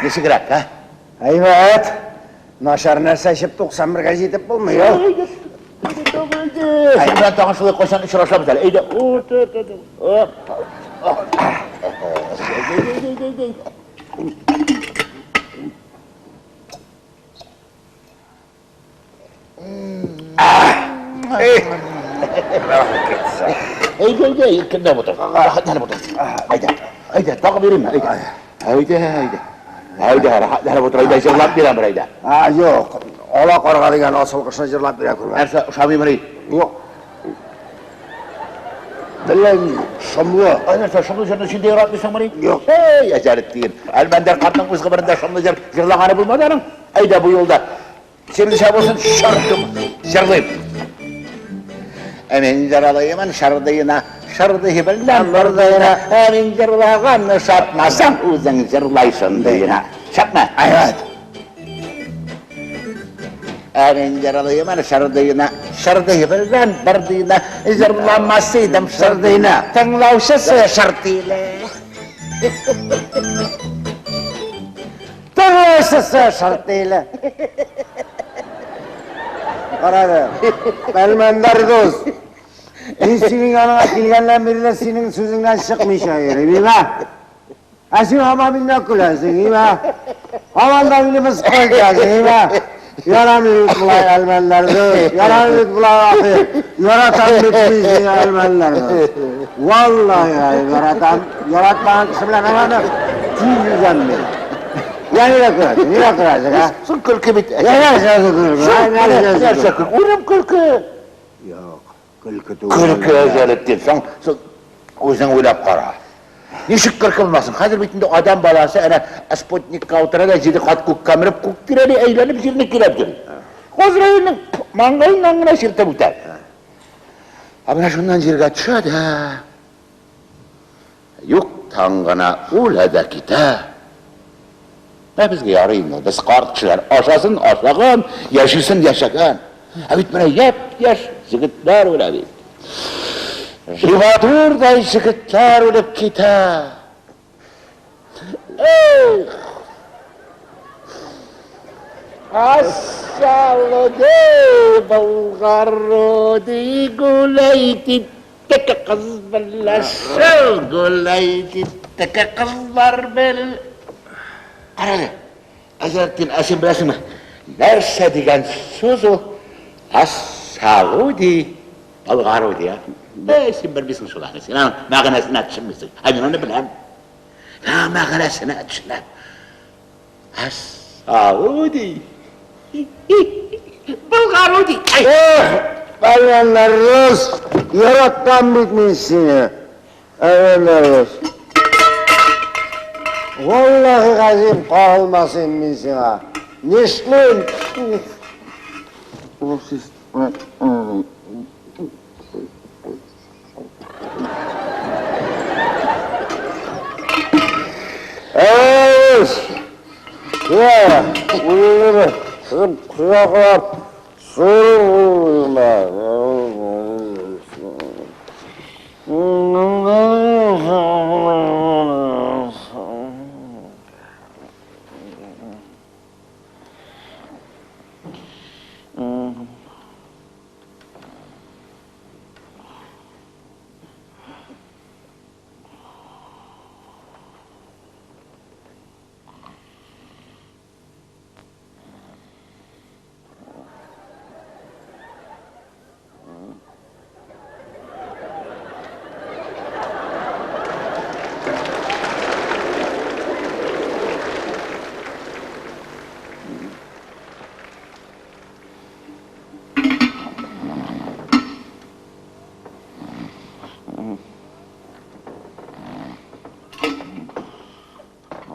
S7: Ничегрәк, ә?
S9: Әйбәт. Начар нәрсә эчеп 91-гә җитеп булмый ул.
S7: Син белән тагын шулай кайчан очрашабыз әле? Әйдә. Әйдә, әйдә, иркенләп утыр. Рәхәтләнеп утыр. Әйдә, әйдә, тагы бирим, әйдә. Әйдә, әйдә. Әйдә, рәхәтләнеп утыр, әйдә, җырлап бирәм бер, әйдә.
S9: А, юк. Ала карга дигән асыл кошны җырлап бирә күрмә.
S7: Нәрсә, ошамыймыни?
S9: Юк. Әллә ни, шомлы.
S7: Ай, нәрсә, шомлы җырны син дә яратмыйсыңмыни?
S9: Юк.
S7: Эй, Әҗәлетдин, Әлмәндәр картның үз гомерендә шомлы җыр җырлаганы булмады аның. Әйдә, бу юлда Синеңчә булсын, шырдым, җырлыйм. Ә мин җырлыймын шырдыйна, шырдый белән бырдыйна. Ә мин җырлаганны шатмасаң, үзең җырлайсың дыйна. Шатма?
S9: Әйбәт.
S7: Ә мин җырлыймын шырдыйна, шырдый белән бырдыйна. Җырламас идем шырдыйна, тыңлаучысы шырдыйлы.
S9: Тыңлаучысы шыртыйлы. Карады. Әлмәндәр дус. Мин синең яныңа килгәннән бирле синең сүзеңнән чыкмыйча йөрим, име? Ә син һаман миннән көләсең, име? Һаман да мине мыскыл итәсең, име? Ярамый бит болай, Әлмәндәр дус. Ярамый бит болай, ахир. Яратам бит мин сине, Әлмәндәр дус. Валлаһи, яратам. Яратмаган кеше белән һаман тиз үзәм мин. Я нигә көләсең, нигә көләсең, а?
S7: Соң көлке бит.
S9: Я нәрсә көлке, а? Нәрсә
S7: Нәрсә көлке? Үлем көлке.
S9: Юк, көлке түгел.
S7: Көлке Әҗәлетдин. Соң, соң үзең уйлап кара. Ничек көлке булмасын? Хәзер бит инде адәм баласы әнә спутникка утыра да җиде кат күккә менеп, күк тирәли әйләнеп җирне көйләп йөри. Газраилнең маңгаеннан гына чиртеп үтә. Ә менә шуннан җиргә төшә дә юктан гына үлә дә китә. Ә безгә ярый инде, без карт кешеләр, ашасын ашаган, яшисен яшәгән. Ә бит менә япь-яшь җегетләр үлә бит. Живодурдай җегетләр үлеп китә. Эх! Ассалуди, Болгаруди, гуляйте, тәкә кыз белән шул гуляйте, тәкә кызлар бел. Карале, Әҗәлетдин, ә син беләсеңме, нәрсә дигән сүз ул? Ассалуди. Болгар, а? Әй, син белмисең шул аны, син аның мәгънәсенә төшенмисең. Ә мин аны беләм. Мин мәгънәсенә төшенәм. Әс-Сауди. Болгаруди.
S6: Эх, Әлмәндәр дус, яраткан бит мин сине. Әлмәндәр дус. Валлаһи газим кагылмас идем мин сиңа. Нишлим? Әйш! Я, үзеңне сызып кочаклап, суырып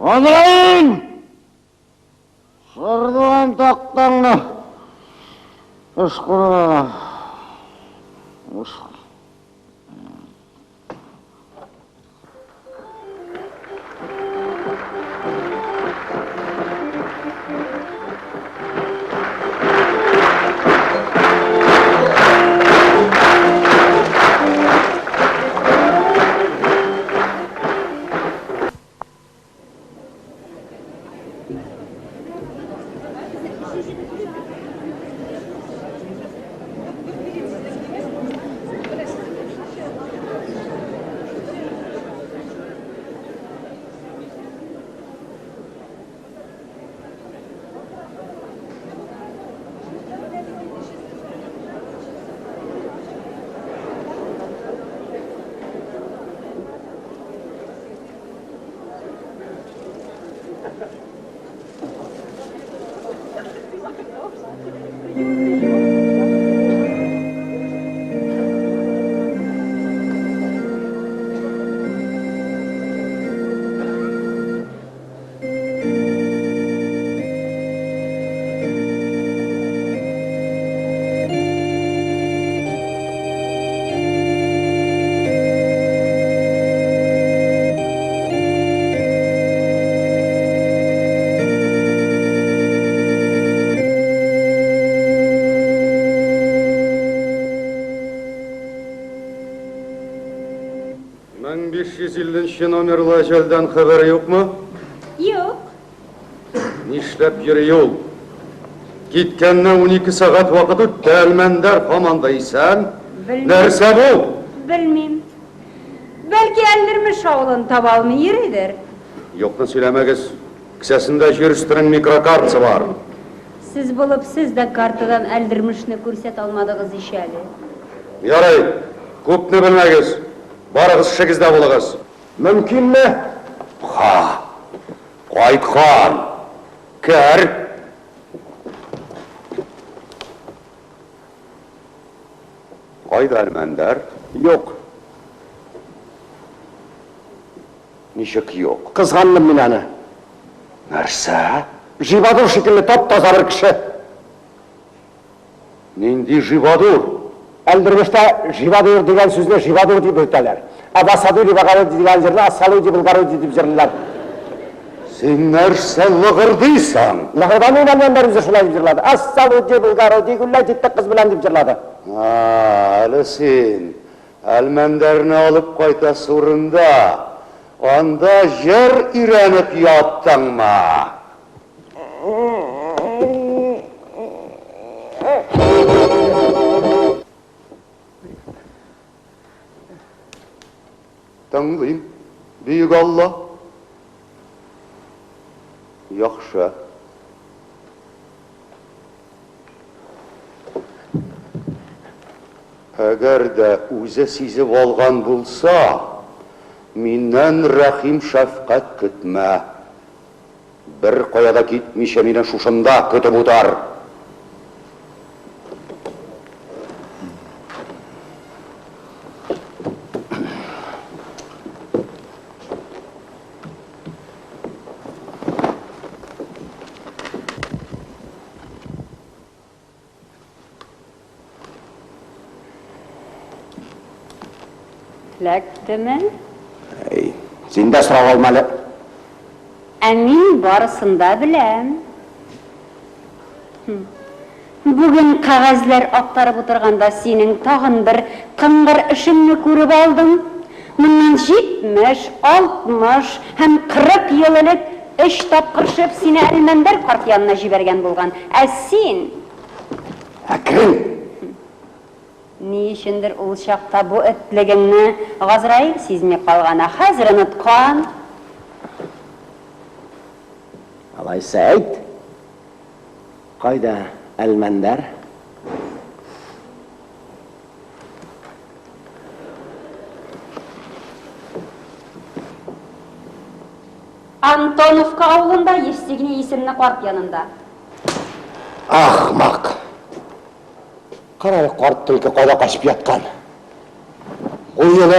S6: Газраил! Сырдыган тактаңны ышкырга.
S10: Мең 550 нче номерлы әҗәлдән хәбәр юкмы?
S5: Юк.
S10: Нишләп йөри ул? Киткәненә 12 сәгать вакыт үтте, Әлмәндәр һаман да исән.
S5: Белмим.
S10: Нәрсә бу?
S5: Белмим. Бәлки Әлдермеш авылын таба алмый йөридер.
S10: Юкны сөйләмәгез. Кесәсендә җир өстенең микрокартасы бар.
S5: Сез булып, сез дә картадан Әлдермешне күрсәтә алмадыгыз ич әле.
S10: Ярый, күпне белмәгез. Барыгыз эшегездә булыгыз.
S9: Мөмкинме?
S2: Ха! Кайткан! Кер! Кайда Әлмәндәр?
S9: Юк.
S2: Ничек юк?
S9: Кызгандым мин аны.
S2: Нәрсә?
S9: Живадур шикелле тап-таза бер кеше.
S10: Нинди Живадур?
S9: Әлдермештә Живадур дигән сүзне Живадур дип йөртәләр. Ә Васадури Багаруди дигән җырны Ассалуди Булгаруди дип җырлыйлар.
S10: Син нәрсә лыгырдыйсың?
S9: Лыгырдамыйм, Әлмәндәр үзе шулай дип җырлады. Ассалуди Булгаруди гулләй китте кыз белән дип җырлады.
S10: А, әле син Әлмәндәрне алып кайтасы урында анда җыр өйрәнеп яттыңмы? Тыңлыйм, бөек Алла. Яхшы. Әгәр дә үзе сизеп алган булса, миннән рәхим-шәфкать көтмә. Беркая да китмичә мине шушында көтеп утыр.
S5: Эләктеме?
S9: Әй, син дә сорап алма әле.
S5: Ә мин барысын да беләм. Бүген кәгазьләр актарып утырганда синең тагын бер кыңгыр эшеңне күреп алдым. Моннан 70, 60 һәм 40 ел элек өч тапкыр шеф сине Әлмәндәр карт янына җибәргән булган. Ә син.
S9: Әкрен!
S5: Ни өчендер ул чакта бу этлегеңне Газраил сизми калган, ә хәзер оныткан.
S9: Алайса әйт, Кайда Әлмәндәр?
S5: Антоновка авылында Евстигней исемле карт янында.
S9: Ахмак! Кара әле, карт төлке кайда качып яткан. Бу юлы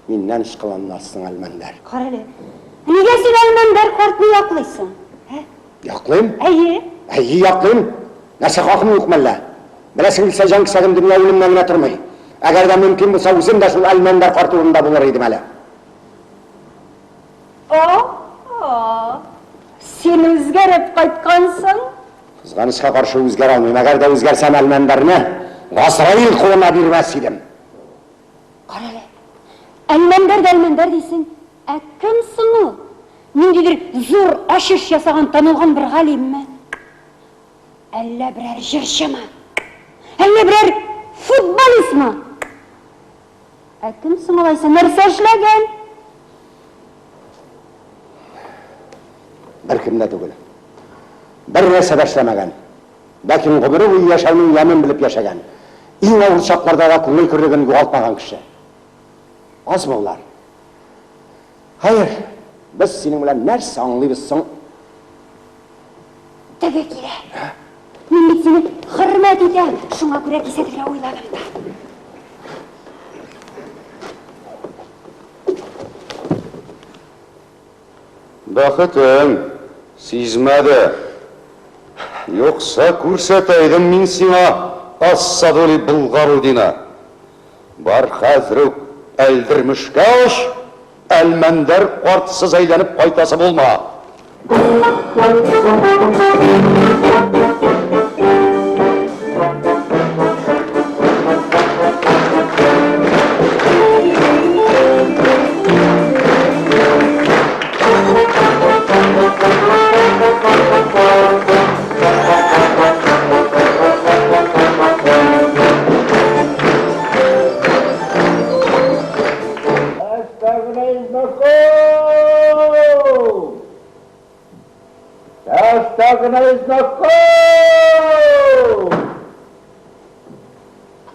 S9: миннән ышкыланмассың, Әлмәндәр.
S5: Кара әле, нигә син Әлмәндәр картны яклыйсың, ә?
S9: Яклыйм?
S5: Әйе.
S9: Әйе, яклыйм. Нәрсә, хакым юкмы әллә? Беләсең килсә, җан кисәгем дөнья үлемнән генә тормый. Әгәр дә мөмкин булса, үзем дә шул Әлмәндәр карт урынында булыр идем әле.
S5: О-о! Син үзгәреп кайткансың?
S9: Кызганычка каршы, үзгәрә алмыйм. Әгәр дә үзгәрсәм, Әлмәндәрне Газраил кулына бирмәс идем.
S5: Карале, Әлмәндәр дә Әлмәндәр дисең. Ә кем соң ул? Ниндидер зур ачыш ясаган танылган бер галимме? Әллә берәр җырчымы? Әллә берәр футболистмы? Ә кем соң алайса, нәрсә эшләгән?
S9: Беркем дә түгел. Бер нәрсә дә эшләмәгән. Ләкин гомере буе яшәүнең ямен белеп яшәгән. Иң авыр чакларда да күңел көрлеген югалтмаган кеше. Азмы болар? Хәер, без синең белән нәрсә аңлыйбыз соң?
S5: Теге килә. Мин бит сине хөрмәт итәм, шуңа күрә кисәтергә уйладым да.
S10: Бәхетең, сизмәде. Юкса күрсәтә идем мин сиңа Ассадули Болгарудины. Бар хәзер үк Әлдермешкә оч, Әлмәндәр картсыз әйләнеп кайтасы булма.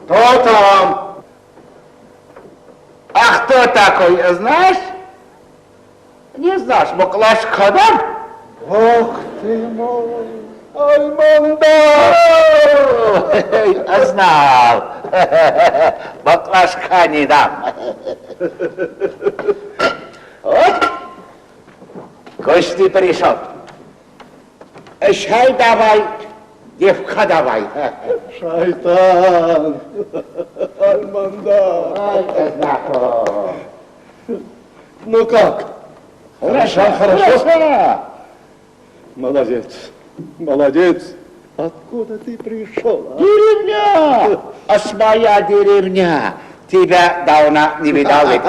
S7: Кто там? А кто такой, знаешь? Не знаешь, баклажка, да?
S10: Ох ты мой, Альмандар!
S7: Знал. Баклажка не дам. Вот. Гости пришел. Чай давай, девка давай.
S10: Шайтан! Альмандар! Ну как?
S7: Хорошо, хорошо.
S10: Молодец, молодец. Откуда ты пришел? А?
S7: Деревня! А своя деревня! Тебя давно не видал ведь.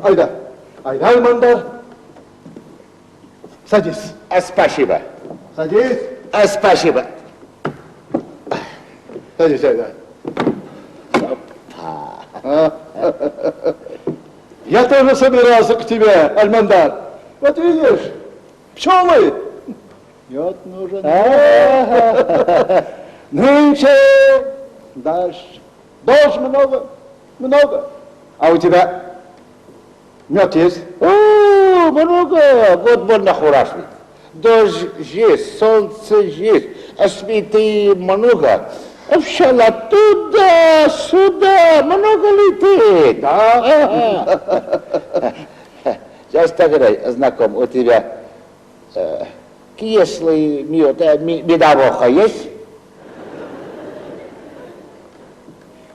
S10: Айда, айда, Альмандар. Садись.
S7: Спасибо.
S10: Садись.
S7: Спасибо.
S10: Садись, айда. Я тоже собирался к тебе, Альмандар. Вот видишь, пчелы. Мед нужен. Нынче дождь. Дождь много, много. А у тебя мед есть?
S7: О, много. Вот больно хороший. Дождь есть, солнце есть, а цветы много. А пчела туда-сюда много летит.
S10: Да?
S7: Сейчас так, знаком, у тебя кислый мед, медовуха есть?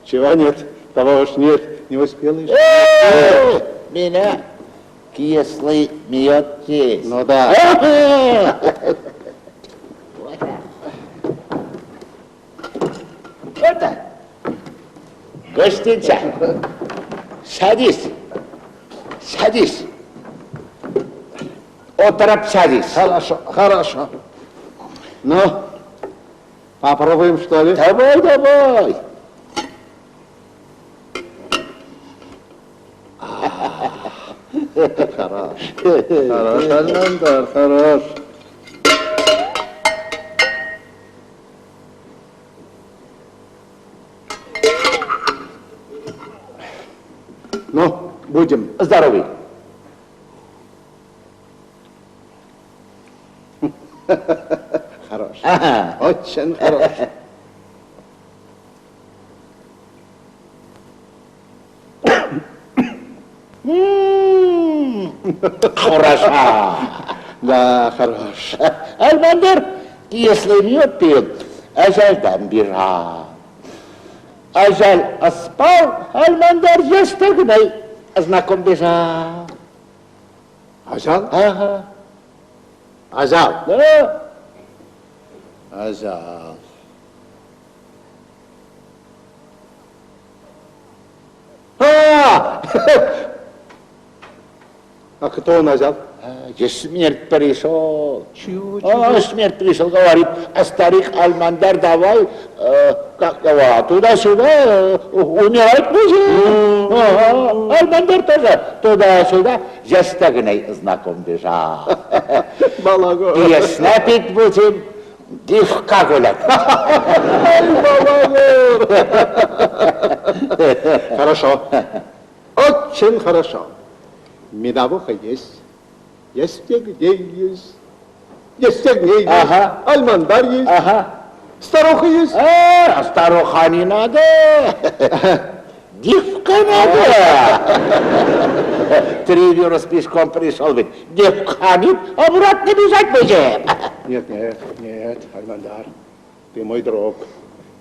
S10: Чего нет? Того уж нет, не успел еще.
S7: Меня кислый мед есть.
S10: Ну да.
S7: Это гостинца. Садись. Садись. Оторопь садись.
S10: Хорошо, хорошо. Ну, попробуем, что ли?
S7: Давай, давай.
S10: Хорош. Хорош, Альмандар, хорош. Ну, будем.
S7: Здоровый.
S10: Хорош.
S7: Ага.
S10: Очень хорош.
S7: Хороша.
S10: Да, хорош.
S7: Альмандар, если мед пил, әҗәлдән бежал. Әҗәл спал, Альмандар ястыгынай знаком бежал.
S10: Ажал?
S7: Ага.
S10: Ажал.
S7: Да.
S10: Ажал. А! А кто он ажал?
S7: А, смерть пришел.
S10: Чего,
S7: А, смерть пришел, говорит, а старик Альмандар, давай, как его, туда-сюда, умирать будем. Ага, Альмандар тоже туда-сюда, ястыгынай знаком бежал.
S10: Балагор.
S7: Песня петь будем, девка гулять.
S10: Балагор. Хорошо. Очень хорошо. Медовуха есть. Есть где есть. Есть где есть.
S7: Ага.
S10: Альмандар есть.
S7: Ага.
S10: Старуха есть.
S7: А, старуха не надо. Девка надо. 3 версты пешком пришел ведь. Девка нет, обратно бежать будем.
S10: Нет, нет, нет, Альмандар, ты мой друг,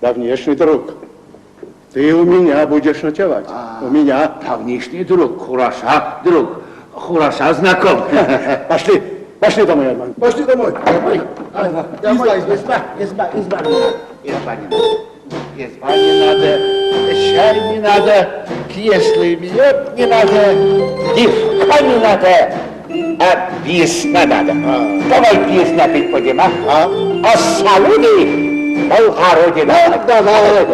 S10: давнешний друг. Ты у меня будешь ночевать, у меня.
S7: Давнишний друг, хороша друг, хороша знаком.
S10: Пошли, пошли домой, Альман, пошли домой.
S7: Домой,
S10: Изба, изба.
S7: изба, изба, изба не надо, изба не надо. Изба не надо, чай не надо, кислый мед не надо, девка не надо, а песня надо. Давай песня петь будем, а?
S10: А?
S7: А салуны Болгородина.
S10: Давай.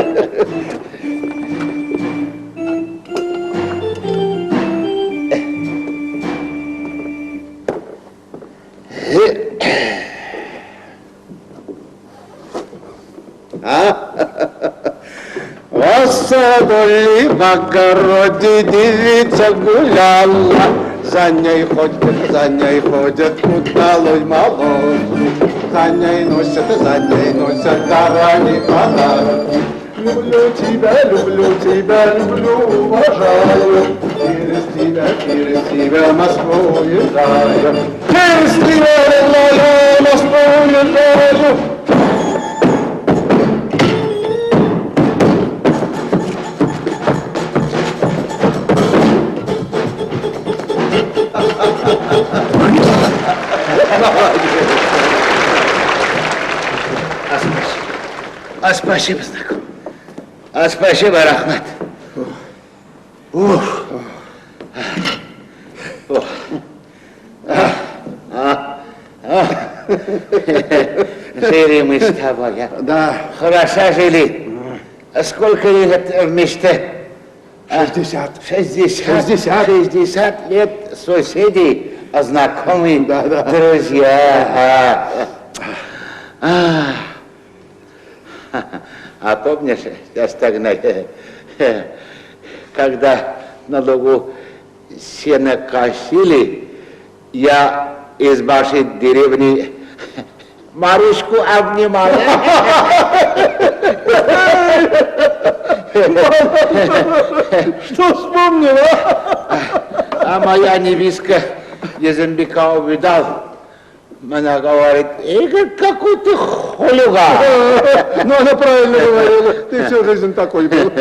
S10: В саду ли в огороде девица гуляла, за ней ходят удалой молодцы, за ней носят дарами подарки. Люблю тебя, люблю, уважаю, через тебя Москву уезжаю, через тебя, родная, Москву уезжаю.
S7: А спасибо, знаком. А спасибо, Рахмат. Уф. Жили мы с тобой, а?
S10: Да.
S7: Хорошо жили. А сколько лет вместе?
S10: 60.
S7: 60.
S10: 60.
S7: 60 лет соседей, знакомые,
S10: Да, да.
S7: друзья. А помнишь, Ястагнай, когда на лугу сено косили, я из вашей деревни Марушку обнимал.
S10: Что вспомнил, а?
S7: А моя невестка Езембека увидал. Она говорит, Игорь, какой ты хулиган.
S10: Ну, она правильно говорила, ты всю жизнь такой был.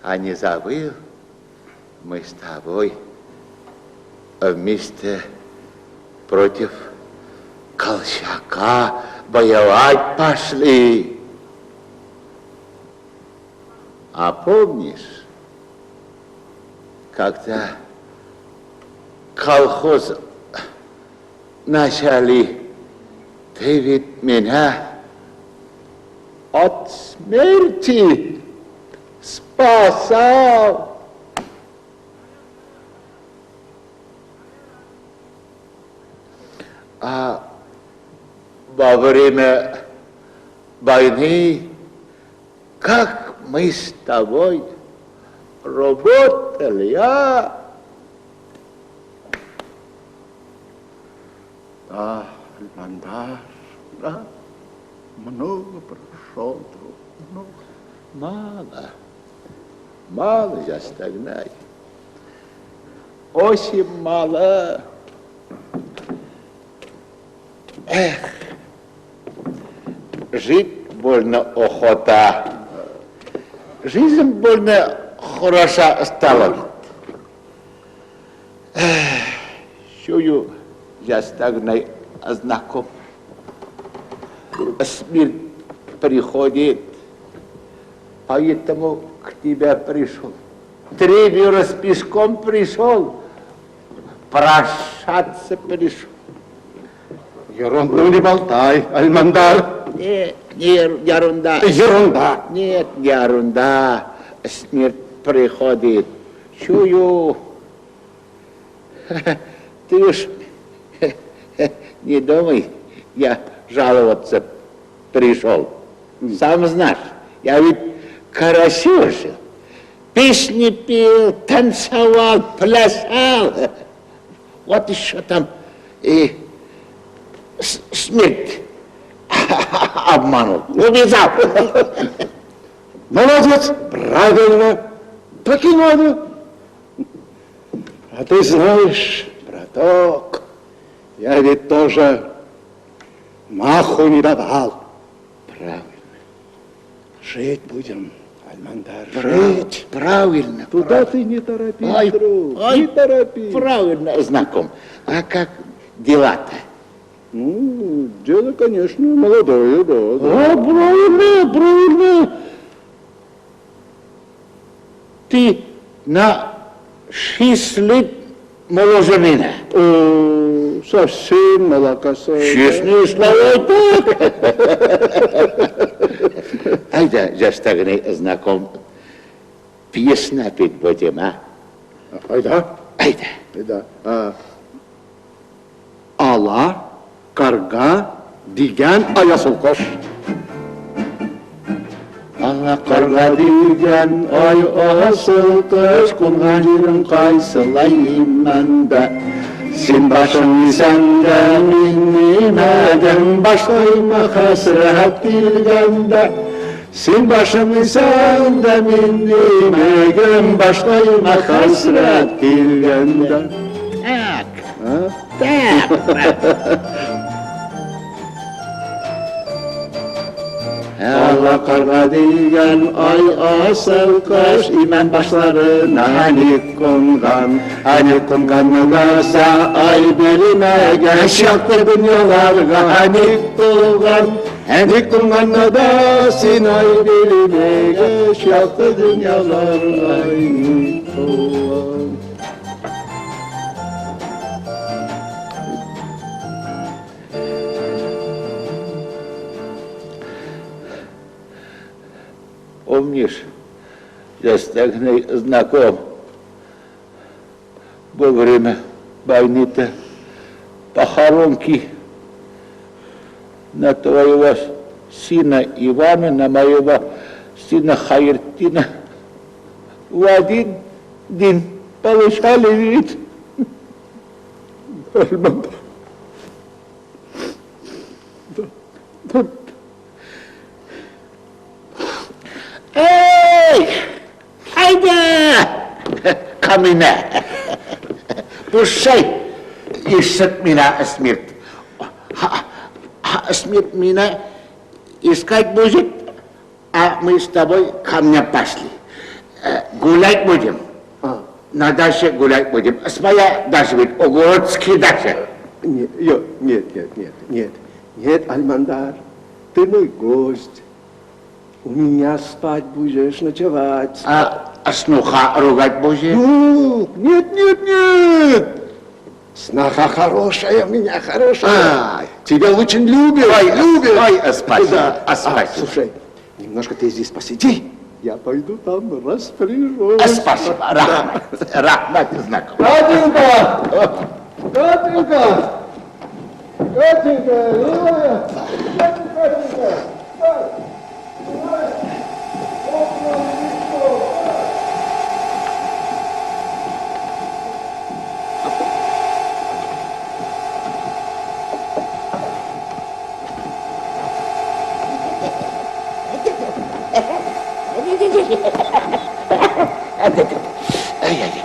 S7: А не забыл, мы с тобой вместе против Колчака воевать пошли. А помнишь, когда колхоз начали, ты ведь меня от смерти спасал. А во время войны, как мы с тобой работали, а?
S10: Да, Альмандар, да, много прошел, друг, много.
S7: Мало, мало я стогнай. Очень мало. Эх, жить больно охота. Жизнь больно хороша стала. Эх, чую, я стогнай знаком. Смерть приходит, поэтому к тебе пришел. Три с пешком пришел, прощаться пришел.
S10: Ерунду не болтай, Альмандар.
S7: Нет, не ерунда.
S10: Ерунда.
S7: Нет, не ерунда. Смерть приходит. Чую. Ты уж не думай, я жаловаться пришел. Сам знаешь, я ведь красиво жил. Песни пел, танцевал, плясал. Вот еще там и смерть обманул, увязал.
S10: Молодец, правильно, так и надо. А ты знаешь, браток, я ведь тоже маху не давал.
S7: Правильно.
S10: Жить будем, Альмандар, жить.
S7: Правильно.
S10: Туда ты не торопись,
S7: Ай,
S10: друг,
S7: ай,
S10: не торопись.
S7: Правильно, знаком. А как дела-то?
S10: Ну, дело, конечно, молодое, да. да.
S7: О, правильно, правильно. Ты на 6 лет моложе меня.
S10: О, совсем молокосос.
S7: Честные слова, так. Айда, жастагны знаком. Пьесна петь будем, а?
S10: Айда.
S7: Айда.
S10: Айда. А. Ала, карга, дигән аясыл кош.
S7: Ала
S10: Карга дигән ай асыл кош, кунган җирең кайсылай имәндә. Син башың исәндә, мин нимәдән башлыйм хәсрәт килгәндә. Син башың исәндә, мин нимәгән башлыйм хәсрәт килгәндә.
S7: Так,
S10: А?
S7: так.
S10: Ала карга дигән ай асыл кош имән башларына ник кунган, ник кунган да ай белмәгән, якты дөньяларга ник тулган, ник кунган да син ай белмәгән, якты дөньяларга ник тулган.
S7: Помнишь, я с Тагной знаком. Во время войны-то похоронки На твоего сына Ивана, на моего сына Хайртина в один день получали вид.
S11: Әлмәндәр.
S7: Эй, әйдә, камина. Пушай, ищет меня смерть. Смерть меня искать будет, а мы с тобой ко мне пошли. Гулять будем. На даче гулять будем. Своя дача будет, огородский дача.
S11: Нет, нет, нет, нет, нет, нет, Альмандар, ты мой гость. У меня спать будешь, ночевать.
S7: А снуха ругать будешь?
S11: Ну, нет, нет, нет. Сноха хорошая у меня, хорошая.
S7: А.
S11: Тебя очень любит,
S7: Ой,
S11: любит.
S7: ой, спасибо,
S11: Да.
S7: а, спасибо.
S11: Слушай, немножко ты здесь посиди, я пойду там распоряжусь.
S7: Спасибо, рахмат, рахмат, знаком.
S11: Катенька! Катенька! Катенька, милая! Катенька!
S7: Ай-яй-яй.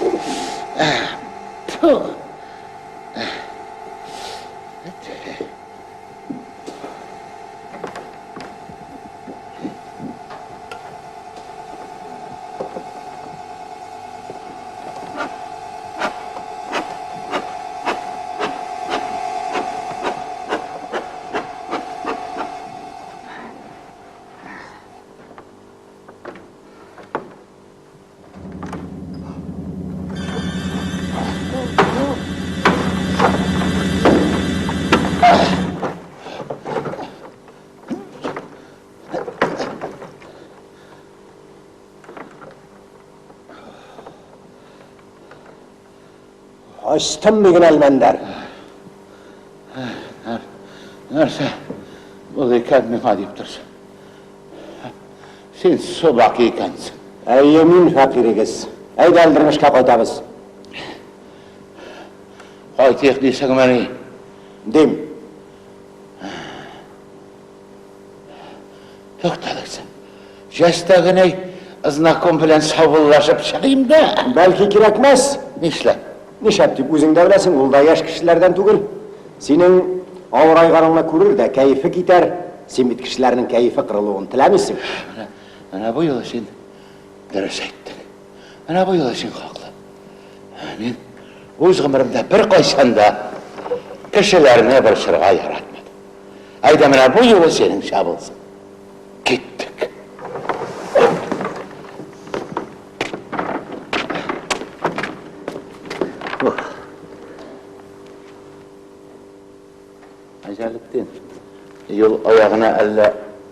S9: Ачтым бүген, Әлмәндәр.
S7: Нәрсә булды икән миңа дип торсың. Син собака икәнсең.
S9: Әйе, мин фәкыйрегез. Әйдә, Әлдермешкә кайтабыз.
S7: Кайтыйк дисеңмени?
S9: Дим.
S7: Тукталыгыз. Җәстәгенәй знаком белән саубуллашып чыгыйм да.
S9: Бәлки кирәкмәс.
S7: Нишләп?
S9: Нишләп дип, үзең дә беләсең, ул да яшь кешеләрдән түгел. Синең авырайганыңны күрер дә, кәефе китәр. Син бит кешеләрнең кәефе кырылуын теләмисең.
S7: Менә, менә бу юлы син дөрес әйттең. Менә бу юлы син хаклы. Мин үз гомеремдә беркайчан да кешеләрне борчырга яратмадым. Әйдә, менә бу юлы синеңчә булсын. Киттек. Әҗәлетдин, юл аягына әллә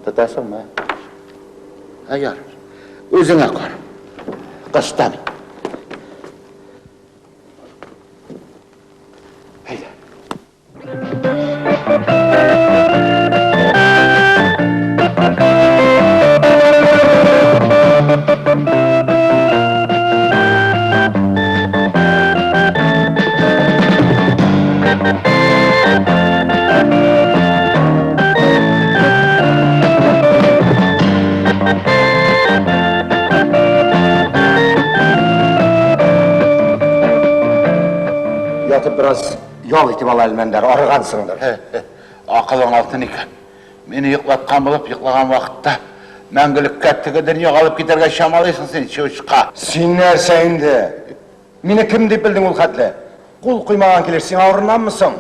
S7: тотасыңмы? Ә ярар. Үзеңә кара. Кыстамый. Әйдә.
S9: Ятып бераз ял итеп ал, Әлмәндәр, арыгансыңдыр.
S7: Акылың алтын икән. Мине йоклаткан булып, йоклаган вакытта мәңгелеккә теге дөньяга алып китәргә чамалыйсың син, чучка.
S9: Син нәрсә инде? Мине кем дип белдең ул хәтле? Кул куймаган килеш сиңа орынаммы соң?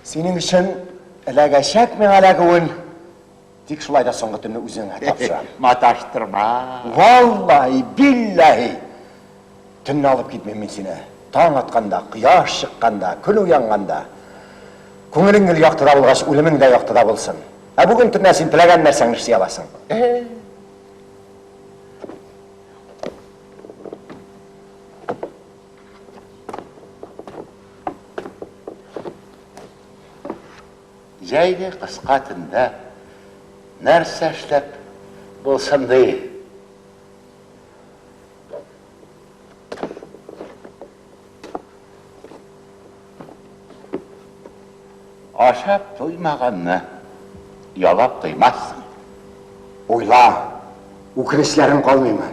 S9: Синең өчен эләгәчәк миңа эләгүен. Тик шулай да соңгы төнне үзеңә тапшырам.
S7: Маташтырма.
S9: Валлаһи, билләһи. Төнне алып китмим мин сине. Таң атканда, кояш чыкканда, көн уянганда. Күңелең гел яктыда булгач, үлемең дә яктыда булсын. Ә бүген төнлә син теләгән нәрсәңне эшли аласың.
S7: Җәйге кыска төндә нәрсә эшләп булсын ди? Ашап туймаганны ялап туймассың.
S9: Уйла, үкенечләрең калмыймы?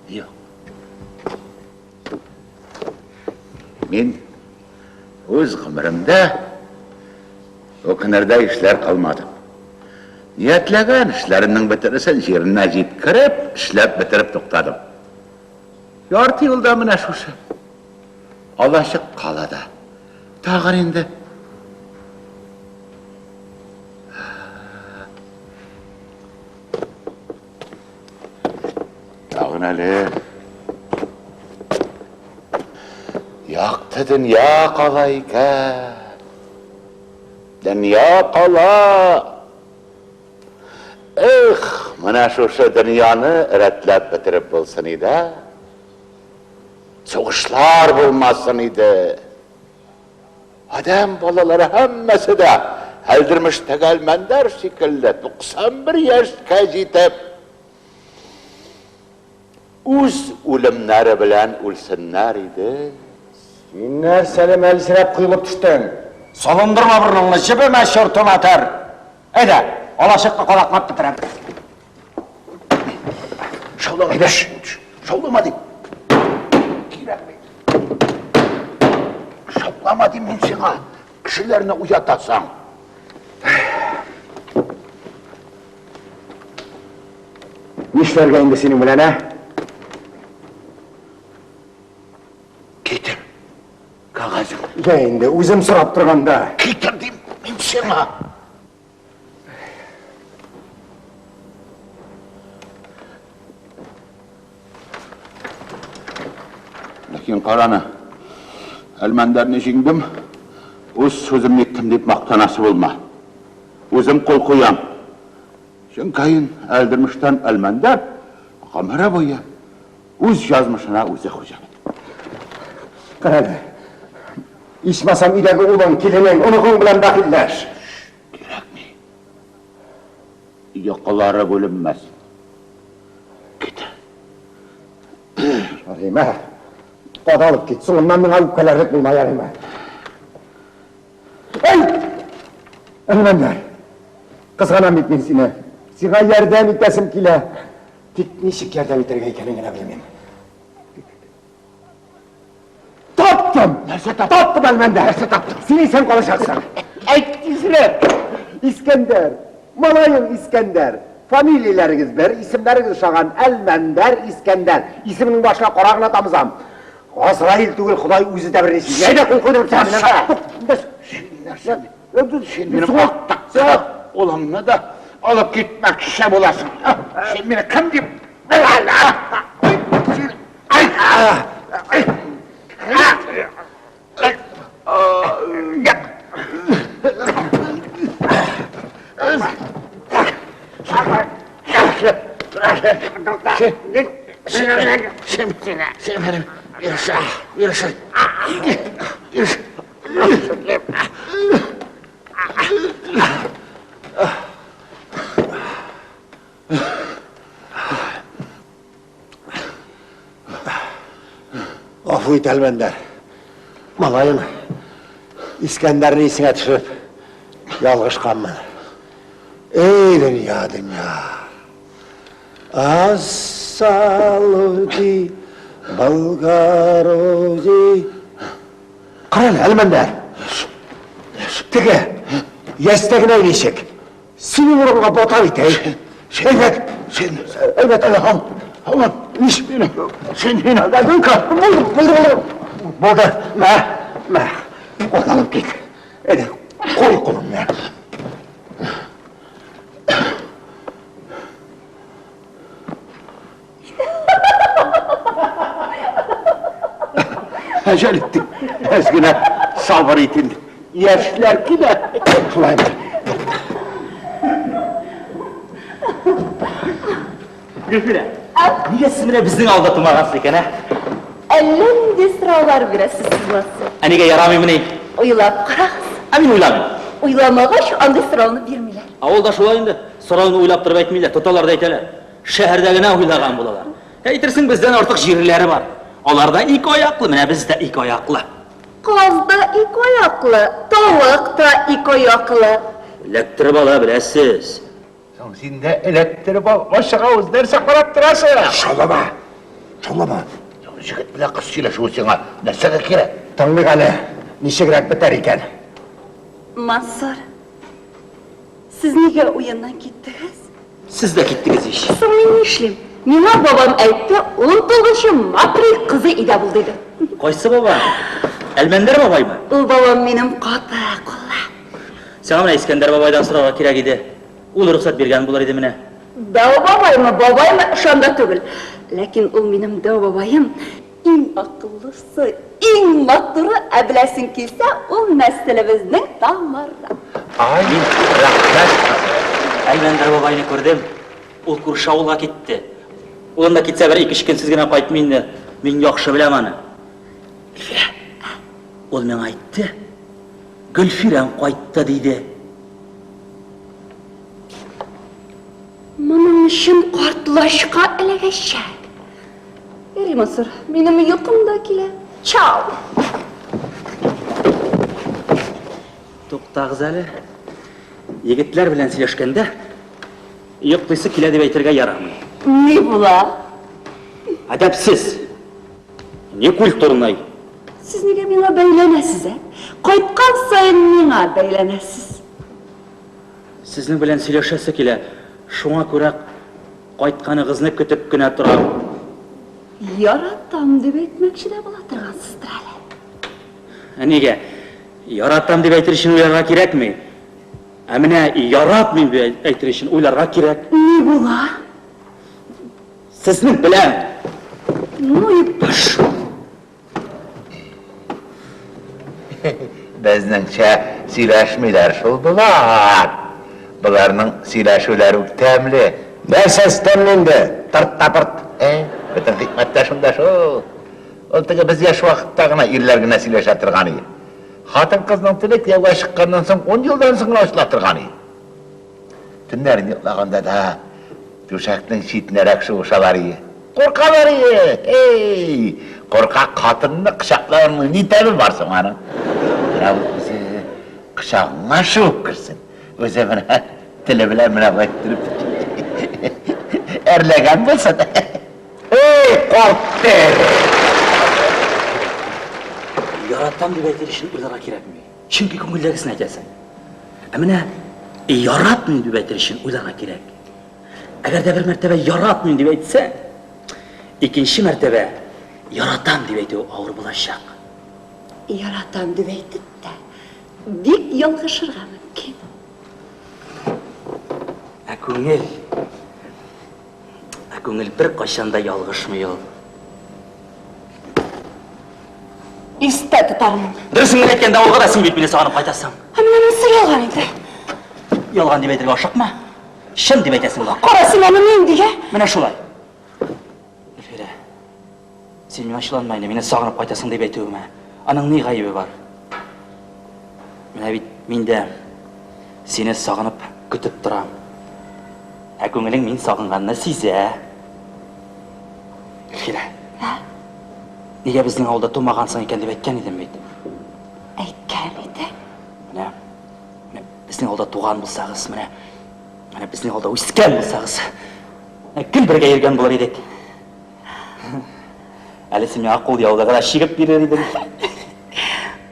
S7: Юк. Мин үз гомеремдә үкенердәй эшләр кылмадым. Ниятләгән эшләремнең бөтенесен җиренә җиткереп, эшләп бетереп туктадым. Ярты юлда менә шушы алачык кала да. Тагын инде Тагын әле якты дөнья кала икән. Дөнья кала. Эх, менә шушы дөньяны рәтләп бетереп булсын иде. Сугышлар булмасын иде. Адәм балалары һәммәсе дә Әлдермештәге Әлмәндәр шикелле 91 яшькә җитеп, үз үлемнәре белән үлсеннәр иде.
S9: Син нәрсәле мәлҗерәп коелып төштең? Салындырма борыныңны, җебемә, чорты матәр! Әйдә, алачыкны кадаклап бетерәбез.
S7: Шаулама, әйдә, шаулама дим. Кирәкми. Шаулама дим мин сиңа. Кешеләрне уятасың.
S9: Нишләргә инде синең белән, ә?
S7: Китер кәгазеңне.
S9: Йә инде, үзем сорап торганда.
S7: Китер дим мин сиңа. Ләкин караны, Әлмәндәрне җиңдем, үз сүземне иттем дип мактанасы булма. Үзем кул куям. Чөнкәен Әлдермештән Әлмәндәр гомере буе үз язмышына үзе хуҗа бит.
S9: Кара әле, ичмасам өйдәге улың, киленең, оныгың белән бәхилләш.
S7: Кирәкми. Йокылары бүленмәс. Кит.
S9: Ярыймы? Кадалып кит. Соңыннан миңа үпкәләрлек булма, ярыймы? Әй! Әлмәндәр! Кызганам бит мин сине. Сиңа ярдәм итәсем килә. Тик ничек ярдәм итәргә икәнен генә белмим. Таптым!
S7: Нәрсә таптың?
S9: Таптым, Әлмәндәр!
S7: Нәрсә таптың?
S9: Син исән калачаксың.
S7: Әйт тизрәк!
S9: Искәндәр! Малаең Искәндәр! Фамилияләрегез бер, исемнәрегез ошаган. Әлмәндәр, Искәндәр. Исемеңнең башына кара гына тамызам. Газраил түгел, Ходай үзе дә берни сизми. Әйдә, кул куйдырып
S7: Нәрсә? Син нәрсә? Син минем актыккы улымны да алып китмәкче буласың. Син мине кем дип
S9: Гафу ит, Әлмәндәр. Малаең Искәндәрне исеңә төшереп ялгышканмын. Эй, дөнья, дөнья. Ассалути, Болгаруди. Кара әле, Әлмәндәр. Теге, ястәгенә ничек? Синең урынга бата бит, әй. Әйбәт.
S7: Син,
S9: әйбәт.
S7: Һам, һаман, ничек мине? Син мине.
S9: Булды, булды, булды. Булды. Мә, мә. Кузгалып кит. Әйдә, куй кулыңны.
S7: Әҗәл иттең. Әз генә сабыр ит инде. Яшьләр килә.
S9: Шулай бит.
S12: Гөлфирә, нигә сез менә безнең авылда тумагансыз икән, ә?
S13: Әллә нинди сораулар бирәсез сез, Васил.
S12: Ә нигә ярамыймыни?
S13: Уйлап карагыз.
S12: Ә мин уйламыйм.
S5: Уйламагач, андый сорауны бирмиләр.
S12: Авылда шулай инде, сорауны уйлап торып әйтмиләр, тоталар да әйтәләр. Шәһәрдә генә уйлаган булалар. Әйтерсең, бездән артык җирләре бар. Алар да ике аяклы, менә без дә ике аяклы.
S5: Каз да ике аяклы, тавык та ике аяклы.
S12: Эләктереп ала беләсез.
S7: Соң син дә эләктереп ал, ачык авыз, нәрсә карап торасың?
S2: Шаулама! Шаулама!
S7: Җегет белән кыз сөйләшүе сиңа нәрсәгә кирәк?
S9: Тыңлыйк әле, ничегрәк бетәр икән?
S5: Мансур, сез нигә уеннан киттегез?
S12: Сез дә киттегез ич.
S5: Соң мин нишлим? Миңа бабам әйтте, унтугызынчы Матри кызы өйдә бул, диде.
S12: Кайсы баба? Әлмәндәр бабаймы?
S5: Ул бабам минем каты куллы.
S12: Сиңа менә Искәндәр бабайдан сорарга кирәк иде. Ул рөхсәт биргән булыр иде менә.
S5: Дәү бабаймы, бабаймы, ышанда түгел. Ләкин ул минем дәү бабаем, иң акыллысы, иң матуры, ә беләсең килсә, ул нәселебезнең тамыры.
S7: Ай, рәхмәт, кызым.
S12: Әлмәндәр бабайны күрдем. Ул күрше авылга китте. Ул анда китсә, бер ике-өч көнсез генә кайтмый инде. Мин яхшы беләм аны. Гөлфирә, ул миңа әйтте, Гөлфирәң кайтты, диде.
S5: Моның өчен картлачка эләгәчәк. Ярый, Мансур, минем йокым да килә. Чао!
S12: Туктагыз әле. Егетләр белән сөйләшкәндә, йоклыйсы килә дип әйтергә ярамый.
S5: Ни була?
S12: Әдәпсез! Некультурный!
S5: Сез нигә миңа бәйләнәсез, ә? Кайткан саен миңа бәйләнәсез.
S12: Сезнең белән сөйләшәсе килә, шуңа күрә кайтканыгызны көтеп кенә торам.
S5: Яратам дип әйтмәкче дә була торгансыздыр әле.
S12: Ә нигә? Яратам дип әйтер өчен уйларга кирәкми. Ә менә яратмыйм дип әйтер өчен уйларга кирәк.
S5: Ни була?
S12: Сезнең белән!
S5: Ну и пошел!
S7: Безнеңчә сөйләшмиләр шул болар. Боларның сөйләшүләре үк тәмле.
S9: Нәрсәсе тәмле инде? Тырт та пырт.
S7: Ә, бөтен хикмәт тә шунда шул. Ул теге без яшь вакытта гына ирләр генә сөйләшә торган иде. Хатын-кызның теле кияүгә чыкканнан соң ун елдан соң гына ачыла торган иде. Төннәрен йоклаганда да түшәкнең читенәрәк шуышалар ие. Куркалар ие! Эй! Куркак хатынны кочаклауның ни тәме бар соң аның? Менә ул үзе кочагыңа шуып керсен. Үзе менә теле белән менә болай иттереп әрләгән булсын.
S9: Эй, карт тәре!
S12: Яратам дип әйтер өчен уйларга кирәкми. Чөнки күңелдәгесен әйтәсең. Ә менә яратмыйм дип әйтер өчен уйларга кирәк. Әгәр дә бер мәртәбә яратмыйм дип әйтсәң, икенче мәртәбә яратам дип әйтү авыр булачак.
S5: Яратам дип әйтеп тә бик ялгышырга мөмкин.
S12: Ә күңел, ә күңел беркайчан да ялгышмый ул.
S5: Истә тотармын.
S12: Дөресен генә әйткәндә, авылга да син бит мине сагынып кайтасың.
S5: Ә менә монысы ялган инде.
S12: Ялган дип әйтергә ашыкма. Чын дип әйтәсең бар.
S5: Кара син аны нинди, ә?
S12: Менә шулай. Гөлфирә, син миңа ачуланма инде, мине сагынып кайтасың дип әйтүемә. Аның ни гаебе бар? Менә бит мин дә сине сагынып көтеп торам. Ә күңелең мин сагынганны сизә. Гөлфирә.
S5: Ә?
S12: Нигә безнең авылда тумагансың икән дип әйткән идем бит.
S5: Әйткән идең.
S12: Менә, менә безнең авылда туган булсагыз, менә, менә безнең авылда үскән булсагыз, менә гел бергә йөргән булыр идек. Әле син миңа кул яулыгы да чигеп бирер идең.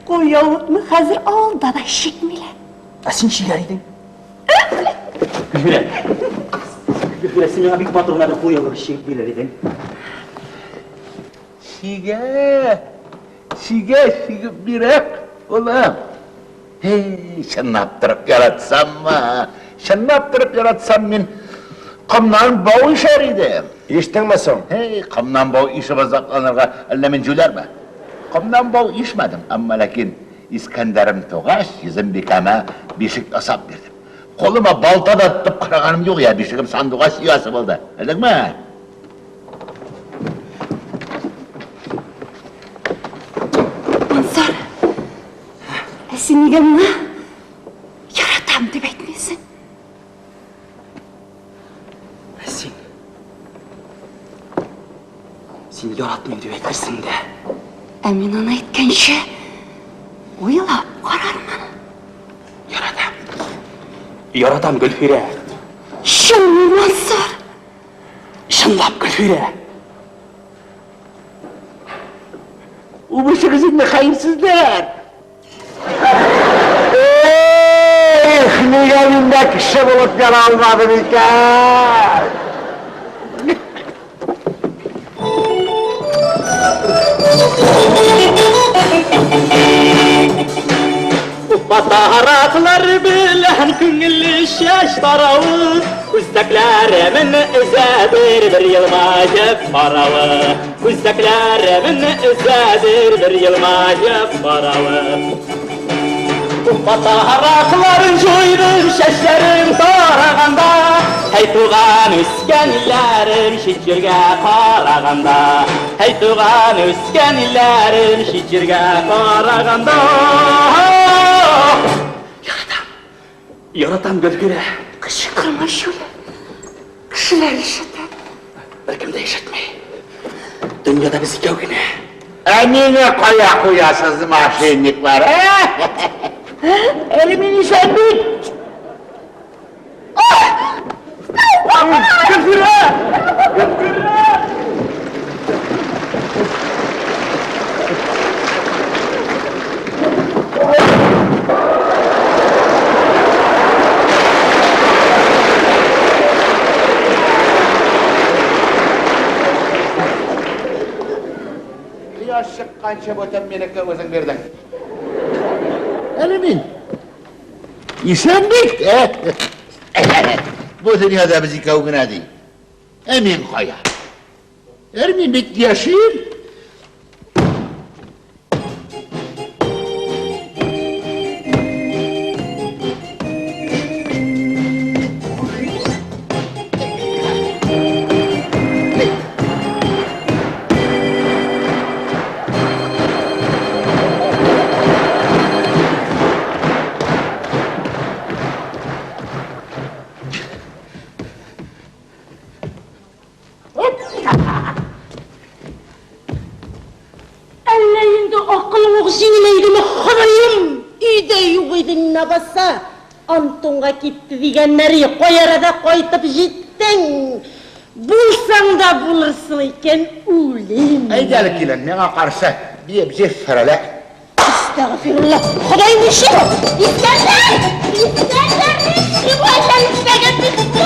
S5: Кул яулыкны хәзер авылда да чикмиләр.
S12: Ә син чигәр идең. Гөлфирә. Гөлфирә, син миңа бик матур гына бер кул яулыгы чигеп бирер идең.
S7: Чигә, чигә, чигеп бирәк, улым. Һей, чынлап торып яратсаммы? Чынлап торып яратсам, мин комнан бау ишәр идем.
S9: Иштеңме соң?
S7: Һей, комнан бау ишеп азапланырга әллә мин җүләрме? Комнан бау ишмәдем, әмма ләкин Искәндәрем тугач, Йөзембикәмә бишек ясап бирдем. Кулыма балта да тотып караганым юк я, бишегем сандугач оясы булды. Белдеңме?
S5: Ансар, ә син нигә миңа дип әйтмисең?
S12: Ә син? Син яратмыйм дип әйтерсең дә.
S5: Ә мин аны әйткәнче уйлап карармын.
S12: Яратам. Яратам, Гөлфирә.
S5: Чынмы, Мансур?
S12: Чынлап, Гөлфирә.
S7: Үбешегез инде, хәерсезләр! Эх, нигә мин дә кеше булып яралмадым икән?
S12: Батараклар белән күңелле чәч таравы, Күзәкләремен өзәдер бер елмаеп каравы. Күзәкләремен өзәдер бер елмаеп каравы. Батаракларын җуйдым, чәчләрем тараганда, Һәй туган үскән илләрем чит җиргә караганда. Һәй туган үскән илләрем чит җиргә караганда. Яратам, яратам Гөлфирә.
S5: Кычкырма, җүләр. Кешеләр ишетә.
S12: Беркем дә ишетми. Дөньяда без икәү генә.
S7: Ә мине кая куясыз, мошенниклар, ә? Әле мин исән бит.
S12: Гөлфирә! Гөлфирә!
S7: Кояш чыкканчы бүтән минеке үзең бирдең. Әле мин исән бит, ә? Бу дөньяда без икәү генә ди. Ә мин кая? Әле мин бит яшим.
S8: Әллә инде акылың ук җиңеләйдеме, Ходаем! Өйдә юк идең ләбаса! Антонга китте дигәннәре, кай арада кайтып җиттең? Булсаң да булырсың икән, үлим!
S7: Әйдә әле, килен, миңа каршы биеп җиффер әле.
S8: Әстәгъфирулла! Ходай ничек? Искәндәр! Искәндәр, ничек бу әллә нишләгән бит бу?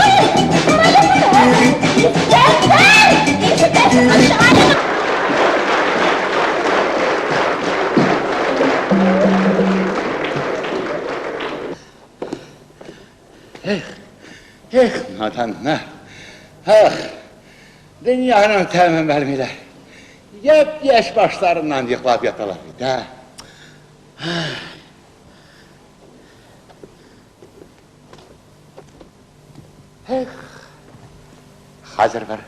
S8: Искәндәр! Ишетәсеңме, чыгар!
S7: Эх, эх, наданнар. Ах, дөньяның тәмен белмиләр. Япь-яшь башларыннан йоклап яталар бит, ә. Эх, хәзер бер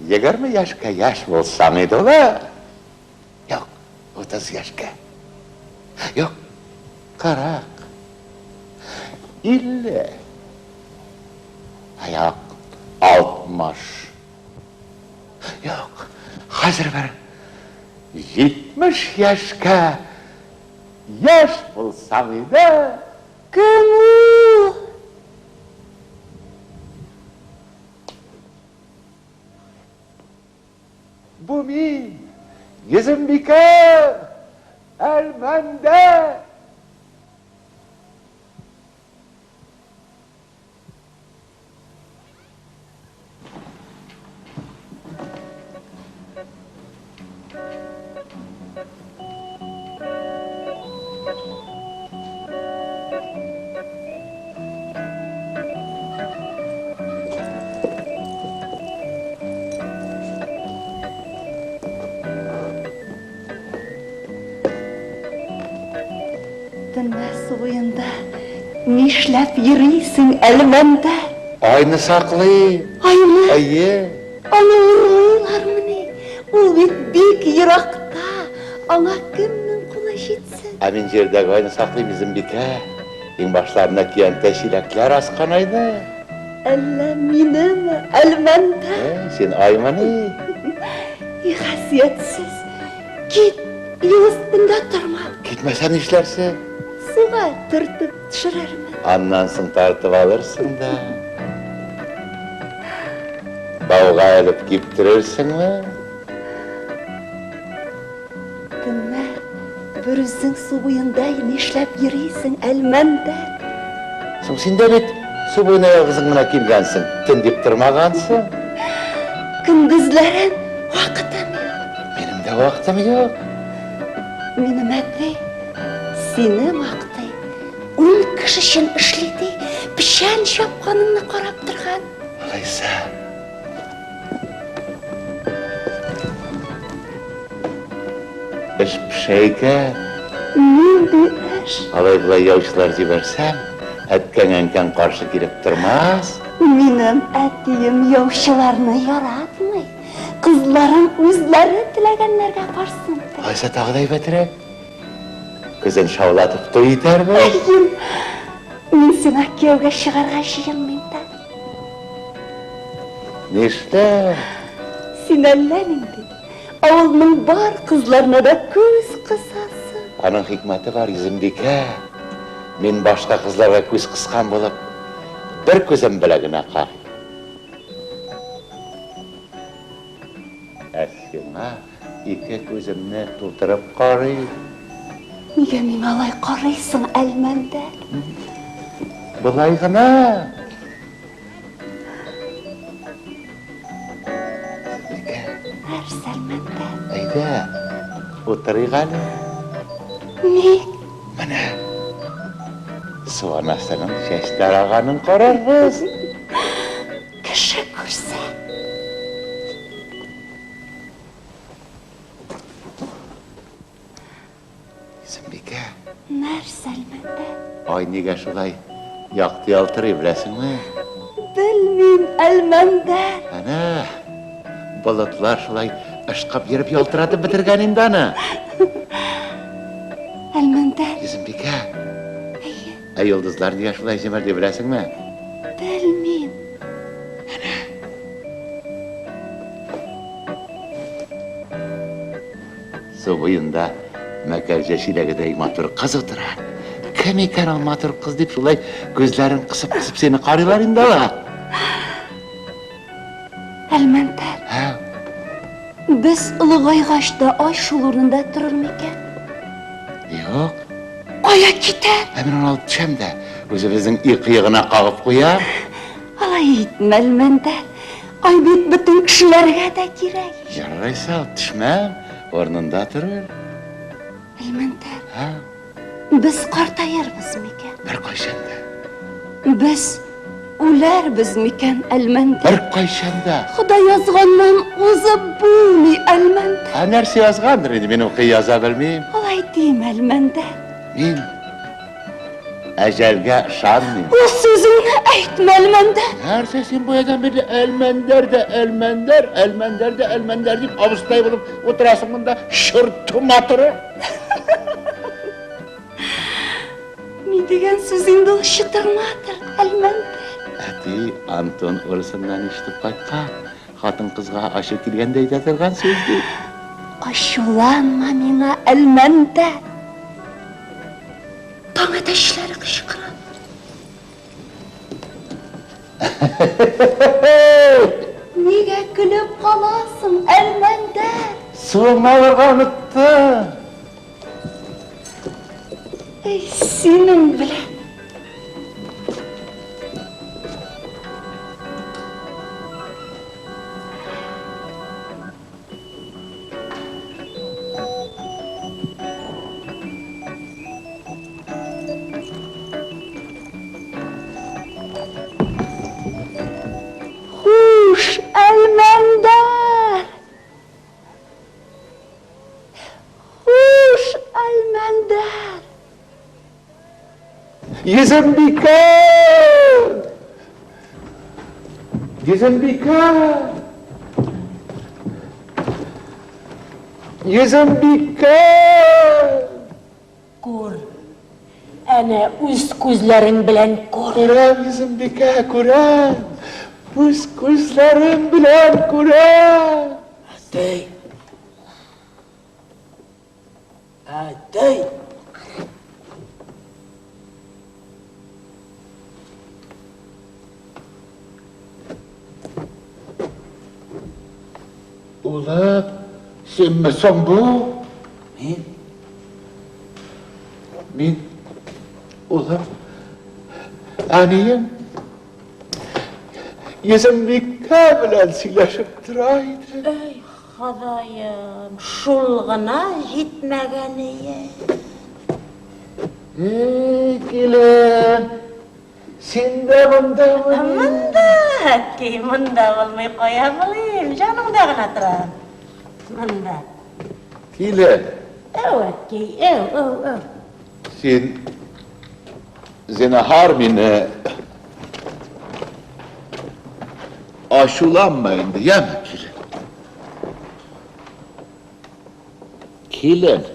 S7: 20 яшькә яшь булсаң иде ул, ә? Юк, 30 яшькә. Юк, 40. 50. Аяк 60. Юк, хәзер бер 70 яшькә яшь булсаң иде.
S5: Кем ул?
S7: Бу мин, Йөзембикә, Әлмәндәр.
S5: Төнлә су буенда нишләп йөрисең, Әлмәндәр?
S7: Айны саклыйм.
S5: Айны?
S7: Әйе.
S5: Аны урлыйлармыни? Ул бит бик еракта. Аңа кемнең кулы җитсен?
S7: Ә мин җирдәге айны саклыйм, Изембикә.
S2: Иңбашларына көянтә чиләкләр аскан айны.
S13: Әллә минеме, Әлмәндәр?
S2: Ә, син аймыни?
S13: И хәсиятсез. Кит, юл өстендә торма.
S2: Китмәсә нишләрсең?
S13: Суга төртеп төшерермен.
S2: Аннан соң тартып алырсың да. Бауга элеп киптерерсеңме?
S13: Төнлә берүзең су буенда нишләп йөрисең, Әлмәндәр?
S2: Соң син дә бит су буена ялгызың гына килгәнсең, төн дип тормагансың.
S13: Көндезләрен вакытым юк.
S2: Минем дә вакытым юк.
S13: Минем әти сине мактый. Ун кеше өчен эшли ди, печән чапканыңны карап торган.
S2: Алайса. Эш пешә икән.
S13: Нинди эш?
S2: Алай-болай яучылар җибәрсәм, әткәң-әнкәң каршы килеп тормас.
S13: Минем әтием яучыларны яратмый. Кызларын үзләре теләгәннәргә барсын ди.
S2: Алайса тагы да әйбәтрәк. Көзен шаулатып туй итәрбез.
S13: Әйем, мин сиңа кияүгә чыгарга җыенмыйм да.
S2: Нишләп?
S13: Син әллә нинди, авылның бар кызларына да күз кысасың.
S2: Аның хикмәте бар, Йөзембикә. Мин башка кызларга күз кыскан булып, бер күзем белән генә карыйм. Ә сиңа ике күземне тутырып карыйм.
S13: Нигә миңа алай карыйсың, Әлмәндәр?
S2: Болай гына. Сөембикә.
S13: Нәрсә, Әлмәндәр?
S2: Әйдә, утырыйк әле.
S13: Ник?
S2: Менә су анасының чәч тараганын карарбыз.
S13: Кеше күрсә.
S2: Сөмбикә.
S13: Нәрсә, Әлмәндәр?
S2: Ай нигә шулай якты ялтырый, беләсеңме?
S13: Белмим, Әлмәндәр.
S2: Әнә, болытлар шулай ышкып йөреп ялтыратып бетергән инде аны.
S13: Әлмәндәр.
S2: Йөзембикә. Әйе. Ә йолдызлар нигә шулай җемелди, беләсеңме?
S13: Белмим.
S2: Әнә. Су буенда мәкәрҗә чиләгедәй матур кыз утыра. Кем икән ул матур кыз дип шулай күзләрен кысып-кысып сине карыйлар инде алар.
S13: Әлмәндәр.
S2: Һә.
S13: Без олыгайгач та ай шул урында торыр микән?
S2: Юк.
S13: Кая китәр?
S2: Ә мин аны алып төшәм дә, үзебезнең өй кыегына кагып куям.
S13: Алай итмә, Әлмәндәр. Ай бит бөтен кешеләргә дә кирәк.
S2: Ярар алайса, алып төшмәм, урынында торыр.
S13: Әлмәндәр.
S2: Һә.
S13: Без картаербыз микән?
S2: Беркайчан да.
S13: Без үләрбез микән, Әлмәндәр?
S2: Беркайчан да.
S13: Ходай язганнан узып булмый, Әлмәндәр.
S2: Ә нәрсә язгандыр инде, мин укый яза белмим.
S13: Алай димә, Әлмәндәр.
S2: Мин әҗәлгә ышанмыйм.
S13: Үз сүзеңне әйтмә, Әлмәндәр.
S2: Нәрсә син баядан бирле Әлмәндәр дә Әлмәндәр, Әлмәндәр дә Әлмәндәр дип абыстай булып утырасың монда, чорту матуры.
S13: Ни дигән сүз инде ул чытырматыр, Әлмәндәр?
S2: Әти Антон урысыннан ишетеп кайткан. Хатын-кызга ачу килгәндә әйтә торган сүз ди.
S13: Ачуланма миңа, Әлмәндәр. Таң әтәчләре кычкыра. Нигә көлеп каласың, Әлмәндәр?
S2: Суыңны алырга оныттым.
S13: Эй, синең белән. Хуш, Әлмәндәр! Хуш, Әлмәндәр!
S2: Йөзембикә! Йөзембикә! Йөзембикә!
S3: Күр.
S8: Әнә үз күзләрең белән күр.
S7: Күрәм, Йөзембикә, күрәм. Үз күзләрем белән күрәм.
S6: Әти. Әти.
S7: Улым, синме соң бу?
S12: Мин?
S7: Мин, улым, әнием, Йөзембикә белән сөйләшеп тора идем.
S8: Әй, Ходаем, шул гына җитмәгәние.
S7: Эй, килен, син дә мондамыни?
S8: Монда, әткәй, монда булмый кая булыйм, җаныңда гына торам. Монда.
S7: Килен.
S8: Әү, әткәй, әү, әү, әү.
S7: Син, зинһар, мине ачуланма инде, яме, килен. Килен,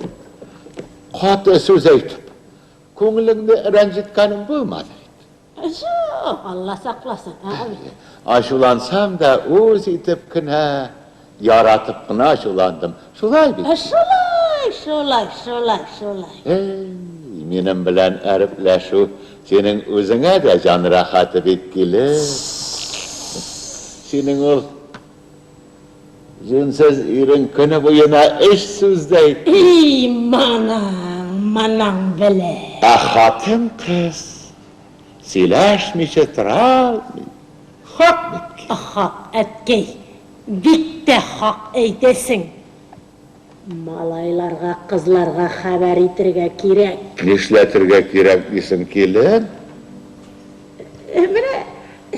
S7: каты сүз әйтеп, күңелеңне рәнҗеткәнем булмады бит.
S8: Юк, Алла сакласын.
S7: Ачулансам да, үз итеп кенә, яратып кына ачуландым. Шулай бит?
S8: Шулай, шулай, шулай, шулай.
S7: Эй, минем белән әрепләшү синең үзеңә дә җан рәхәте бит, килен. Синең ул җүнсез ирең көне буена өч сүз дә әйтми.
S8: И, манаң, манаң белә.
S7: Ә хатын-кыз сөйләшмичә тора алмый. Хак бит?
S8: Хак, әткәй, бик тә хак әйтәсең. Малайларга, кызларга хәбәр итергә кирәк.
S7: Нишләтергә кирәк дисең, килен?
S8: Менә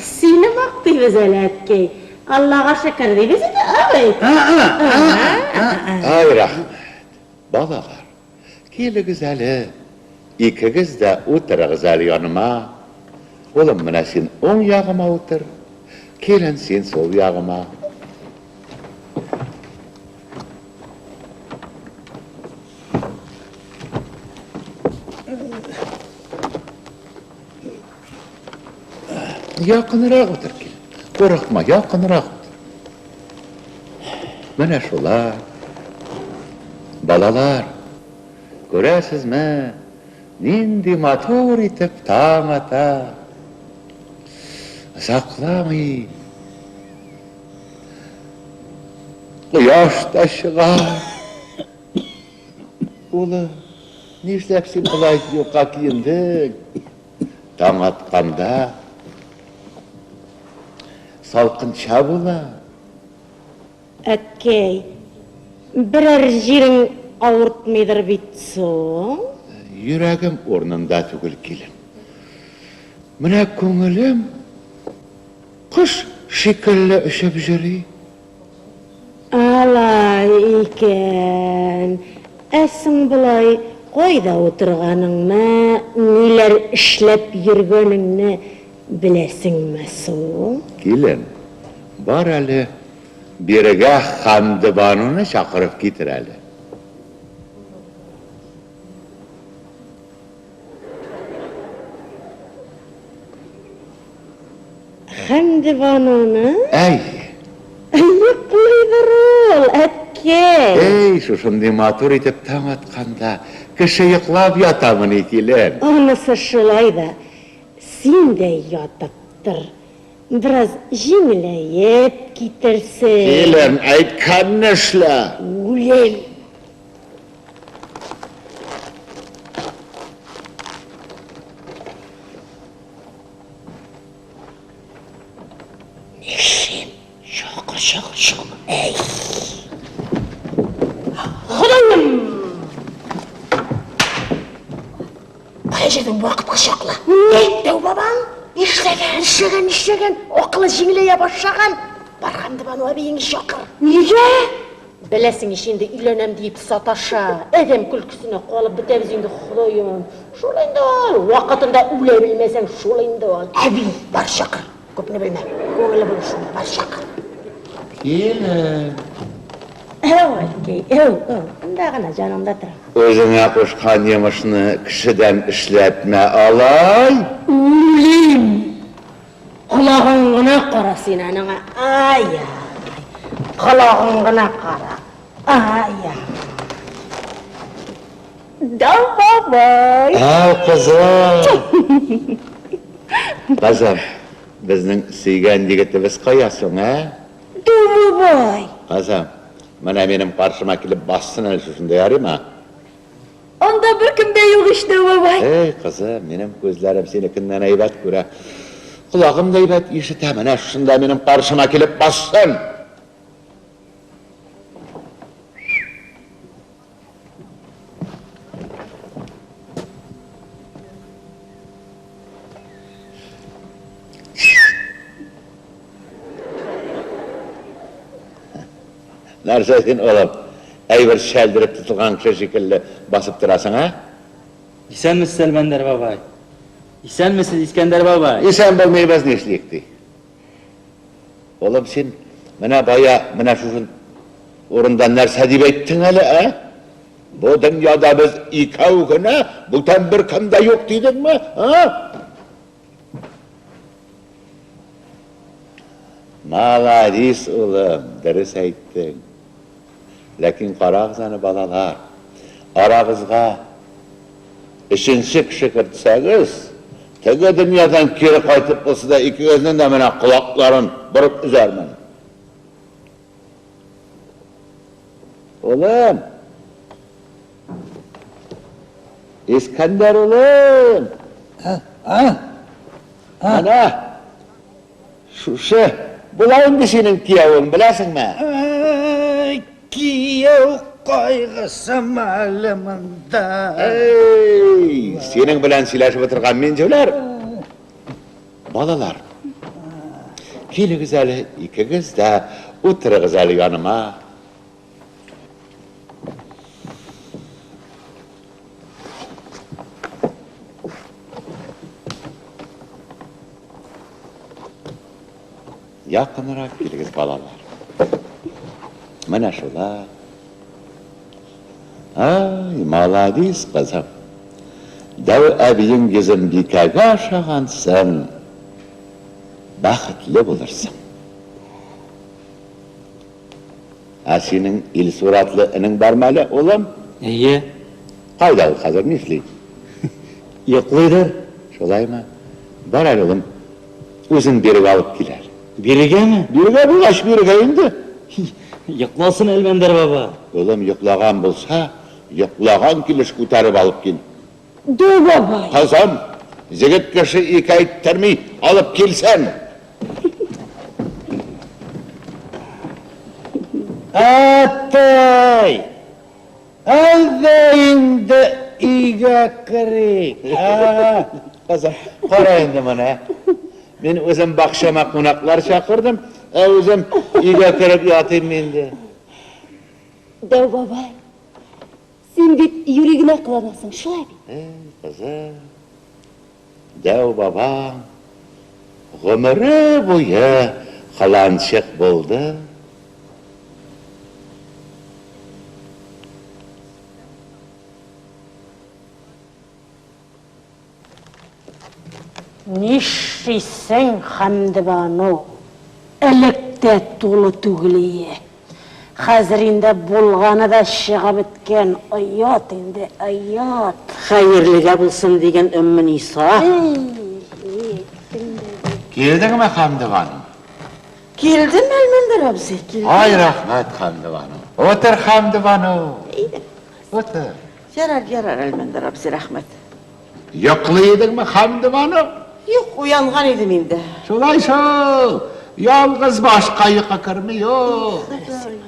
S8: сине мактыйбыз әле, әткәй. Аллага шөкер дибез инде, абый.
S7: Ай, рәхмәт. Балалар, килегез әле, икегез дә утырыгыз әле яныма. Улым, менә син уң ягыма утыр, килен, син сул ягыма. Якынрак утыр, килен. Курыкма, якынрак утыр. Менә шулай. Балалар, күрәсезме, нинди матур итеп таң ата. Озакламый кояш та чыга. Улым, нишләп син болай юка киендең? Таң атканда салкынча була.
S8: Әткәй, берәр җирең авыртмыйдыр бит соң?
S7: Йөрәгем урынында түгел, килен. Менә күңелем кош шикелле очып йөри.
S8: Алай икән. Ә соң болай кайда утырганыңны, ниләр эшләп йөргәнеңне беләсеңме соң?
S7: Килен, бар әле, бирегә Хәмдебануны чакырып китер әле.
S8: Хәмдебануны?
S7: Әйе.
S8: Йоклыйдыр ул, әткәй.
S7: Әй, шушындый матур итеп таң атканда, кеше йоклап ятамыни, килен?
S8: Анысы шулай да, син дә ятып тор. Бераз җиңеләеп китерсең.
S7: Килен, әйткәнне эшлә!
S8: Үләм! Нишлим? Чакыр, чакыр, чакыр. Әй! Ходаем! Кая җирдең вакыт кочаклы? Ни? Дәү бабаң? Нишләгән? Нишләгән, нишләгән? Акылы җиңеләя башлаган. Бар Хәмдебану әбиеңне чакыр. Нигә? Беләсең ич инде, өйләнәм диеп саташа. Адәм көлкесенә калып бетәбез инде, Ходаем. Шул инде ул, вакытында үлә белмәсәң, шул инде ул. Әби, бар чакыр. Күпне белмә. Күңеле булыр шунда, бар чакыр.
S7: Килен.
S8: Әү, әткәй, әү, әү, анда гына җаныңда тора.
S2: Үзеңә кушкан йомышны кешедән эшләтмә алай.
S8: Үлим! Колагың гына кара син аның, ай-ай! Колагың гына кара, ай-ай!
S13: Дәү бабай!
S2: Әү, кызым! Кызым, безнең сөйгән егетебез кая соң, ә?
S8: Дәү бабай!
S2: Кызым, менә минем каршыма килеп бассын әле шушында, ярыймы?
S13: Анда беркем дә юк ич, дәү бабай.
S2: Эй, кызым, минем күзләрем синекеннән әйбәт күрә. Колагым да әйбәт ишетә. Менә шушында минем каршыма килеп бассын! Нәрсә син, улым, әйбер чәлдереп тотылган кеше шикелле басып торасың, ә?
S12: Исәнмесез, Әлмәндәр бабай. Исәнмесез, Искәндәр бабай.
S2: Исән булмыйбыз, нишлик ди. Улым, син менә бая менә шушы урында нәрсә дип әйттең әле, ә? Бу дөньяда без икәү генә, бүтән беркем дә юк дидеңме, ә? Маладис, улым, дөрес әйттең. Ләкин карагыз аны, балалар, арагызга өченче кеше кертсәгез, теге дөньядан кире кайтып булса да икегезнең дә менә колакларын борып өзәрмен. Улым! Искәндәр улым!
S6: А?
S2: Менә Шушы була инде синең киявең, беләсеңме?
S6: Әй, кияү кайгысымы әле монда?
S2: Әй, синең белән сөйләшеп утырган мин җүләр. Балалар, килегез әле икегез дә, утырыгыз әле яныма. Якынрак килегез, балалар. Менә шулай. Ай, маладис, кызым. Дәү әбиең Йөзембикәгә ошагансың. Бәхетле булырсың. Ә синең Илсур атлы энең бармы әле, улым?
S12: Әйе.
S2: Кайда ул хәзер, нишли?
S12: Йоклыйдыр.
S2: Шулаймы? Бар әле, улым, үзен бирегә алып кил әле.
S12: Бирегәме?
S2: Бирегә булгач, бирегә инде.
S12: Йокласын Әлмәндәр баба.
S2: Улым, йоклаган булса, йоклаган килеш күтәреп алып кил.
S8: Дәү бабай.
S2: Кызым, җегет кеше ике әйттерми, алып килсен.
S6: Әтәй! Әйдә инде өйгә керик, ә?
S2: Кызым, кара инде моны. Мин үзем бакчама кунаклар чакырдым, ә үзем өйгә кереп ятыйм инде.
S13: Дәү бабай, Син бит юри генә кыланасың, шулай бит?
S2: Эй, кызым, дәү бабаң гомере буе кыланчык булды.
S8: Нишлисең, Хәмдебану, элек тә тулы түгел ие. Хәзер инде булганы да чыгып беткән, оят инде, оят.
S3: Хәерлегә булсын диген, Өммениса.
S2: Килдеңме, Хәмдебану?
S3: Килдем, Әлмәндәр абзый, килдем.
S2: Ай, рәхмәт, Хәмдебану. Утыр, Хәмдебану. Утыр.
S3: Ярар, ярар, Әлмәндәр абзый, рәхмәт.
S2: Йоклый идеңме, Хәмдебану?
S3: Юк, уянган идем инде.
S2: Шулай шул. Ялгыз башка йокы керми ул.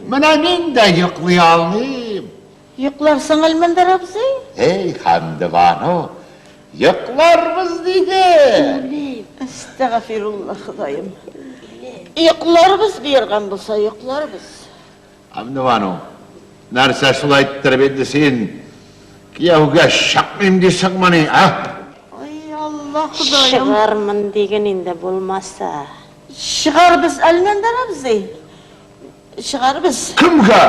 S2: Менә мин дә йоклый алмыйм.
S3: Йокларсың, Әлмәндәр абзый?
S2: Эй, Хәмдебану, йокларбыз диде.
S3: Үлем. Әстәгафирулла, Ходаем. Йокларбыз, боерган булса, йокларбыз.
S2: Хәмдебану, нәрсә шулай иттереп инде син кияүгә чыкмыйм дисеңмени, ә?
S3: Ай, Алла, Ходаем.
S8: Чыгармын диген инде булмаса.
S3: Чыгарбыз, Әлмәндәр абзый. Чыгарбыз.
S2: Кемгә?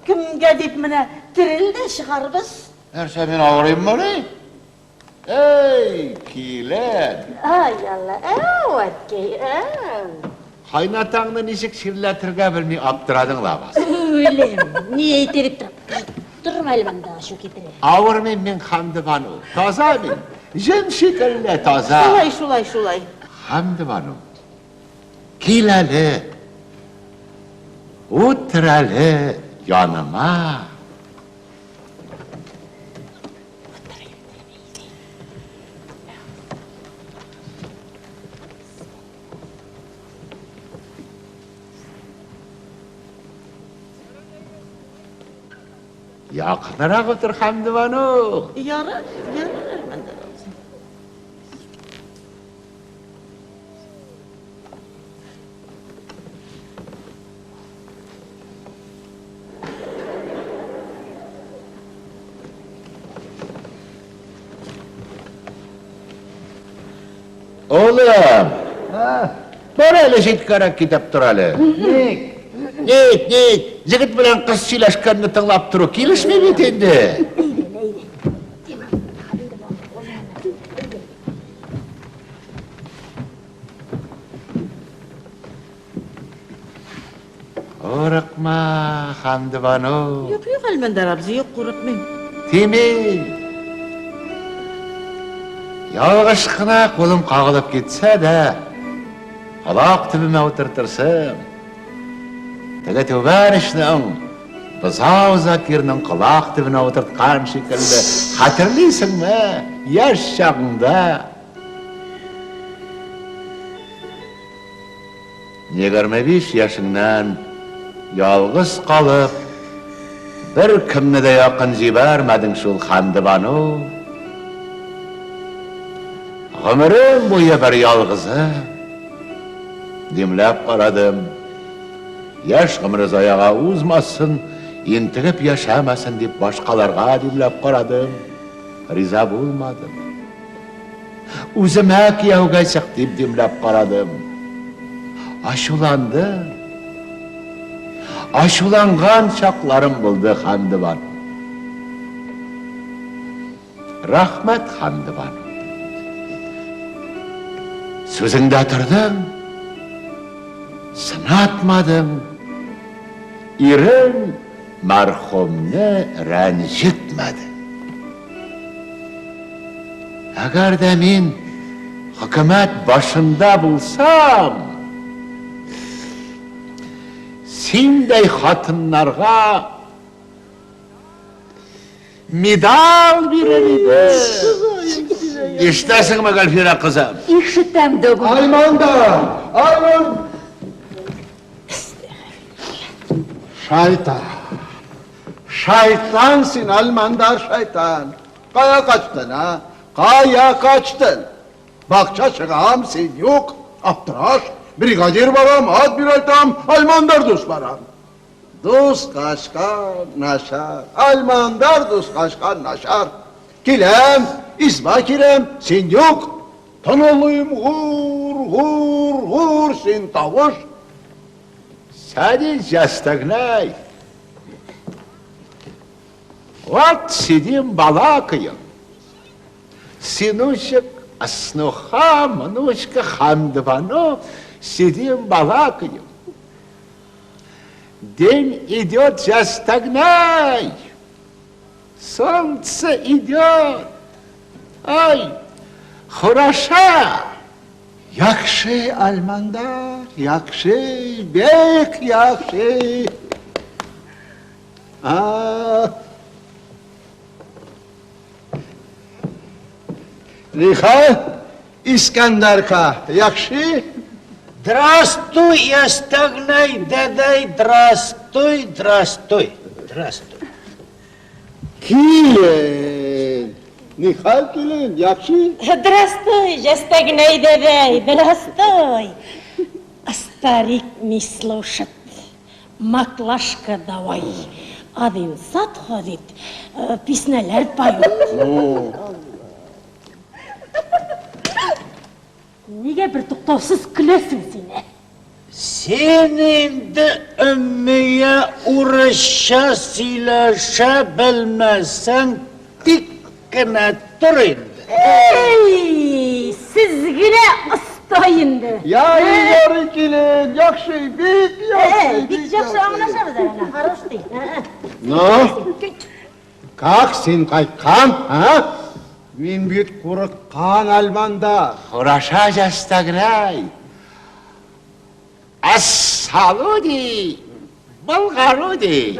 S3: Кемгә дип менә терел дә чыгарбыз.
S2: Нәрсә, мин авырыйммыни? Әй, килен!
S8: Ай, Алла, әү, әткәй, әү.
S2: Кайнатаңны ничек чирләтергә белми аптырадың лабаса.
S8: Үлем, ни әйтә дип торам. Торма әле монда, ачу китерә.
S2: Авырмыйм мин, Хәмдебану. Таза мин. Җен шикелле таза.
S3: Шулай, шулай, шулай.
S2: Хәмдебану, кил әле. Утыр әле яныма. Якынрак утыр, Хәмдебану.
S3: Ярар, ярар, Әлмәндәр абзый.
S2: Улым! Бар әле читкәрәк китеп тор әле.
S6: Ник?
S2: Ник, ник? Егет белән кыз сөйләшкәнне тыңлап тору килешми бит инде. Курыкма, Хәмдебану.
S3: Юк, юк, Әлмәндәр абзый, юк, курыкмыйм.
S2: Тимин. Ялгыш кына кулым кагылып китсә дә, колак төбемә утыртырсың. Теге түбән очның Бозау Закирның колак төбенә утырткан шикелле, хәтерлисеңме, яшь чагыңда? 25 яшеңнән ялгыз калып, беркемне дә якын җибәрмәдең шул Хәмдебану. Гомерем буе бер ялгызы. Димләп карадым. Яшь гомере заяга узмасын, интегеп яшәмәсен дип башкаларга димләп карадым. Риза булмадым. Үземә кияүгә чык дип димләп карадым. Ачуландым. Ачуланган чакларым булды, Хәмдебан. Рәхмәт, Хәмдебан. Сүзеңдә тордың, сынатмадың. Ирең мәрхүмне рәнҗетмәдең. Әгәр дә мин хөкүмәт башында булсам, синдәй хатыннарга медаль бирер идем. Ишетәсеңме, Гөлфирә кызым?
S13: Ишетәм, дәү бабай.
S11: Айман да! Айман! Шайтан! Шайтан син, Әлмәндәр, шайтан! Кая качтың, а? Кая качтың? Бакча чыгам, син юк, аптыраш. Бригадир барам, ат бирәйтам, Әлмәндәр дус барам. Дус качкан начар, Әлмәндәр дус качкан начар. Киләм, изба кирәм, син юк. Тынылыйм, гур, гур, гур, син тавыш.
S2: Садись, ястагнай. Вот сидим, балакаем. Сыночек, снуха, внучка, хандвано, сидим, балакаем. День идет, застогнай. Солнце идет. Ай, хороша.
S11: Яхшы, Альмандар, яхшы, бик яхшы. А. Нихәл, Искәндәрка, яхшы?
S6: Драстуй, ястагнай, дәдәй, драстуй, драстуй, драстуй.
S11: Килен! Нихәл, килен, яхшы?
S8: Драстуй, җәстәгнәй дәдәй, драстуй. Старик не слушает. Маклашка давай. Один сад ходит, песняләр поет. Нигә бертуктаусыз көләсең син, ә?
S6: Син инде Өммия урысча сөйләшә белмәсәң, тик кенә тор инде.
S5: Әй, сез генә оста инде.
S11: Ярый, ярый, килен, яхшы, бик яхшы.
S8: Бик яхшы аңлашабыз әле, хорош ты.
S11: Ну, как син кайткан, а? Мин бит курыккан Әлмәндәр.
S7: Хороша жастаграй. Ассалуди, Болгаруди.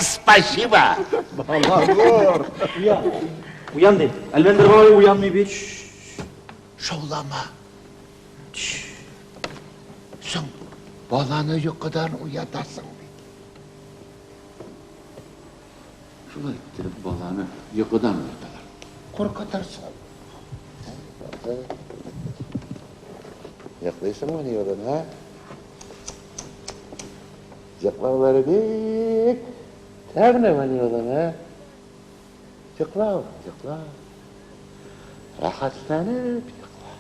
S7: Спасибо.
S11: Балагур.
S12: Уян. Уян ди. Әлмәндәр бабай уянмый бит.
S7: Шаулама. Соң, баланы йокыдан уятасың бит.
S2: Шулай иттереп баланы йокыдан уяталар. Куркытырсың. Йоклыйсыңмыни, улым, ә? Йоклаулары бик тәмлемени, улым, ә? Йокла, улым, йокла. Рәхәтләнеп йокла.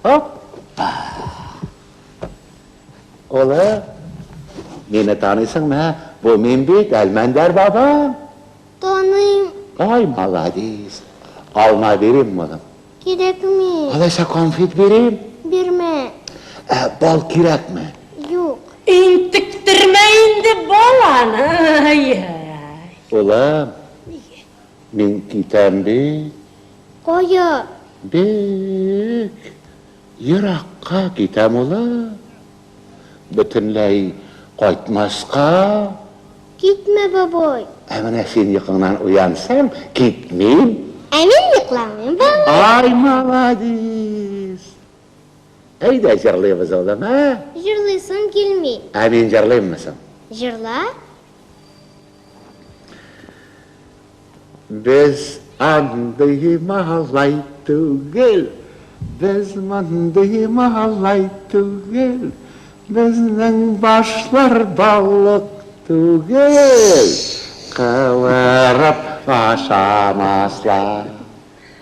S2: Оппа!
S7: Улым, мине таныйсыңмы, ә? Бу мин бит, Әлмәндәр бабаң.
S14: Таныйм.
S7: Ай, молодец. Алма бирим, улым?
S14: Кирәкми.
S7: Алайса конфет бирим?
S14: Бирмә.
S7: Ә бал кирәкме?
S14: Юк.
S8: Интектермә инде баланы. Ай-яй.
S7: Улым, мин китәм бит.
S14: Кая?
S7: Бик Еракка китәм, улым. Бөтенләй кайтмаска.
S14: Китмә, бабай.
S7: Ә менә син йокыңнан уянсаң, китмим.
S14: Ә мин йокламыйм, бабай.
S7: Ай, маладис! Әйдә җырлыйбыз, улым, ә?
S14: Җырлыйсым килми.
S7: Ә мин җырлыйммы соң?
S14: Җырла.
S7: Без андый малай түгел, без мондый малай түгел, Безнең башлар балык түгел, кывырып ашамаслар.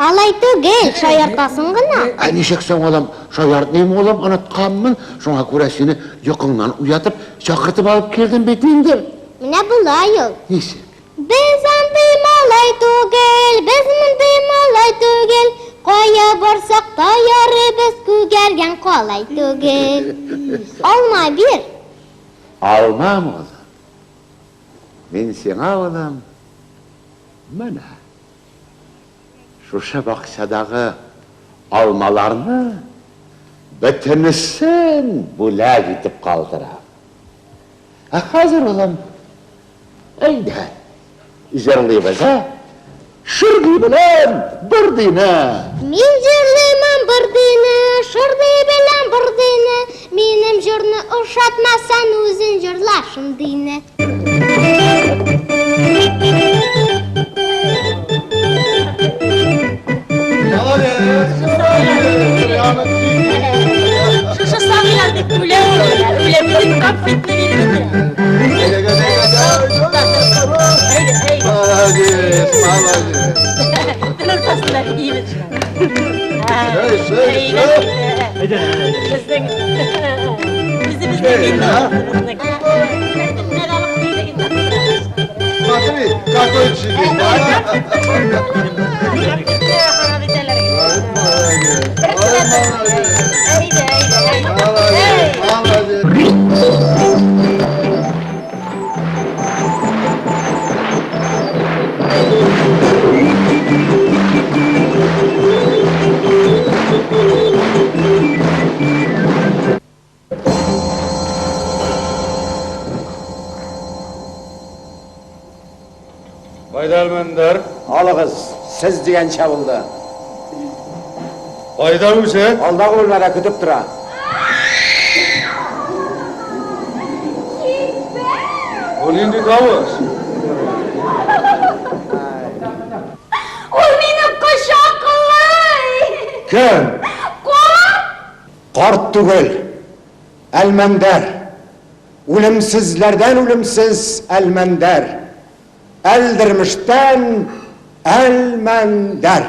S14: Алай түгел, шаяртасың гына.
S7: Ә ничек соң, улым, шаяртмыйм, улым, онытканмын. Шуңа күрә сине йокыңнан уятып, чакыртып алып килдем бит инде.
S14: Менә болай ул.
S7: Ничек?
S14: Без андый малай түгел, без мондый малай түгел, Кая барсак та ярыйбыз, күгәргән калай түгел. Алма бир.
S7: Алмам, улым. Мин сиңа, улым, менә шушы бакчадагы алмаларны бөтенесен бүләк итеп калдырам. Ә хәзер, улым, әйдә, җырлыйбыз, ә? Шырдый белән Бырдыйны!
S14: Мин җырлыймын Бырдыйны, шырдый белән Бырдыйны, Минем җырны ошатмасаң, үзең җырла шундыйны.
S8: Шушы сабыйлар дип үлә ул, үлә бөтен конфетны биреп бетерә.
S11: Молодец, молодец.
S8: Тел уртасында киебез шулай.
S11: Шәй, шәй, шәй.
S8: Безнең үзебезнең инде ул.
S11: Смотри, какой джигит, а? Молодец, молодец.
S10: Кайда Әлмәндәр?
S9: Алыгыз, сез дигәнчә булды.
S10: Кайда үзе?
S9: Алдагы бүлмәдә көтеп тора.
S10: Бу нинди тавыш?
S5: Ул мине кочаклый!
S10: Кем?
S5: Карт!
S9: Карт түгел, Әлмәндәр. Үлемсезләрдән үлемсез Әлмәндәр. Әлдермештән Әлмәндәр.